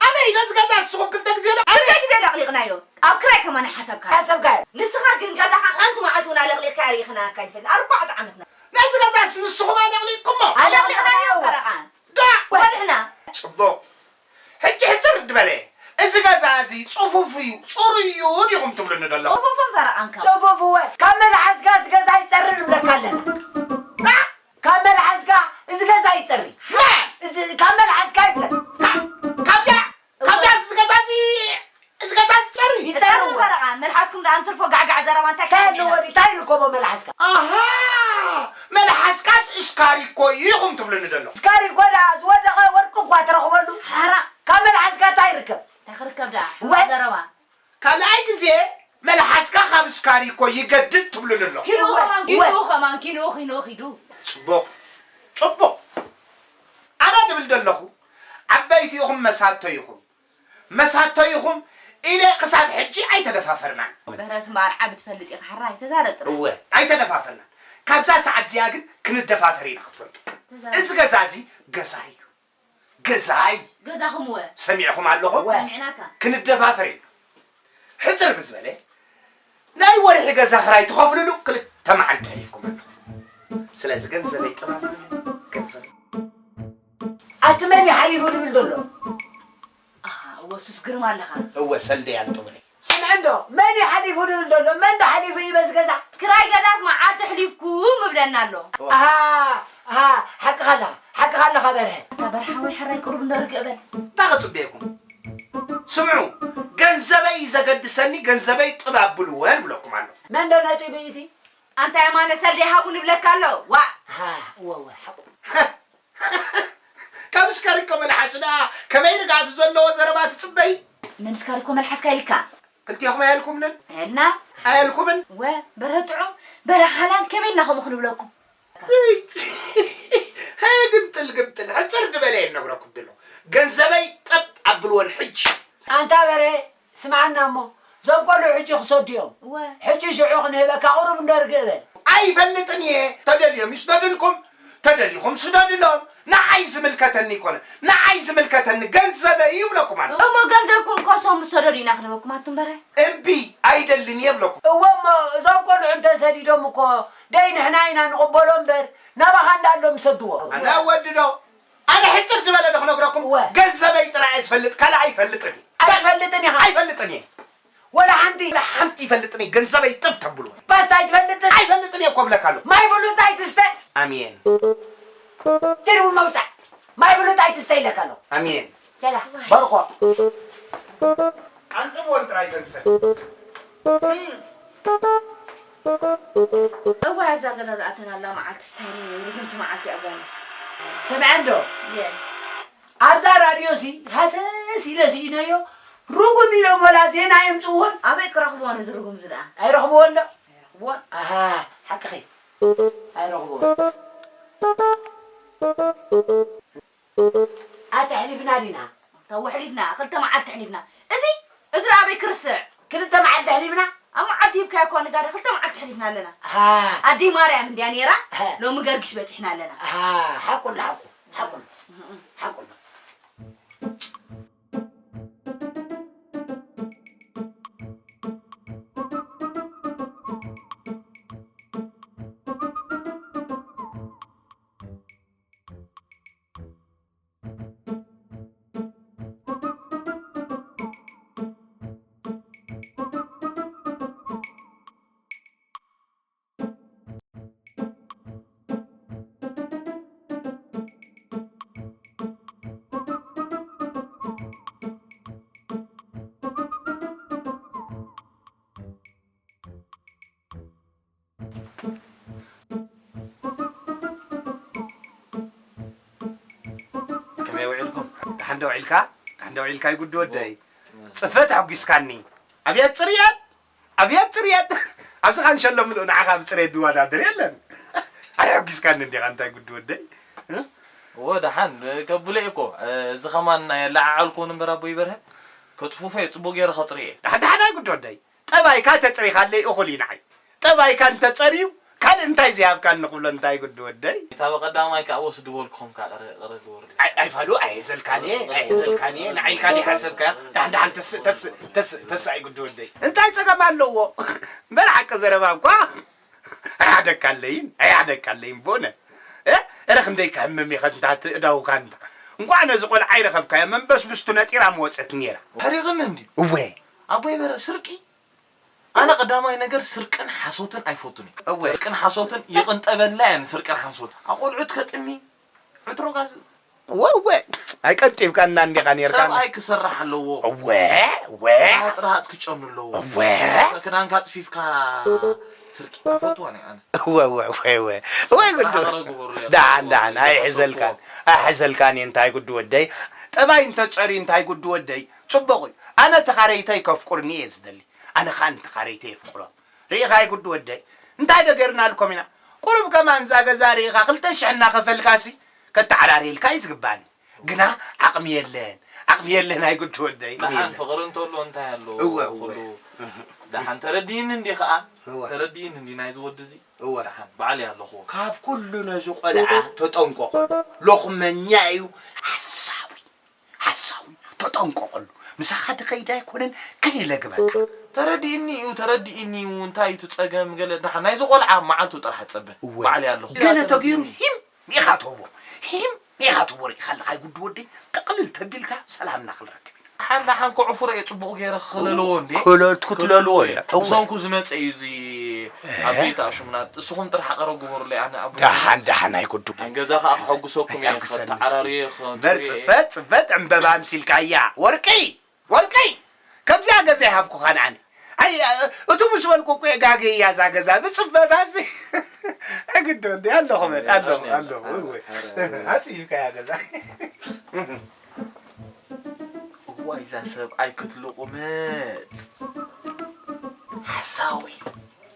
ኣበይ? ነዚ ገዛ ንስኹም ክልተ ግዜ ለቕ-፣ ክልተ ኣበይ? ግዜ ለቕሊቕናዮ። ኣብ ክራይ ከማን ሓሰብካዮ። ሓሰብካዮ። ንስኻ ግን ገዛኻ ሓንቲ መዓልቲ እውን ኣለቕሊቕካ ርኢኽናካ ኣይንፈልጥን። ኣርባዕተ ዓመትና። ነዚ ገዛስ ንስኹም ኣለቕሊቕኩሞ? ኣለቕሊቕናዮ ፈረቓ። ዳ! ወንሕና። ጽቡቕ። ሕጂ ሕጽር ድበለ። እዚ ገዛ እዚ ጽፉፍ እዩ፣ ጽሩይ እዩ ዲኹም ትብሉኒ ዘለኹም? ጽፉፍን ፈረቓን ካብ። ጽፉፍ እወ። ካብ መልሓስካ እዚ ገዛ ይጸሪ ንብለካ ኣለና። ዳ! ካብ መልሓስካ እዚ ገዛ ይጸሪ። መን? እዚ ካብ መልሓስካ ይብለካ። ካ-፣ ካብዚኣ፣ እወ። ካብዚኣ እዚ ገዛ እዚ፣ እዚ ገዛ እዚ ጸሪ። ይጸሪ እጸሪ እወ። ፈረቓ፣ መልሓስኩም ደኣ እንትርፎ ጋዕጋዕ ዘረባ እንታይ እንታይ ኣለዎ? እንታይ ይርከቦ መልሓስካ? ኣሃ፣ መልሓስካስ እስካሪኮ ኢኹም ትብሉኒ ዘሎ። እስካሪኮ ደኣ ዝወደቐ ወርቂ እኳ ትረኽበሉ። ሓራ። ካብ መልሓስካ እንታይ ይርከብ? እንታይ ክርከብ ደኣ? እወ። ዘረባ። ካልኣይ ግዜ መልሓስካ ካብ ስካሪኮ ይገድድ ትብሉኒ ኣሎ። ኪሎ እወ፣ ከማን፣ ኪሎ እወ። ከማን፣ ኪሎ፣ ኪሎ ኪዱ። ጽቡቕ፣ ጽቡቕ። ኣነ ድብል ደለኹ፣ ዓበይቲ ኢኹም፣ መሳቶ ኢኹም። መሳቶ ኢኹም ኢለ ክሳብ ሕጂ ኣይተደፋፈርናን። በረስ እምበኣር ዓቢ ትፈልጥ ኢኻ፣ ሕራይ ተዛረብ ጥራይ። እወ፣ ኣይተደፋፈርናን። ካብዛ ሰዓት እዚኣ ግን ክንደፋፈር ኢና ክትፈልጡ። ተዛረብ። እዚ ገዛ እዚ ገዛ እዩ። ገዛይ። ገዛኹም ወ? ሰሚዕኹም ኣለኹም? ወ። ሰሚዕናካ። ክንደፋፈር ኢና። ሕጽር ብዝበለ፣ ናይ ወርሒ ገዛ ክራይ ትኸፍልሉ ክልተ መዓልቲ ኣሕሊፍኩም ኣለኹም። ስለዚ ገንዘበይ ጥባብ ገንዘበይ። ኣቲ መን እዩ ሓሊፉ ድብል ዘሎ? ኣሃ፣ እወ፣ ሱስ ግርም ኣለኻ። እወ፣ ሰልደይ ኣንጥውለይ። ስምዕ እንዶ፣ መን እዩ ሓሊፉ ድብል ዘሎ? መን ዶ ሓሊፉ እዩ በዚ ገዛ? ክራይ ገዛስ መዓልቲ ኣሕሊፍኩም እብለና ኣሎ። ኣሃ፣ ኣሃ፣ ሓቅኻ ኣለኻ፣ ሓቅኻ ኣለኻ በርሀ። እታ በርሃ ወይ ሕራይ ቅሩብ እንዶ ርግእ በል። እንታይ ክጽበየኩም? ስምዑ፣ ገንዘበይ እዩ ዘገድሰኒ፣ ገንዘበይ ጥብ ኣብልወ ንብለኩም ኣሎ። መን ዶ ነጢቡ እዩ እቲ? ኣንታ የማነ ሰልዲ ሃቡ ንብለካ ኣሎ። ዋእ! ሃ፣ እወ፣ እወ፣ ሓቁ። ካብ ስካሪኮ መልሓስ ደኣ ከመይ ርግኣት ዘለዎ ዘረባ ትጽበይ? መን ስካሪኮ መልሓስካ ኢልካ? ክልቴኹም ኣየልኩምንን? ኣየልና። ኣየልኩምን? ወ፣ በርሀ ጥዑም፣ በርሀ ሓላል ከመይ ኢልና ከምኡ ክንብለኩም? እይ! ሃየ ግምጥል ግምጥል፣ ሕጽር ዝበለ እየ እነግረኩም ዘለኹ። ገንዘበይ ጠብ ኣብልወን ሕጂ። ኣንታ በርሀ፣ ስምዓና እሞ፣ እዞም ቆልዑ ሕጂ ክሰዱ እዮም። እወ። ሕጂ ሽዑ ክንህበካ ቁሩብ እንዶ ርግእ በል። ኣይፈልጥን እየ። ተደልዮም ይስደድልኩም፣ ተደሊኹም ስደድሎም። ንዓይ ዝምልከተኒ ኣይኮነን። ንዓይ ዝምልከተኒ ገንዘበይ እዩ ይብለኩም ኣሎ። እሞ ገንዘብኩም ኮሶም ምስ ሰደዱ ኢና ክንህበኩም ኣቱም በረ። እምቢ፣ ኣይደልን እየ ይብለኩም። እወ እሞ፣ እዞም ቆልዑ እንተሰዲዶም እኮ ደይ ንሕና ኢና ንቕበሎ እምበር፣ ናባኻ እንዳሎም ሰድዎ። ኣነ ወዲ ዶ? ኣነ ሕጽር ዝበለ ዶ ክነግረኩም? እወ። ገንዘበይ ጥራይ እየ ዝፈልጥ፣ ካልእ ኣይፈልጥን። ኣይትፈልጥን ኢኻ? ኣይፈልጥን እየ። ወላ ሓንቲ? ወላ ሓንቲ ኣይፈልጥን እየ፣ ገንዘበይ ጥብ ተብሉ። ፓስታ ኣይትፈልጥን? ኣይፈልጥን እየ እኮ እብለካ ኣለኹ። ማይ ፍሉጥ ኣይትስተ? ኣሜን። ትርቡ መውጻእ። ማይ ፍሉጥ ኣይትስተ ኢለካ ኣለኹ። ኣሜን። ቸላ፣ በርኮ። ኣንጥብወን ጥራይ ተንሰል። እዋይ፣ ኣብዛ ገዛ ዝኣተናላ መዓልቲ ስታይ ርግምቲ መዓልቲ እያ ጓለይ። ስምዐ እንዶ፣ የ። ኣብዛ ራድዮሲ ሃሰስ ኢለ ስኢነዮ፣ ርጉም ኢሎም ወላ ዜና የምጽእዎን። ኣበይ ክረኽብዎ ነዚ ርጉም እዚ ደኣ? ኣይረኽብዎን ዶ? ኣይረኽብዎን። ኣሃ፣ ሓቅኺ። ኣይረኽብዎን። ኣቲ ኣሕሊፍና ዲና? ታው ኣሕሊፍና፣ ክልተ መዓልቲ ኣሕሊፍና። እዚ፣ እዚ ደኣ ኣበይ ክርስዕ? ክልተ መዓልቲ ኣሕሊፍና? ኣብ መዓልቲ ሂብካዮ እኮ ነጋዶ፣ ክልተ መዓልቲ ኣሕሊፍና ኣለና። ኣሃ። ኣደይ ማርያም እንድያ ነይራ፣ ኣሃ። ሎሚ ገርግሽ በጺሕና ኣለና። ኣሃ፣ ሓቁ ኣሎ፣ ሓቁ፣ ሓቁ ኣሎ፣ ሓቁ ኣሎ። ከመይ ውዒልኩም? ደሓን ዶ ውዒልካ? ደሓን ዶ ውዒልካ ይጉዲ ወደይ? ጽፈት ኣጒስካኒ። ኣብያት ጽርያት! ኣብያት ጽርያት! ኣብዚ ካንሸሎ ምልኡ ንዓኻ ብጽሬት ዝወዳደር የለን። ኣይ ኣጒስካኒ እንዲኻ እንታይ ጉዲ ወደይ? እ? እወ ደሓን ከብሎ እየ እኮ። እዚ ኸማን ናይ ኣለዓዓልኩ እውን እምበር ኣቦይ በርሀ። ከጽፉፎ እየ፣ ጽቡቕ ገይረ ከጽርዮ እየ። ደሓን ደሓን ኣይጉዲ ወደይ። ጠባይካ ተጽሪኻለይ እኹል እዩ ንዓይ። ጠባይካ እንተጸርዩ ካልእ እንታይ ዘይሃብካኒ ክብሎ እንታይ ጉዲ ወደይ? እታ በቐዳማይ ከኣ ወስድዎ ልክኹም ከኣ ቅረ-፣ ቅረ ግበሩለይ። ኣይ-፣ ኣይፋሉ፣ ኣይሕዘልካን እየ፣ ኣይሕዘልካን እየ። ንዓይ ኢልካ ዘይሓሰብካዮ። ደሓን ደሓን ተስ-፣ ተስ-፣ ተስ-፣ ተስ ኣይጉዲ ወደይ። እንታይ ጸገም ኣለዎ? እምበር ሓቂ ዘረባ እኳ ኣይሓደካለይን፣ ኣይሓደካለይን ብእውነት። እ? እረ ክንደይ ከህምም እየ ከንታ ትእዳውካ እንታ። እንቋዕ ነዚ ቆልዓ ኣይረኸብካዮ፣ መንበስብስቱ ነጢራ ምወጸት ነይራ። ሕሪቕኒ እንድዩ። እወ። ኣቦይ በረ ስርቂ ኣነ ቀዳማይ ነገር ስርቅን ሓሶትን ኣይፈቱን እየ። እወ። ስርቅን ሓሶትን ይቕንጠበላ እየን፣ ስርቅን ሓሶት። ኣቆልዑት ከጥሚ፣ ዕትሮ ጋዝ። እወ፣ እወ። ኣይቀንጢብካና እንዲኻ ነይርካ። ሰብኣይ ክሰርሕ ኣለዎ። እወ፣ እወ። ጥርሃጽ ክጨኑ ኣለዎ። እወ። ክዳንካ ጽፊፍካ ስርቂ ኣይፈትዋን እየ ኣነ። እወ፣ እወ፣ እወ፣ እወ። ወይ ጉዱ። ጥራሕ ኣረ ግበሩለይ። ደሓን፣ ደሓን። ኣይሕዘልካን። ኣይሕዘልካን እየ እንታይ ጉዱ ወደይ። ጠባይ እንተጸርዩ እንታይ ጉዱ ወደይ። ጽቡቕ እዩ። ኣነ ተኻረይተይ ከፍቁርኒ እየ ዝደሊ። ኣነ ኸኣ ንተኻረይተይ የፍቅሮም። ርኢኻ ይጉዲ ወደይ፣ እንታይ ዶ ጌርናልኩም ኢና? ቁሩብ ከማን እዛ ገዛ ርኢኻ ክልተ ሽሕ እናኸፈልካሲ ከተዓራርየልካ እዩ ዝግባኒ። ግና ዓቕሚ የለን፣ ዓቕሚ የለን ኣይጉዲ ወደይ። ደሓን ፍቕሪ እንተሎ እንታይ ኣሎ? እወ፣ እወ። ኩሉ ደሓን ተረዲእኒ እንዲ ኸኣ? እወ። ተረዲእኒ እንዲ ናይዚ ወዲ እዚ? እወ። ደሓን ባዕለይ ኣለኹዎ። ካብ ኩሉ ነዚ ቆልዓ ተጠንቀቑ። ሎኽመኛ እዩ፣ ሓሳዊ። ሓሳዊ፣ ተጠንቀቐሉ። ምሳኻ ድኸይድ ኣይኮነን፣ ከይለግበካ። ተረዲእኒ እዩ፣ ተረዲእኒ እዩ። እንታይ እዩ እቲ ጸገም? ገለ ደሓን ናይዚ ቆልዓ መዓልቱ ጥራሕ ጸበ። እወ። ባዕለይ ኣለኹ። ገለ ተገይሩ ሂም ኢኻ ትህቦ። ሂም ኢኻ ትህቦ። ርኢኻ ኣለኻ ይጉዲ ወደይ። ጥቕልል ተቢልካ ሰላምና ክንረክብ ኢና። ደሓን ደሓን ከዕፉሮ እየ ጽቡቕ ገይረ ክለልዎ እንዴ? ክለ-፣ ክትለልዎ እየ። እወ። ብሰንኩ ዝመጸ እዩ እዚ እህ። ኣብ ቤት ኣሹምና። እስኹም ጥራሕ ኣቕረብ ግበሩለይ፣ ኣነ ኣብ ደሓን፣ ደሓን ኣይጉዱ። ኣን ገዛ ኸኣ ክሐጉሰኩም እየ፣ የሐጉሰኒ እስኪ። ከተዓራርየ፣ በር ጽፈት፣ ጽፈት ዕምበባ ኣምሲልካያ። ወርቂ! ወርቂ! ከምዚኣ ገዛ ይሃብኩኻ ንዓኒ። ኣይ፣ እቱ ምስ በልኩ እኮ የጋገያ እዛ ገዛ ብጽፈታሲ። ኣይግዶ እንዲ ኣለኹ በል፣ ኣለኹ፣ ኣለኹ። እወ። ኣጽቢብካያ ገዛ። እዋይ፣ እዛ ሰብኣይ ክትልቑመጽ። ሓሳዊ።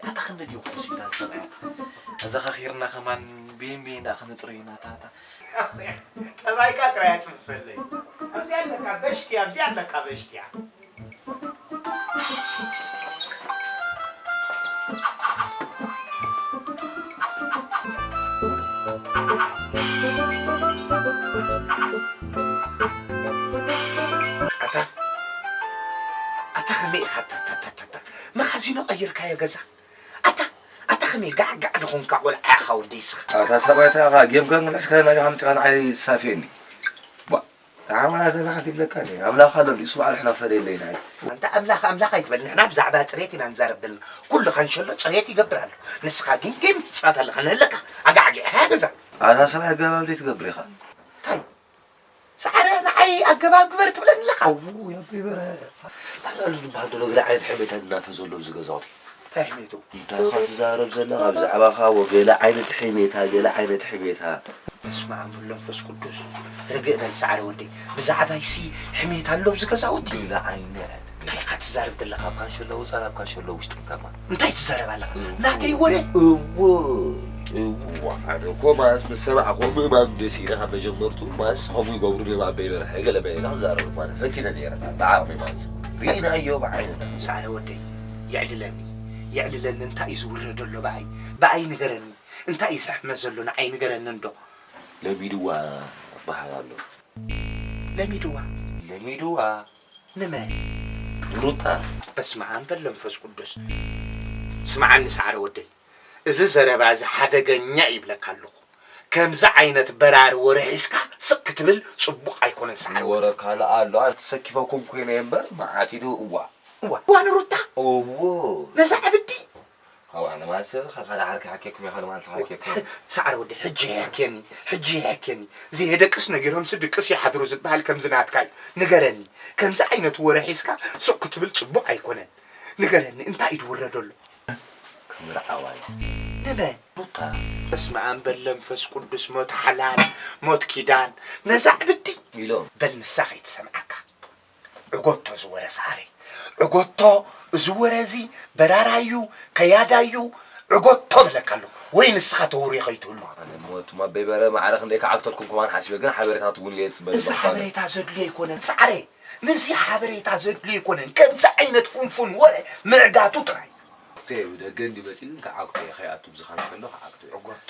ኣታ ክንደይ ድዩ ኩርሲታት ሰብኣይ? ኣዘኻኺርና ከማን ብይን ብይን ደኣ ክንጽርይ ኢና፣ ኣታ፣ ኣታ። ጠባይካ ጥራይ ኣጽፍፈለይ። ኣብዚኣ ኣለካ በሽትያ፣ ኣብዚኣ ኣለካ በሽትያ። ኣታ፣ ኣታ ከመይ ኢኻ? ኣታ፣ ኣታ፣ ኣታ፣ ኣታ፣ መኻዚኖ ቀይርካዮ ገዛ? ኣታ፣ ኣታ ከመይ ጋዕጋዕ ዝኾንካ ቆልዓ ኢኻ ወደይ እስኻ? ኣታ ሰብኣይ፣ እንታይ ኢኻ? ጌምካ ክንሕዝ ከለና ዲኻ መጺኻ ንዓይ ትሳፍየኒ? ቧ፣ ንዓማ ገና ሓንቲ ይብለካ እኔ። ኣምላኽ ኣሎ እንዲ፣ እሱ ባዕሉ ሕና ፈደየለይ ንዓይ። ኣንታ ኣምላኽ፣ ኣምላኽ ኣይትበል። ንሕና ብዛዕባ ጽሬት ኢና ንዛረብ ዘለና። ኩሉ ካንሸሎ ጽሬት ይገብር ኣሎ። ንስኻ ግን ጌም ትጻወት ኣለኻ። ንህለካ ኣጋዕጊዕኻ ገዛ። ኣታ ሰብኣይ፣ ኣገባብ ደይ ትገብር ኢኻ? እንታይ? ሰዓረ ንዓይ ኣገባብ ግበር ትብለኒ ኣለኻ? ኣዉ፣ ያበይ በረ። ታዛሉ ዝበሃል ዘሎ ገለ ዓይነት ሕሜታ እናፈ ዘሎ ኣብዚ ገዛውቲ። እንታይ ሕሜቱ? እንታይ ኢኻ ትዛረብ ዘለኻ? ብዛዕባኻ ወ-፣ ገለ ዓይነት ሕሜታ፣ ገለ ዓይነት ሕሜታ። በስመ ኣብ ወወልድ ወመንፈስ ቅዱስ። ርግእ በል ሰዓረ ወደይ። ብዛዕባይሲ ሕሜታ ኣሎ ኣብዚ ገዛውቲ? ገለ ዓይነት። እንታይ ኢኻ ትዛረብ ዘለኻ? ካብ ካንሸሎ ውጻእ ናብ ካንሸሎ ውሽጢ ከተማ። እንታይ ትዛረብ ኣለኻ? እዎ። ናተይ ወረ? እዎ። እዎ። ኣነ እኮ ማለት ምስ ሰማዕኹ ምእማን ደስ ኢለ ካብ መጀመርቱ ማለት ከምኡ ይገብሩ ድዮም ኣበይ በርሀ ገለ በለ ኢለ ክዛረብ እኳ ኣነ ፈቲነ ነይረ ብዓቕመይ ማለት እዩ። ርኢናዮ ብዓይንና። ሰዓረ ወደይ፣ የዕልለኒ፣ የዕልለኒ እንታይ እዩ ዝውረ ዘሎ ብኣይ? ብኣይ ንገረኒ። እንታይ እዩ ዝሕመ ዘሎ ንዓይ ንገረኒ እንዶ? ለሚድዋ ይበሃል ኣሎ። ለሚድዋ? ለሚድዋ። ንመን? ንሩታ። በስመ ኣብ በል መንፈስ ቅዱስ። ስምዓኒ ሰዓረ ወደይ፣ እዚ ዘረባ እዚ ሓደገኛ እዩ ይብለካ ኣለኹ። ከምዚ ዓይነት በራሪ ወረ ሒዝካ ስቕ ክትብል ጽቡቕ ኣይኮነን ሰዓረ ወደይ። ወረ ካልእ ኣሎ፣ ኣነ ተሰኪፈኩም ኮይነ እየ እምበር መዓት ኢሉ እዋ። እዋ፣ እዋ ንሩታ? እዎ። ነዛ ዕብዲ? ኣው ኣነ ማለት ሰብ፣ ኸ-፣ ካልእ ዓርኪ ሓኬኩም እየ፣ ካልእ መዓልቲ ሓኬኩም። ሰዓረ ወደይ፣ ሕጂ ይሕኬኒ፣ ሕጂ ይሕኬኒ። ዘይደቅስ ነጊሮምሲ ድቅስ ይሓድሩ ዝበሃል ከምዚ ናትካ እዩ። ንገረኒ፣ ከምዚ ዓይነት ወረ ሒዝካ ሱቕ ክትብል ጽቡቕ ኣይኮነን። ንገረኒ፣ እንታይ እዩ ዝውረድ ዘሎ? ከም ርዓዋይ። ንመን? ሩታ። በስመ ኣብ በል መንፈስ ቅዱስ፣ ሞት ሓላል፣ ሞት ኪዳን። ነዛ ዕብዲ ኢሎም። በል ንሳ ከይትሰምዓካ። ዕጎቶ ዝወረ ሰዓረይ። ዕጎቶ እዚ ወረ እዚ በራራዩ፣ ከያዳዩ፣ ዕጎቶ ብለካ ኣለኹ። ወይ ንስኻ ተውርዮ ከይትህሉ። ኣነ ሞት፣ ማ በይበረ ማዕረ ክንደይ ክዓግተልኩም ከማን ሓሲበ፣ ግን ሓበሬታት እውን እየ ዝጽበ እዚ ዘለኹ ኣነ። ሓበሬታ ዘድልዮ ኣይኮነን ሰዓረይ። ነዚ ሓበሬታ ዘድልዮ ኣይኮነን። ከምዚ ዓይነት ፍንፉን ወረ ምዕጋቱ ጥራይ። እየ ብደገ እንዲ መጺእ ግን ክዓግቶ እየ፣ ከይኣቱ ብዝኻን ከሎ ክዓግቶ እየ። ዕጎቶ፣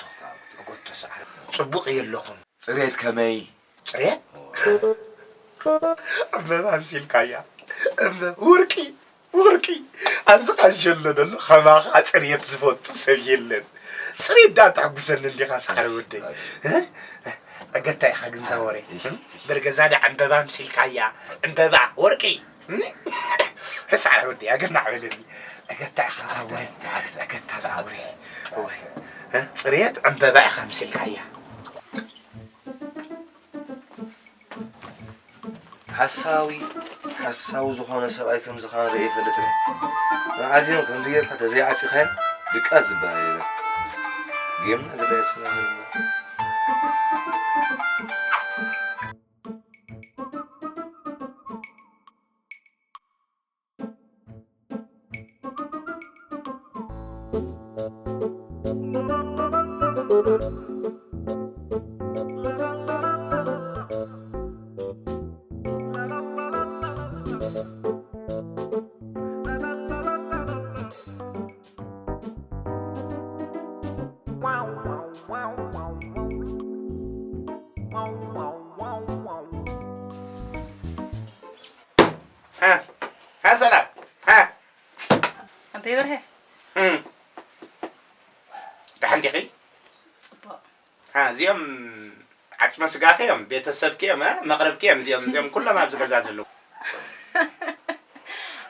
ዕጎቶ ሰዓረይ። ጽቡቕ እየ ኣለኹን። ጽሬት ከመይ? ጽሬት? ዕምበባ ኣምሲልካያ። ዕምበባ ወርቂ፣ ወርቂ። ኣብዚ ቃንሸሎ ደሎ ከማኻ ጽሬት ዝፈቱ ሰብ የለን። ጽሬት ዳ ተሐጉሰኒ እንዲኻ ሰዓረ ወደይ። እ? ዕገታ ኢኻ ግን እዛ ወረ። እሺ፣ እሺ። ብርገዛ ዳ ዕምበባ ኣምሲልካያ። ዕምበባ ወርቂ። ሰዓረ ወደይ ኣገናዕ በለኒ። ዕገታ ኢኻ እዛ ወረ። ዕገታ እዛ ወረ። ወይ። እ? ጽሬት ዕምበባ ኢኻ ኣምሲልካያ። ሓሳዊ፣ ሓሳዊ ዝኾነ ሰብኣይ ከምዚ ኸዓ ርእየ ይፈልጥን እየ። መዓዝ እዮም ከምዚ ጌርካ ተዘይዓጺኻዮ ድቃስ ዝበሃል የለን። ጌምና ግዳ የስፍና። ሃ፣ ሃ፣ ሰላም። ሃ። ኣንተ ይበርሀ። እም። ደሓን ዲኺ? ጽቡቕ። ሃ፣ እዚኦም ዓጽመ ስጋኺ እዮም፣ ቤተሰብኪ እዮም፣ እ? መቕረብኪ እዮም፣ እዚኦም፣ እዚኦም ኩሎም ኣብዚ ገዛ ዘለዉ።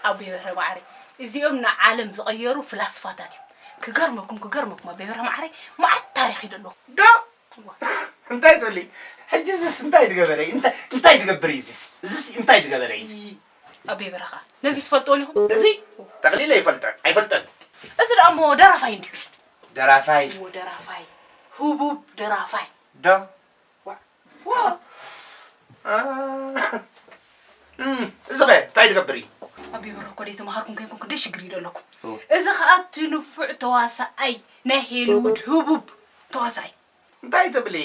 ኣቦይ በርሀ ማዕረይ፣ እዚኦም ንዓለም ዝቐየሩ ፍላስፋታት እዮም። ክገርመኩም፣ ክገርመኩም፣ ኣቦይ በርሀ ማዕረይ፣ መዓት ታሪኽ እዩ ዘለዎ። ዶ? እንታይ ትብሊ? ሕጂ እዚስ እንታይ ድገበረ? እንታይ፣ እንታይ ድገብር እዩ እዚስ? እዚስ እንታይ ድገበረ እዩ? ይ-፣ ኣቤ በረኻ፣ ነዚ ትፈልጥዎ ዲኹም? ነዚ ጠቕሊለ ይፈልጠ-፣ ኣይፈልጠን። እዚ ደኣ እሞ ደራፋይ እንድዩ። ደራፋይ? እዎ፣ ደራፋይ። ህቡብ ደራፋይ። ዶ? ዋ። ዋ። አ፣ እም፣ እዚ ኸ እንታይ ድገብር እዩ? ኣቤ በረኻ እኮ ደይተማሃርኩም ከይንኩም ክንደይ ሽግር እዩ ደለኩም። ኦ። እዚ ኸኣ እቲ ንፉዕ ተዋሳኣይ ናይ ሄሊውድ ህቡብ ተዋሳኣይ። እንታይ ትብሊ?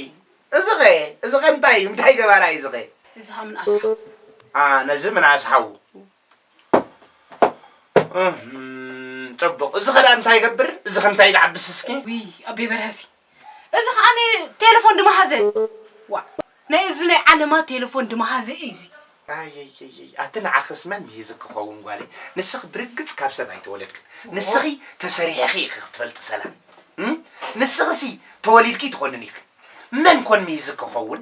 እዚ ኸ፣ እዚ ኸ እንታይ እዩ? እንታይ ገባራይ እዚ ኸ? እዚ ኸኣ ምንኣስ ሓው። አ፣ ነዚ ምንኣስ ሓው። እህም፣ ጽቡቕ። እዚ ኸ ደኣ እንታይ ይገብር? እዚ ኸ እንታይ ይድዓብስ እስኪ? ውይ፣ ኣቤ በርሀሲ። እዚ ኸኣ ቴሌፎን ድመሃዘ። ዋ፣ ናይ እዚ ናይ ዓለማ ቴሌፎን ድመሃዘ እዩ እዚ። ኣየየየይ፣ ኣቲ ንዓኽስ መን ምሂዝኪ ክኸውን ጓለይ? ንስኺ ብርግጽ ካብ ሰብ ኣይተወለድክን። ንስኺ ተሰሪሕኺ ኢኺ ክትፈልጢ ሰላም። እም? ንስኺሲ ተወሊድኪ ትኾንን ኢኺ። መን ኮን ምሂዝኪ ክኸውን?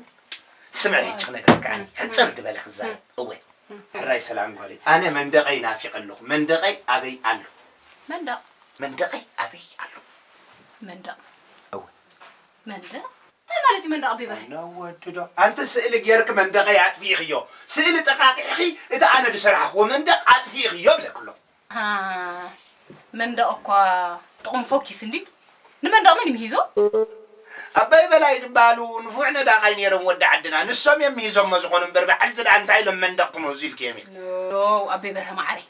ስምዒ ሕጂ ክነግረኪ ኣነ። ሕጽር ዝበለ ክዛረብ። እወ። ሕራይ ሰላም ጓለይ። ኣነ መንደቐይ ናፊቐ ኣለኹ። መንደቐይ ኣበይ ኣሎ? መንደቕ? መንደቐይ ኣበይ ኣሎ? መንደቕ? እወ። መንደቕ? እንታይ ማለት እዩ መንደቕ ኣቢበ? ኣነ ወዲ ዶ? ኣንቲ ስእሊ ጌርኪ መንደቐይ ኣጥፊእኽዮ። ስእሊ ጠቃቂዕኺ እቲ ኣነ ዝሰራሕኽዎ መንደቕ ኣጥፊእኽዮ እብለኪ ኣለኹ። ሃ፣ መንደቕ እኳ ጥቕሙ ፎኪስ እንድዩ። ንመንደቕ መን እዩ ምሂዞ? ኣባይ በላይ ዝበሃሉ ንፉዕ ነዳቓይ ነይሮም ወዲ ዓድና። ንሶም እዮም ምሂዞሞ ዝኾኑ እምበር፣ ባዕልዚ ደኣ እንታይ ኢሎም መንደቕ ክምህዙ ኢልክዮም ኢኺ? ኖ፣ ኣቤ በርሀ ማዓረይ።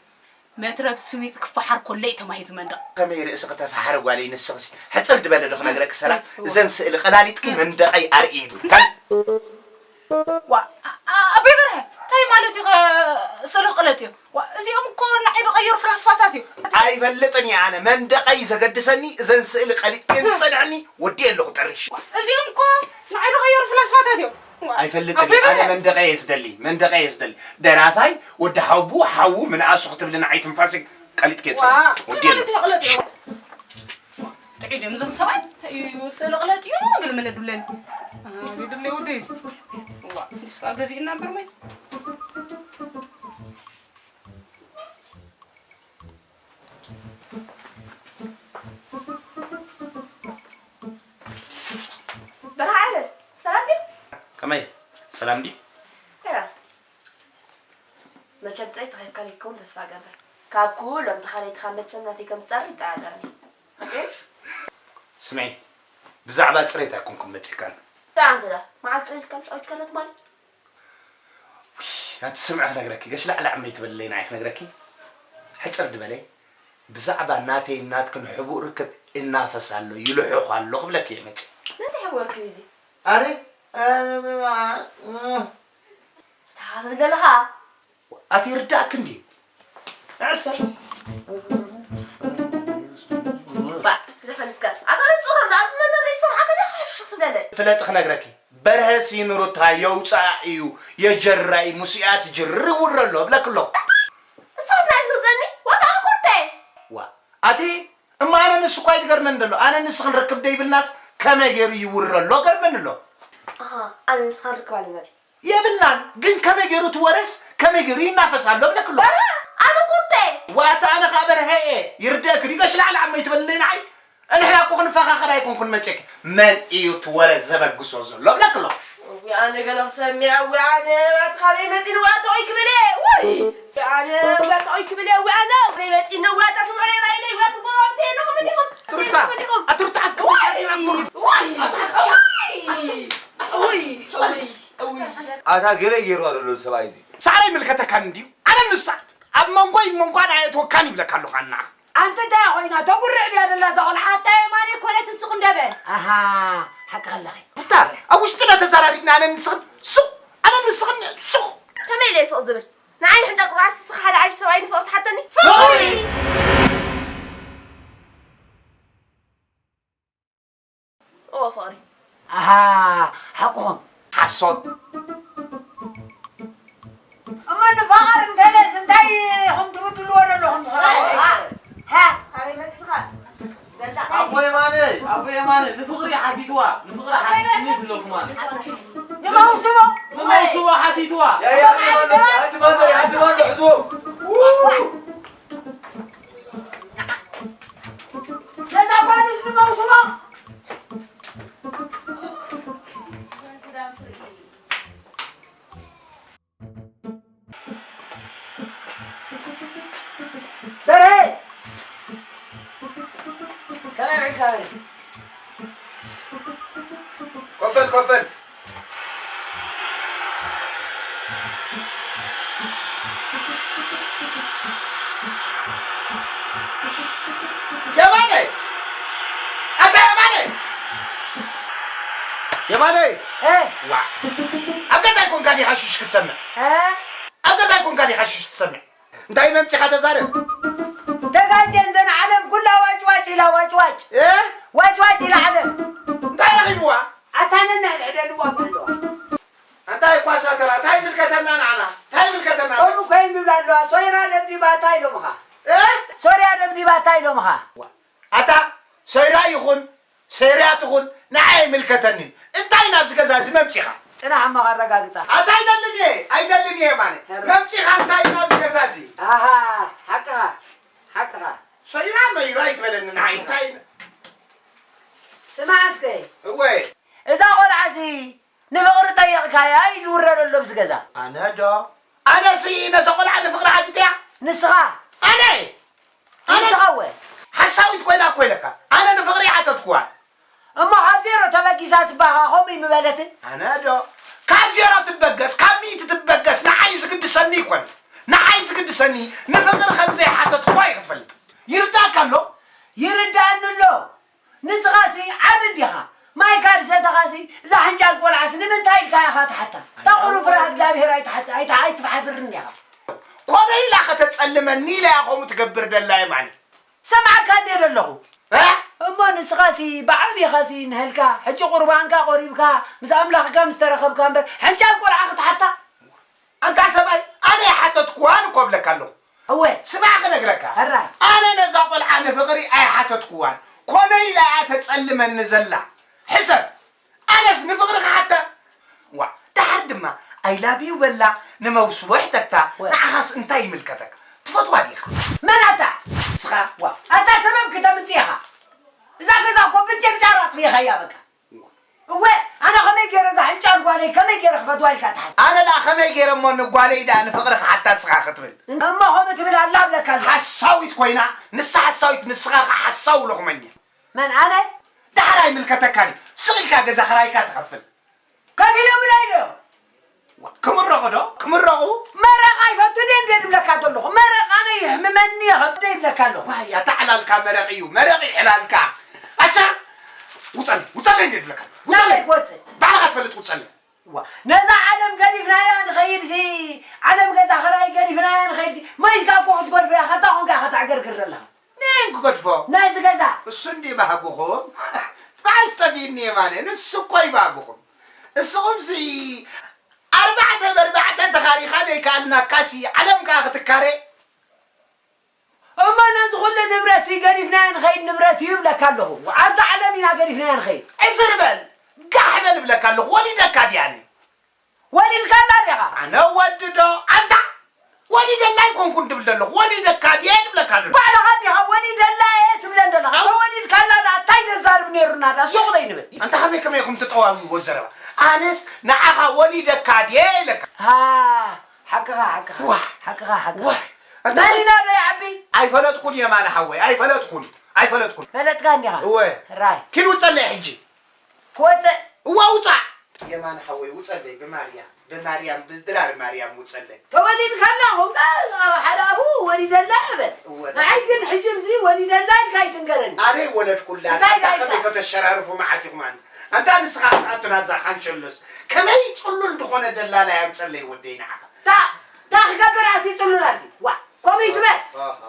መትረብ ስዊፅ ክፈሓር ኮሎ እዩ ተማሂዙ መንደቕ። ከመይ ርእስኺ ተፈሓሪ ጓለይ ንስኽሲ? ሕፅር ዝበለ ዶ ክነግረኪ ሰላም? እወ። እዘን ስእሊ ቀላሊጥኪ መንደቐይ ኣርእይኒ። ዋ፣ ኣ-፣ ኣ-፣ ኣቤ በርሀ፣ እንታይ ማለት እዩ ኸ ስእሊ ክቕለጥ እዩ? ዋ፣ እዚኦም እኮ ንዓይ ዝቐየሩ ፍላስፋታት እዮም። ኣይፈልጥን እየ ኣነ። መንደቐይ ዘገድሰኒ እዘን ስእሊ ቀሊጥክየን ጸንሐኒ፣ ወዲኤ ኣለኹ ጠሪሽ። ዋ፣ እዚኦም እኮ ንዓይ ዝቐየሩ ፍላስፋታት እዮም። ዋ፣ ኣይፈልጥን ኣቤ እየ ኣነ። በርሀ። መንደቐይ እየ ዝደሊ፣ መንደቐይ እየ ዝደሊ። ደራፋይ፣ ወዲ ሓቡ፣ ሓዉ፣ ምንኣሱ ክትብሊ ንዓይ ትንፋሰይ ቀሊጥክየ ዋ፣ ጸንሐኒ፣ እንታይ ወዲኤ ማለት ኣለኹ። እዩ ቅለጥ እዩ? ጥዑይ ድዮም እዞም ሰብኣይ? እንታይ እዩ ስእሊ ቅለጥ እዩ? ግን መለዱለን። አ፣ ይድለ ወደይ። ዋ፣ ንስኻ ገዚእና እምበር መይት። በርሃ ዓለ፣ ሰላም ድዩ? ከመይ? ሰላም ድዩ? ተራ። መቸም ጥራይ ተኸፍካ ዘይትከውን ተስፋ እገብር። ካብ ኩሎም ተኻረይትኻ መቸም ናተይ ከም ትጸሪ ይጠራጠርኒ። ኣገሽ? ስምዒ፣ ብዛዕባ ጽሬት ኣይኮንኩን መጺእካን። እንታይ ኣንተ ዳ? መዓል ጽሬት ከም ጫዊት ከሎ ትማሊ? ኣቲ ስምዒ ክነግረኪ፣ ገሽ ላዕሊ ዓመይ ትበልለይ ንዓይ ክነግረኪ። ሕጽር ድበለ፣ ብዛዕባ ናተይን ናትክን ሕቡእ ርክብ እናፈስ ኣሎ፣ ይልሑኽ ኣሎ ክብለኪ እየ መጽእ። እንታይ ሕቡእ ርክብ እዩ እዚ? ኣረ፣ እ፣ እ፣ እ። ፍትሓ ትብል ዘለኻ? ኣቲ ይርዳእኪ እንዲ። ንዕስከ። ባ፣ ዘፈንስከ። ኣታ ንጹር እንዶ ኣብዚ መንደር ዘይሰምዓካ እንታይ ክሕሹኽ ትብለለይ? ፍለጢ ክነግረኪ። በርሀ ሲ ንሩታ የውፅኣ እዩ፣ የጀራ እዩ፣ ምስኡ እያ ትጅርር ይውረ ኣሎ እብለኪ ኣለኹ። ንስኻስ ናይ ትውፀኒ? ዋታ ኣነ ኮርተ እየ። ዋ፣ ኣቲ እማ ኣነ ንሱ እኳ እዩ ዝገርመኒ ዘሎ። ኣነ ንስኽን ርክብ ደይብልናስ ከመይ ገይሩ ይውረ ኣሎ ገርመኒ ኣሎ። ኣሃ፣ ኣነ ንስኻን ርክብ ኣለና ድዩ? የብልናን፣ ግን ከመይ ገይሩ እቲ ወረስ ከመይ ገይሩ ይናፈስ ኣሎ እብለኪ ኣለኹ። በርሀ፣ ኣነ ኩርተ እየ። ዋታ ኣነ ኸዓ በርሀ እየ። ይርደእኪ ድዩ? ገሽ ላዕሊ ዓመይ ትበልለይ ንዓይ? ንሕና እኮ ክንፈኻኸር ኣይኮንኩን መጺእኪ። መን እዩ እቲ ወረ ዘበግሶ ዘሎ እብለኪ ኣለኹ። እውይ ኣነ ገለ ክሰሚዕ፣ እውይ ኣነ ውላድ ካበይ መጺኡ ውላድ ተቆይ ክብል እየ። ውይ ኣነ ውላድ ተቆይ ክብል እየ። እውይ ኣነ ካበይ መጺኡ ውላድ ተስምዑ እየ ባይለይ ውላድ ትጎረባብቲ ኣለኹም እንዲኹም። ትሩታ፣ ትሩታ ኣትክሞ ሻርቢራ እኮ። ውይ ውይ ውይ ውይ። ኣታ ገለ ገይርዋ ዘሎ ሰብኣይ እዚ። ሳዕረ ይምልከተካን እንድዩ። ኣነ ንሳ ኣብ መንጎይ መንጎ ኣየእትወካን ይብለካ ኣለኹ ኣናኻ። ኣንቲ እንታይ ኮይና ተጉርዕ ድያ ደላ እዛ ቆልዓ? ኣታ የማነ ኮነት ሱቕ እንደበል። ኣሃ፣ ሓቂ ከለኺ። እታ ኣብ ውሽጥና ተዘራሪብና ኣነ ንስኽን ሱቕ፣ ኣነ ንስኽን ሱቕ። ከመይ ኢለ ሱቕ ዝብል? ንዓይ ንሕንጫ ቁርዓስ ንስኻ ሓደ ዓሽ ሰብኣይ ንፍቕሪ ትሓተኒ? ፍቕሪ! እወ ፍቕሪ። ኣሃ፣ ሓቅኹም። ሓሶት። እሞ ንፋቐር እንተለስ እንታይ ኢኹም ትብድልዎ ዘለኹም ሰባት? ሃ? ኣቦ የማነ፣ ኣቦ የማነ፣ ንፍቕሪ ሓቲትዋ፣ ንፍቕሪ ሓቲትኒ ትብለኩም ኣነ። ንመውስቦ? ንመውስቦ ሓቲትዋ። ያ፣ ያ፣ ኣቲ ማንዶ፣ ኣቲ ማንዶ፣ ኣቲ ማንዶ፣ ሕዝቦ። ው! ነዛ ጓል ንመውስቦ? በርሄ! ከመይ ውዒልካ በርሄ? ኮፈል፣ ኮፈል። የማነ! ኣታ የማነ! የማነ! እ? ዋ! ኣብ ገዛ ኣይኮንካ ዲኻ ሽሽ ክትሰምዕ? እ? ኣብ ገዛ ኣይኮንካ ዲኻ ሽሽ ትሰምዕ? እንታይ መምጺኻ ተዛረብ። ተጋጨን ዘን ዓለም ኩላ ዋጭ ዋጭ ኢላ ዋጭ ዋጭ። እ? ዋጭ ዋጭ ኢላ ዓለም። እንታይ ረኺብዋ? ኣታ ነንሕድሕደን ዋጋ ኣለዋ። እንታይ ኳሳ ተራ፣ እንታይ ይምልከተና ንዓና? እንታይ ይምልከተና? ከምኡ ኮይን ይብላ ኣለዋ። ሶይራ ደብዲባታ ኢሎምኻ። እ? ሶርያ ደብዲባታ ኢሎምኻ። ዋ፣ ኣታ ሶይራ ይኹን ሴርያ ትኹን ንዓይ ኣይምልከተንን። እንታይ ናብዚ ገዛ እዚ መምጺኻ? ጽናሕ እሞ ከረጋግጻ። ኣታ ኣይደልን እየ፣ ኣይደልን እየ የማነ። መምጺኻ እንታይ ናብዚ ገዛ እዚ? ኣሃ፣ ሓቅኻ፣ ሓቅኻ። ሶይራ መይራ ኣይትበለኒ ንዓይ፣ እንታይ? ስማዕ እስከ። እወ። እዛ ቆልዓ እዚ ንፍቕሪ ጠይቕካያ እዩ ዝውረድ ኣሎ ኣብዚ ገዛ። ኣነ ዶ? ኣነሲ ነዛ ቆልዓ ንፍቕሪ ሓቲተያ? ንስኻ? ኣነ? ኣነ ንስኻ እወ። ሓሳዊት ኮይና እኮ ኢለካ። ኣነ ንፍቕሪ ሓተትኩዋ። እሞ ካብ ዜሮ ተበጊሳ ስባኻ ከምኡ እዩ ምበለትን? ኣነ ዶ? ካብ ዜሮ ትበገስ፣ ካብ ሚእቲ ትበገስ፣ ንዓይ ዝግድሰኒ ይኮነ። ንዓይ ዝግድሰኒ ንፍቕሪ ከም ዘይሓተትኩዋ እዩ ክትፈልጥ። ይርዳእካ ኣሎ? ይርዳእኒ ኣሎ። ንስኻሲ ዓቢ እንዲኻ። ማይካ ዝሰተኻሲ እዛ ሕንጫል ቆልዓሲ ንምንታይ ኢልካ ኢኻ ትሓታ? እታ ቁሩብ ፍርሃ እግዚኣብሄር ኣይትሓት-፣ ኣይት-፣ ኣይትሓፍርን ኢኻ። ኮነ ኢላ ከተጸልመኒ ኢላ እያ ከምኡ ትገብር ደላ የማነ። ሰምዓካ እንዴ ደለኹ? እ? እሞ ንስኻሲ ብዓቢኻሲ ንህልካ ሕጂ ቁርባንካ ቆሪብካ ምስ ኣምላኽካ ምስ ተረኸብካ እምበር ሕንጫል ቆልዓ ክትሓታ? ኣንታ ሰብኣይ፣ ኣነ ይሓተትኩዋን እኮ እብለካ ኣለኹ። እወ። ስማዕ ክነግረካ። ሕራይ። ኣነ ነዛ ቆልዓ ንፍቕሪ ኣይሓተትኩዋን። ኮነ ኢላ እያ ተጸልመኒ ዘላ። ሕሰብ። ኣነስ ንፍቕሪ ክሓታ? ዋ፣ ደሓር ድማ I love you በላ፣ ንመውስቦ ሕተታ፣ ወ- ንዓኻስ እንታይ ይምልከተካ? ትፈትዋ ዲኻ? መን ኣታ? ንስኻ? ዋ፣ ኣታ ሰበብ ክተምጽእ ኢኻ። እዛ ገዛ እኮ ብጀግጃራ ኣጥፊእኻያ በቃ። እወ፣ ኣነ ከመይ ገይረ እዛ ሕንጫል ጓለይ ከመይ ገይረ ክፈትዋ ኢልካ ትሓስብ? ኣነ ደኣ ከመይ ገይረ እሞ ንጓለይ ደኣ ንፍቕሪ ክሓታ ንስኻ ክትብል? እሞ ከምኡ ትብል ኣላ እብለካ ኣለኹ። ሓሳዊት ኮይና፣ ንሳ ሓሳዊት፣ ንስኻ ከኣ ሓሳዊ ለኹመኛ። መን ኣነ? ደሓር ኣይምልከተካን እዩ። ስቕ ኢልካ ገዛ ክራይካ ትኸፍል። ከፊሎምለይ ዶ? ክምረቑ ዶ? ክምረቑ? መረቕ ኣይፈቱን እየ እንደ ድብለካ ዘለኹ። መረቕ ኣነ ይሕምመኒ ይኸብደ ይብለካ ኣለኹ። ዋይ፣ ኣታ ዕላልካ መረቕ እዩ። መረቕ እዩ ዕላልካ። ኣቻ! ውጸለይ፣ ውጸለይ እንደ ድብለካ። ውጸለይ! ናበይ ክወጽእ? ባዕልኻ ትፈልጥ ውጸለይ። ዋ፣ ነዛ ዓለም ገዲፍናያ ንኸይድ ሲ፣ ዓለም ገዛ ኸራይ ገዲፍናያ ንኸይድ ሲ፣ መይዝካ እኮ ክትገድፎ እያ፣ ከታ ኾንካ ከተዕገርግር ዘለኻ። ነን ክገድፎ? ነዚ ገዛ። እሱ እንዲ ባህግኹም፣ ጥፋስ ጠፊእኒ የማነ፣ ንሱ እኮ ይባህግኹም። እስኹም ሲ፣ ኣርባዕተ በርባዕተ ተኻሪኻ ደይከኣልናካ ሲ፣ ዓለም ከኣ ክትካረ? እሞ ነዚ ኩሉ ንብረት ሲ፣ ገዲፍናዮ ንኸይድ ንብረት እዩ ይብለካ ኣለኹ። ኣብዛ ዓለም ኢና ገዲፍናዮ ንኸይድ። ዕዝር በል፣ ጋሕ በል እብለካ ኣለኹ፣ ወሊደካ ድያኒ? ወሊድካላ ዲኻ? ኣነ ወዲ ዶ? ኣንታ! ወሊደላ ኣይኮንኩን ድብል ዘለኹ፣ ወሊደካ ድየ ድብለካ ኣለኹ። ባዕልኻ ዲኻ ወሊደላ እየ ትብለን ዘለኻ? ኣው። ተወሊድካላ ደኣ እንታይ ደዛርብ ነይሩና ደኣ? ሱቕ ደይንብል። ኣንታ ከመይ ከመይ ኢኹም ትጠዋውይዎ ዘረባ? ኣነስ ንዓኻ ወሊደካ ድየ ኢለካ። ሃ፣ ሓቅኻ፣ ሓቅኻ። ዋህ። ሓቅኻ፣ ሓቅኻ። ዋህ። ኣንታ መን ኢና ዶ ይዓቢ? ኣይፈለጥኩን የማነ ሓወይ፣ ኣይፈለጥኩን፣ ኣይፈለጥኩን። ፈለጥካ እንዲኻ? እወ። ራይ። ኪድ ውጸለይ ሕጂ። ክወጽእ። እዋ ውጻእ! የማነ ሓወይ ውጸለይ ብማርያም፣ ብማርያም፣ ብድራር ማርያም ውጸለይ። ተወሊድካላ ኹንካ ሓላፉ ወሊደላ እበል። እወ። ንዓይ ግን ሕጂ ምስዚ ወሊደላ ኢልካ ኣይትንገረኒ። ኣነ ወለድኩላ። እንታይ ኣታ ዳይካ? ከመይ ከተሸራርፉ መዓት ኢኹም ኣንታ? ኣንታ ንስኻ ክትኣቱ ናብዛ ካንሸሎስ። ከመይ ጽሉል ዝኾነ ደላላይ ኣምጸለይ ወደይ ንዓኻ። ታ-፣ ታ ክገብር ኣቲ ጽሉል ኣብዚ? ዋ፣ ከምኡ ይትበል። ኣሃ።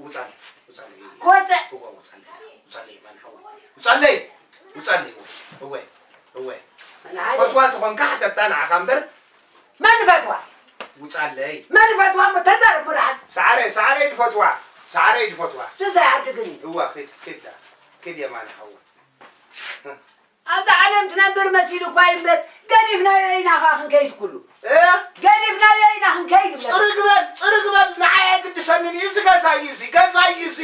ውጻለይ፣ ውጻለይ። ክወጽእ። እወ፣ ውጻለይ፣ ውጻለይ፣ ማን ሓወይ። ውጻለይ፣ ውጻለይ፣ እወ፣ እወ። ንዓይ ፈትዋ ተኾንካ ሓተታ ንዓኻ እምበር። መን ፈትዋ? ውጻለይ። መን ፈትዋ እሞ ተዛረብ ብርሃን። ሰዓረይ፣ ሰዓረይ ድፈትዋ፣ ሰዓረይ ድፈትዋ። ሱስ ኣይሓድግን እዩ። እወ፣ ኪድ፣ ኪድ ዳ፣ ኪድ የማነ ሓወይ። ኣብዛ ዓለም ትነብር መሲሉ እኳ እዩ እምበር፣ ገዲፍናዮ ኢና ኸዓ ክንከይድ ኩሉ። እ? ገዲፍናዮ ኢና ክንከይድ እምበር። ጽርግ በል፣ ጽርግ በል፣ ንዓይ ኣይግድሰንን እዩ፣ እዚ ገዛ እዩ እዚ፣ ገዛ እዩ እዚ።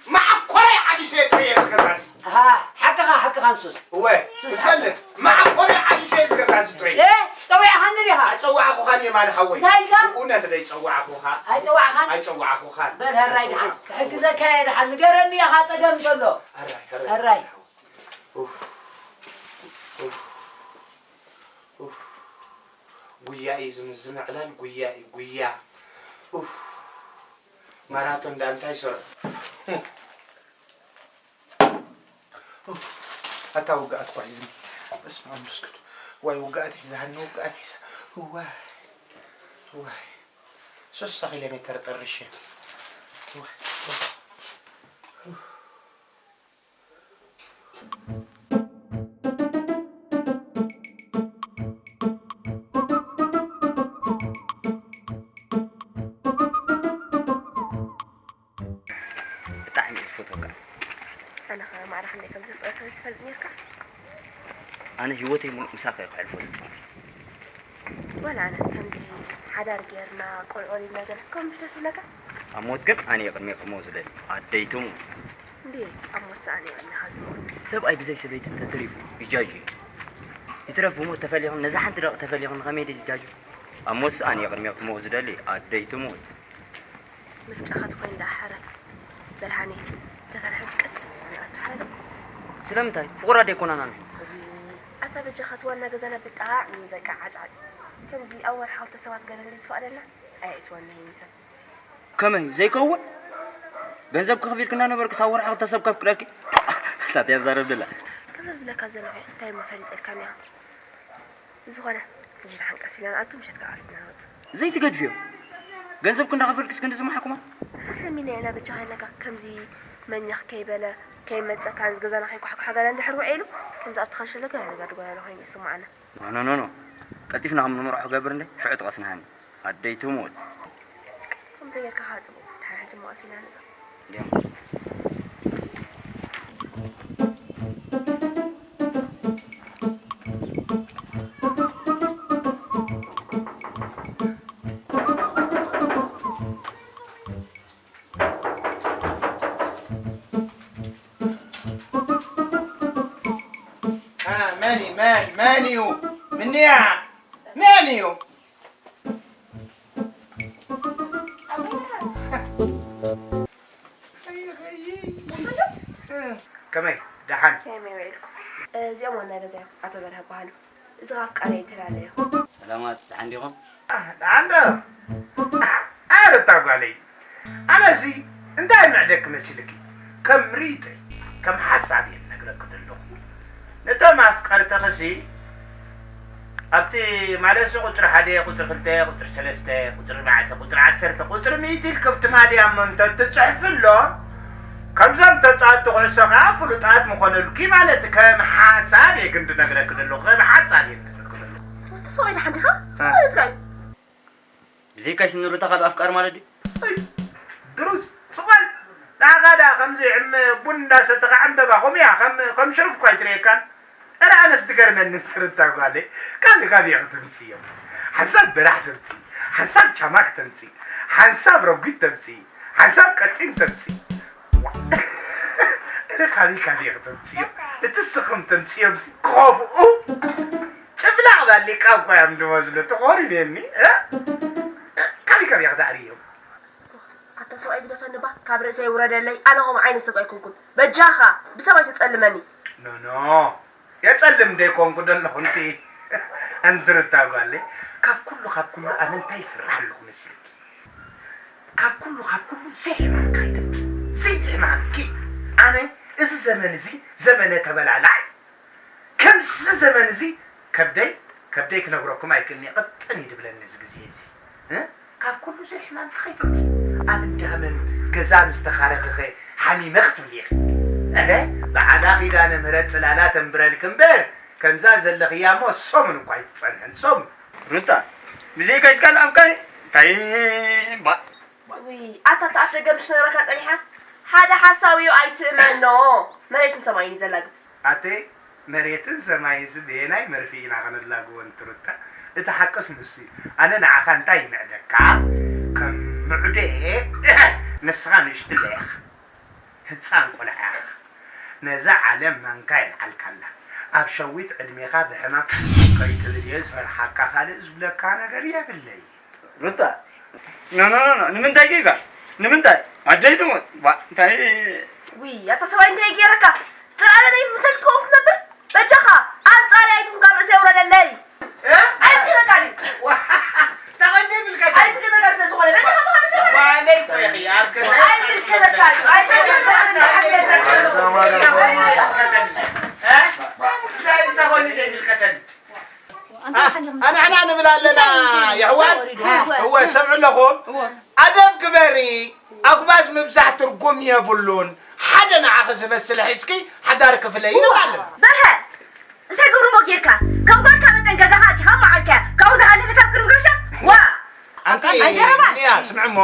መዓኮረይ ዓቢሰ እየ ጥረየ እዚ ገዛ እዚ። ኣሃ፣ ሓቅኻ፣ ሓቅኻ ንሱስ። እወ፣ ሱስ ትፈልጥ፣ ሓቅኻ። መዓኮረይ ዓቢሰ እየ እዚ ገዛ እዚ ጥረየ። እ? ጸዊዕኻኒ ዲኻ? ኣይጸዋዕኹኻን የማነ ሓወይ። እንታይ ኢልካ? ብእውነት ደይጸዋዕኹኻ። ኣይጸዋዕኻን? ኣይጸዋዕኹኻን። በል፣ ሕራይ ደሓን። ኣይጸዋዕኹ-፣ ክሕግዘካ እየ ደሓን። ንገረኒ ኢኻ ጸገም እንተሎ። ሕራይ፣ ሕራይ። ሕራይ። ኡፍ። ኡፍ። ኡፍ። ጉያ እዩ ዝምዝም ዕላል፣ ጉያ እዩ፣ ጉያ። ኡፍ። ማራቶን ዳ እንታይ ይሰርሑ? ኡፍ። ኣታ ውግኣት እኮ ሒዝኒ። በስመ ኣብ መንፈስ ቅዱስ። ዋይ ውግኣት ሒዛኒ፣ ውግኣት ሒዛ። ዋይ። ዋይ። ሶስት ኪሎ ሜትር ጠርሼ። ዋይ። ዋይ። ብጣዕሚ እየ ዝፈትወካ። ኣነ ኸ ማዕረ ክንደይ ከም ዘፍቅረካ ትፈልጥ ነርካ? ኣነ ህይወተይ ሙሉእ ምሳኻ እየ ከሕልፎ ዝደሊ። ወላ ኣነ ከምዚ ሓዳር ጌርና ቆልዑ ወሊድና ገለ ከምኡ ምሽ ደስ ዝብለካ? ኣብ ሞት ግን ኣነ እየ ቅድሚኡ ክመውት ዝደሊ። ኣደይ ትሙት። እንድየ ኣብ ሞት ሰኣን እየ ቅድሚኻ ዝመውት። ሰብኣይ ብዘይ ሰበይቲ እንተተሪፉ ይጃጁ እዩ። ይትረፍ ብሞት ተፈሊኹም፣ ነዛ ሓንቲ ደቒቕ ተፈሊኹም ንኸመይ ድዩ ዝጃጁ? ኣብ ሞትስ ኣነ እየ ቅድሚኡ ክመውት ዝደሊ። ኣደይ ትሙት። ምፍጫኻ ትኾይን ደኣ ሓራይ። በል ሃኒ፣ ተፈርሐት ቀስ ኢልና ንኣቱ ሓራይ። ስለምንታይ? ፍቑራት ደይኮናና ንሕና? እውይ፣ ኣታ በጃኻ እቲ ዋና ገዛና ብጣዕሚ በቃ ዓጭዓጭ። ከምዚ ኣብ ወርሒ ክልተ ሰባት ገለ እንድዩ ዝፈቕደልና፣ ኣየእትወና እዩ ሚሳን። ከመይ ዘይከውን? ገንዘብ ክኽፊልክ እናነበርክስ ኣብ ወርሒ ክልተ ሰብ ከፍቅረኪ? እንታይ እያ ትዛረብ ደላ? ከምዚ ዝብለካ ዘለኹ እንታይ እሞ ፈሊጠልካ እኒኣ? ብዝኾነ፣ ሕጂ ደሓን ቀስ ኢልና ንኣቱ፣ ምሸት ከዓ ቀስ ኢልና ንወጽእ። ዘይትገድፍዮ። ገንዘብኪ እንዳኸፈልክስ ክንዲ ዝመሓኩማ? ስለሚና ኢና በጃኻ ኢለካ፣ ከምዚ መኛኽ ከይበለ፣ ከይመጸካ፣ እዚ ገዛና ከይኳሕኳሕ ገለ እንድሕር ውዒሉ፣ ከምዚ ኣብቲ ካንሸሎ ገለ ነገር ድጓያሎ ኮይኑ ይስምዓና። ኖ፣ ኖ፣ ኖ፣ ኖ። ቀልጢፍና ከም ንመርዖ ክገብር እንደ፣ ሽዑ ትቐስንሃኒ። ኣደይ ትሙት። ከምዚ ጌርካ ከዓ ጽቡቕ። ድሓር ሕጂ እሞ ቀስ ኢልና ንእቶ። ድዮም? አ፣ መን እዩ? መን፣ መን እዩ? ምንያ? መን እዩ? ከመይ ደሓን? ከመይ ውዒልኩም? እዚኦም ዋና ገዛ እዮም፣ ኣቶ በርሀ ይበሃሉ። እዚ ኣፍቃሪ ኣይተላለዮ። ሰላማት፣ ደሓን ዲኹም? ኣንዶ ኣረታ ጓለይ፣ ኣነሲ እንታይ ምዕደክ መሲልኪ? ከም ርእይቶይ፣ ከም ሓሳብ እየ ዝነግረኪ ዘለኹ። ነቶም ኣፍቀርትኺሲ ኣብቲ ማለትሲ ቁፅሪ ሓደ፣ ቁፅሪ ክልተ፣ ቁፅሪ ሰለስተ፣ ቁፅሪ ኣርባዕተ፣ ቁፅሪ ዓሰርተ፣ ቁፅሪ ሚእቲ ኢልክብ ትማልያሞ እንተትፅሕፍሎም፣ ከምዞም ተፃወትቲ ኩዕሶ ከዓ ፍሉጣት ምኾነልኪ ማለት ከም ሓሳብ እየ ግን ዝነግረኪ ዘለኹ፣ ከም ሓሳብ እየ ዝነግረኪ ዘለኹ። ተሰዋይ ደሓን ዲኻ? ማለት ራዩ ብዘይካይ ስኒ ሩታ ካልእ ኣፍቃሪ ማለት ድዩ? ድሩስ ስቋል ንዓኻ ደኣ ከምዚ ዕም ቡን እንዳሰተኻ ዕምበባ ከምኡ እያ ከም ከም ሽሩፍ እኳ ኣይትርእየካን። እረ ኣነስ ትገርመኒ ትርታ ጓለይ። ካበይ ካበይ ክትምፅዮም? ሓንሳብ በራሕ ተምፅኢ፣ ሓንሳብ ቻማ ክተምፅኢ፣ ሓንሳብ ረጒድ ተምፅኢ፣ ሓንሳብ ቀጢን ተምፅኢ። እረ ካበይ ካበይ ክትምፅዮም? እቲ ስኽም ተምፅዮምሲ ክኸፍኡ ጭብላቕ ባሊቃ እኳ እዮም ዝመስሉ። ተኾሪመኒ። እ? ካበይ ካበይ ክተዕርዮም? ኣታ ሰብኣይ ግደፈኒ ባ ካብ ርእሰይ ውረደለይ። ኣነ ከምኡ ዓይነት ሰብ ኣይኮንኩን። በጃኻ ብሰብ ኣይተጸልመኒ። ኖ ኖ የጸልም ደይኮንኩ ደለኹ እንቲ ኣንድርታ ጓለይ ካብ ኩሉ ካብ ኩሉ ኣነ እንታይ ይፍራሕ ኣለኹ መሲልኪ ካብ ኩሉ ካብ ኩሉ ዘይሕማምኪ ከይተምጽእ ዘይሕማምኪ ኣነ እዚ ዘመን እዚ ዘመነ ተበላላዕ ከምዚ ዘመን እዚ ከብደይ ከብደይ ክነግረኩም ኣይክእልን እየ ቅጥን እዩ ድብለኒ እዚ ግዜ እዚ እ? ካብ ኩሉ ዘይሕማምኪ ከይተምፅእ ኣብ እንዳመን ገዛ ምስ ተኻረኽኸ ሓሚመ ክትብሊ ኢኺ እረ በዓላ ኪዳነ ምህረት ፅላላ ተንብረልኪ እምበር ከምዛ ዘለኽያ እሞ ሰሙን እኳ ኣይትፀንሕን ሰሙን ሩታ ብዘይካይስ ካልእ ኣፍቃሪ እንታይ ባ ውይ ኣታ ተኣፍ ደገ ምስ ነረካ ፀኒሓ ሓደ ሓሳዊዮ ኣይትእመኖ መሬትን ሰማይን እዩ ዘላግብ ኣተ መሬትን ሰማይንስ በየናይ መርፍእ ኢና ከነላግቦ ንትርታ እቲ ሓቅስ ንሱ እዩ ኣነ ንዓኻ እንታይ ይምዕደካ ከም ምዕደ ንስኻ ንእሽትለ ኢኻ ህፃን ቆልዓ ኢኻ ነዛ ዓለም ማንካ የልዓልካላ ኣብ ሸዊት ዕድሜኻ ብሕማም ከይትብል እየ ዝፈርሓካ ካልእ ዝብለካ ነገር የብለይ ሩታ ኖ ኖ ኖ ኖ ንምንታይ ጌጋ ንምንታይ ኣደይ ትሞት ባ እንታይ ውይ ኣታ ሰብኣይ እንታይ ገይረካ? ዘላለመይ ምሰል ክትኸውን ክትነብር በጃኻ ኣንጻሪ ኣይትኹን ካብ ርእሰይ ውረደለይ። ኣይምልከተካ ድዩ? ኣይምልከተካ ስለ ዝኾነ በጃኻ ምዃኑ ስለ ዝኾነ ዋለይ እኮ ኢኺ ኣብ ገዛ ኣይምልከተካ ድዩ? ኣይምልከተካ ድዩ? እንታይ እንተኾይኑ ዘይምልከተኒ ኣንሕና ንብል ኣለና የሕዋት እወ ሰምዑ ኣለኹም ኣደብ ግበሪ ኣጉባዝ ምብዛሕ ትርጉም የብሉን ሓደ ንዓኺ ዝመስል ሒዝኪ ሓዳር ክፍለይ ንብል ኣለና በርሀ እንታይ ገብርሞ ጌርካ ከም ጓልካ መጠን ገዛኻ ኣቲኻ መዓልካያ ካብኡ ዝሓለፈ ሳብ ቅድሚ ጋሻ ዋ ኣንቲ ንያ ስምዕሞ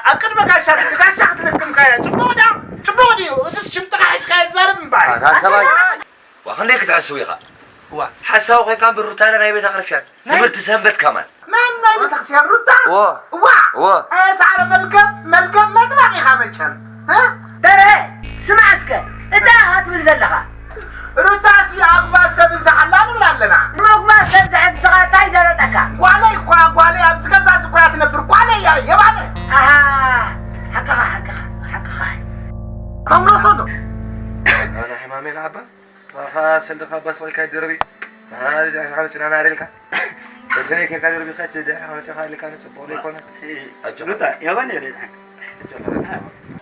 ኣብ ቅድሚ ጋሻ ጋሻ ክትልክምካያ ፅቡቕ ድያ ፅቡቕ ድዩ እዚስ ሽምጥኻ ሒዝካ የዛርብ እምበኣር ኣታ ሰብኣይ ዋ ክንደይ ክትሕስው ኢኻ ዋ ሓሳዊ ኮይንካ ብሩታለ ናይ ቤተ ክርስቲያን ትምህርቲ ሰንበት ከማን መን ናይ ቤተ ክርስቲያን ሩታ ዎ ዋ ዎ ሳዕረ መልገብ መልገብ መጥባቕ ኢኻ መቸም እ? በርሀ ስማዕ እስከ እንታይ ኢኻ ትብል ዘለኻ ሩታሲ ኣጉባዝ ተብዝሓላ ንብል ኣለና መጉባዝ ተብዝሐ ንስኻ እንታይ ዘበጠካ ጓለይ እኳ ጓለይ ኣብዚ ገዛ እዚ እኳ እያ ትነብር ጓለይ እያ የባነ ኣሃ ሓቅኻ ሓቅኻ ሓቅኻ ተምረሶ ዶ ኣነ ሕማሜ ንዓባ ባኻ ሰንድኻ ባስቂልካ ይደርቢ ንሓና ድሕርኻ መፂና ናሬልካ ተስፈነይ ኬርካ ደርቢኻ እቲ ድሕርኻ መፂኻ ኢልካ ንፅቡቕ ዘይኮነ ኣጆኻ ሩታ የቐን የለ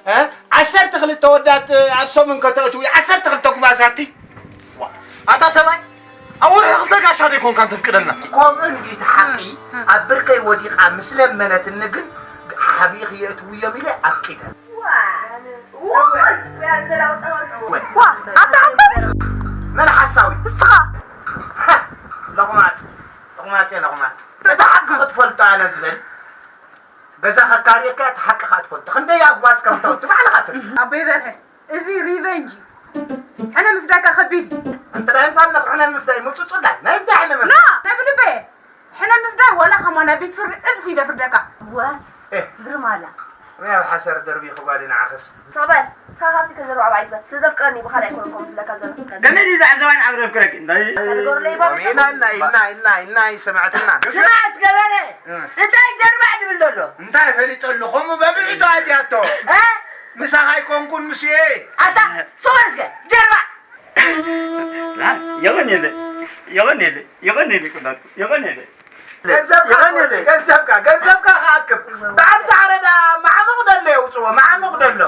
እ? ዓሰርተ ክልተ ወዳት ኣብ ሰሙን ከተእትዊ ዓሰርተ ክልተ ጉባዛቲ ኣታ ሰብኣይ ኣብ ወርሒ ክልተ ጋሻ ደይኮንካ እንተፍቅደልና ከምኡ እንዲቲ ሓቂ ኣብ ብርከይ ወዲቓ ምስ ለመነትኒ ግን ሓቢእኺ የእትውዮም ኢለ ኣፍቂደ ኣታ ሓሳብ መን ሓሳዊ እስኻ ለቑማፅ ለቑማፅ ለቑማፅ እቲ ሓቂ ክትፈልጦ ኣነ ዝበል ገዛ ከካርየካ እቲ ሓቂ ከዓ ትፈልጦ ክንደይ ኣጉባዝ ከም ተውቲ ባዕልኻ ትርኢ ኣቦይ በርሀ እዚ revenge እዩ። ሕነ ምፍዳይካ ከቢድ እዩ። እንተ ናይ ምኳን ንኽሕነ ምፍዳይ ምፁፁ ዳይ ናይ እንታይ ሕነ ና ምፍዳይ ነብልበየ ሕነ ምፍዳይ ዋላ ከማ ናብ ቤት ፍርዲ ዕፅፊ እዩ ደፍርደካ። እወ እህ። ዝግርም ኣላ። ከመይ ኣብ ሓሰር ደርቢ ይኽጓድ ኢና ዓኽስ ሰበል ሳኻሲ ከዘርባዕ ባይትበል ስለ ዘፍቅረኒ ብኻልእ ኣይኮነ ኮም ዝብለካ ዘሎ ገመድ እዩ ዛዕብ ዘባን ዓብረብ ክረግ እንታይ ተልጎርለይ ባሉ ኢና ኢና ኢና ኢና ኢና ይሰማዕትና ስማ ዝገበረ እንታይ ጀርባዕ ድብል ዘሎ እንታይ ፈሊጠሉ ከምኡ በብዒቶ ኣትያቶ ምሳኻ ኣይኮንኩን ምስኡ እየ ኣታ ስወር እስከ ጀርባዕ የቐን የለ የቐንየለይ፣ የቐንየለይ ኩላትኩም፣ የቐንየለይ። ገንዘብካ የቐንየለይ። ገንዘብካ፣ ገንዘብካ ክኣክብ። በዓል ጻዕረ ደኣ መዓሙቕ ደሎ የውጽዎ፣ መዓሙቕ ደሎ።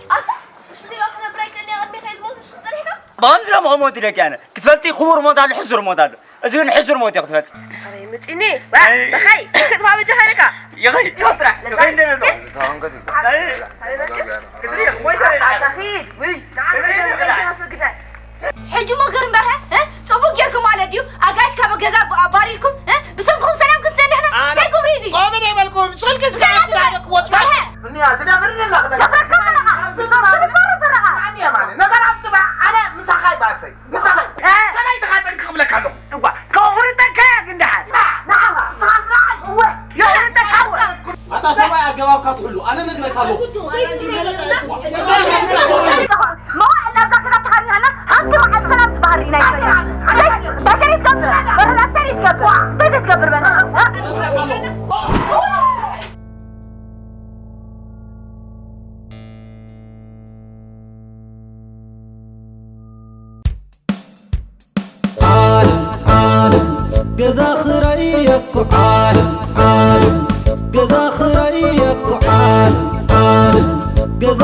ኣታ ሽንቲ ዶ ክነብር ኣይክእልን እየ፣ ቅድሜ ከይዝሞት ንሱ ጸኒሕካ? ብኸምዚ ዶ መኸሞት ኢለኪ ኣነ? ክትፈልጢ ክቡር ሞት ኣሎ፣ ሕሱር ሞት ኣሎ። እዚ ግን ሕሱር ሞት እዩ ክትፈልጢ። ኣበይ ምጺኒ? በኸይ ክትባበጃ ሃለካ። ይኸይ፣ ቻው ጥራሕ። ይኸይ እንደ ነዶ። ኣይ፣ ኣበይ መጺ? ክትሪኦ፣ ሞይተ ኣታ ኺድ፣ ውይ፣ ንዓኻ ክትሪኦ፣ ዘንበይካ ፍግዳይ። ሕጂ ሞ ገርም በርሀ፣ እ? ጽቡቅ ጌርኩም ማለት ድዩ? ኣጋሽ ካብ ገዛ ኣባሪርኩም፣ እ? ብሰንክኹም ሰላም ክትዘንሕና? ኣነ እንታይ ግብሪ እዚ? ቆምን የበልኩም፣ ስልኪ ዝገዓት በርሀ! ትላለክ ወጽ በርሀ! እኒያ ትደፍርኒ ኣለኽ ነገር። ተፈርካ በርሀ! ተፈርካ በርሀ! ኣኒያ ማለት ነገር ኣብ ጽባሕ ኣነ ምሳኻ ይባሰይ፣ ምሳኻ። እ? ሰበይትኻ ጠንቂ ክብለካ ኣለኹ። እዋ፣ ከቑርጠካ እያ ግን ደሓን። ና፣ ንዓኻ፣ ንስኻ ስራሓይ፣ እወ። የቑርጠካ እወ። ኣታ ሰብኣይ ኣገባብካ ትሕሉ፣ ኣነ ነግረካ ኣለኹ። መዋእል ናብዛ ገዛ ተኻሪናና፣ ሓንቲ መዓልቲ ሰላም ትበሃል ርኢና ኣይፈልጥን። እንታይ፣ እንታይ ትገብር? በረላ እንታይ ትገብር? እንታይ ትገብር በረላ? ዓለም ዓለም ገዛ ክራይ እኮ ዓለም ዓለም ገዛ ክራይ እኮ ዓለም ዓለም ገዛ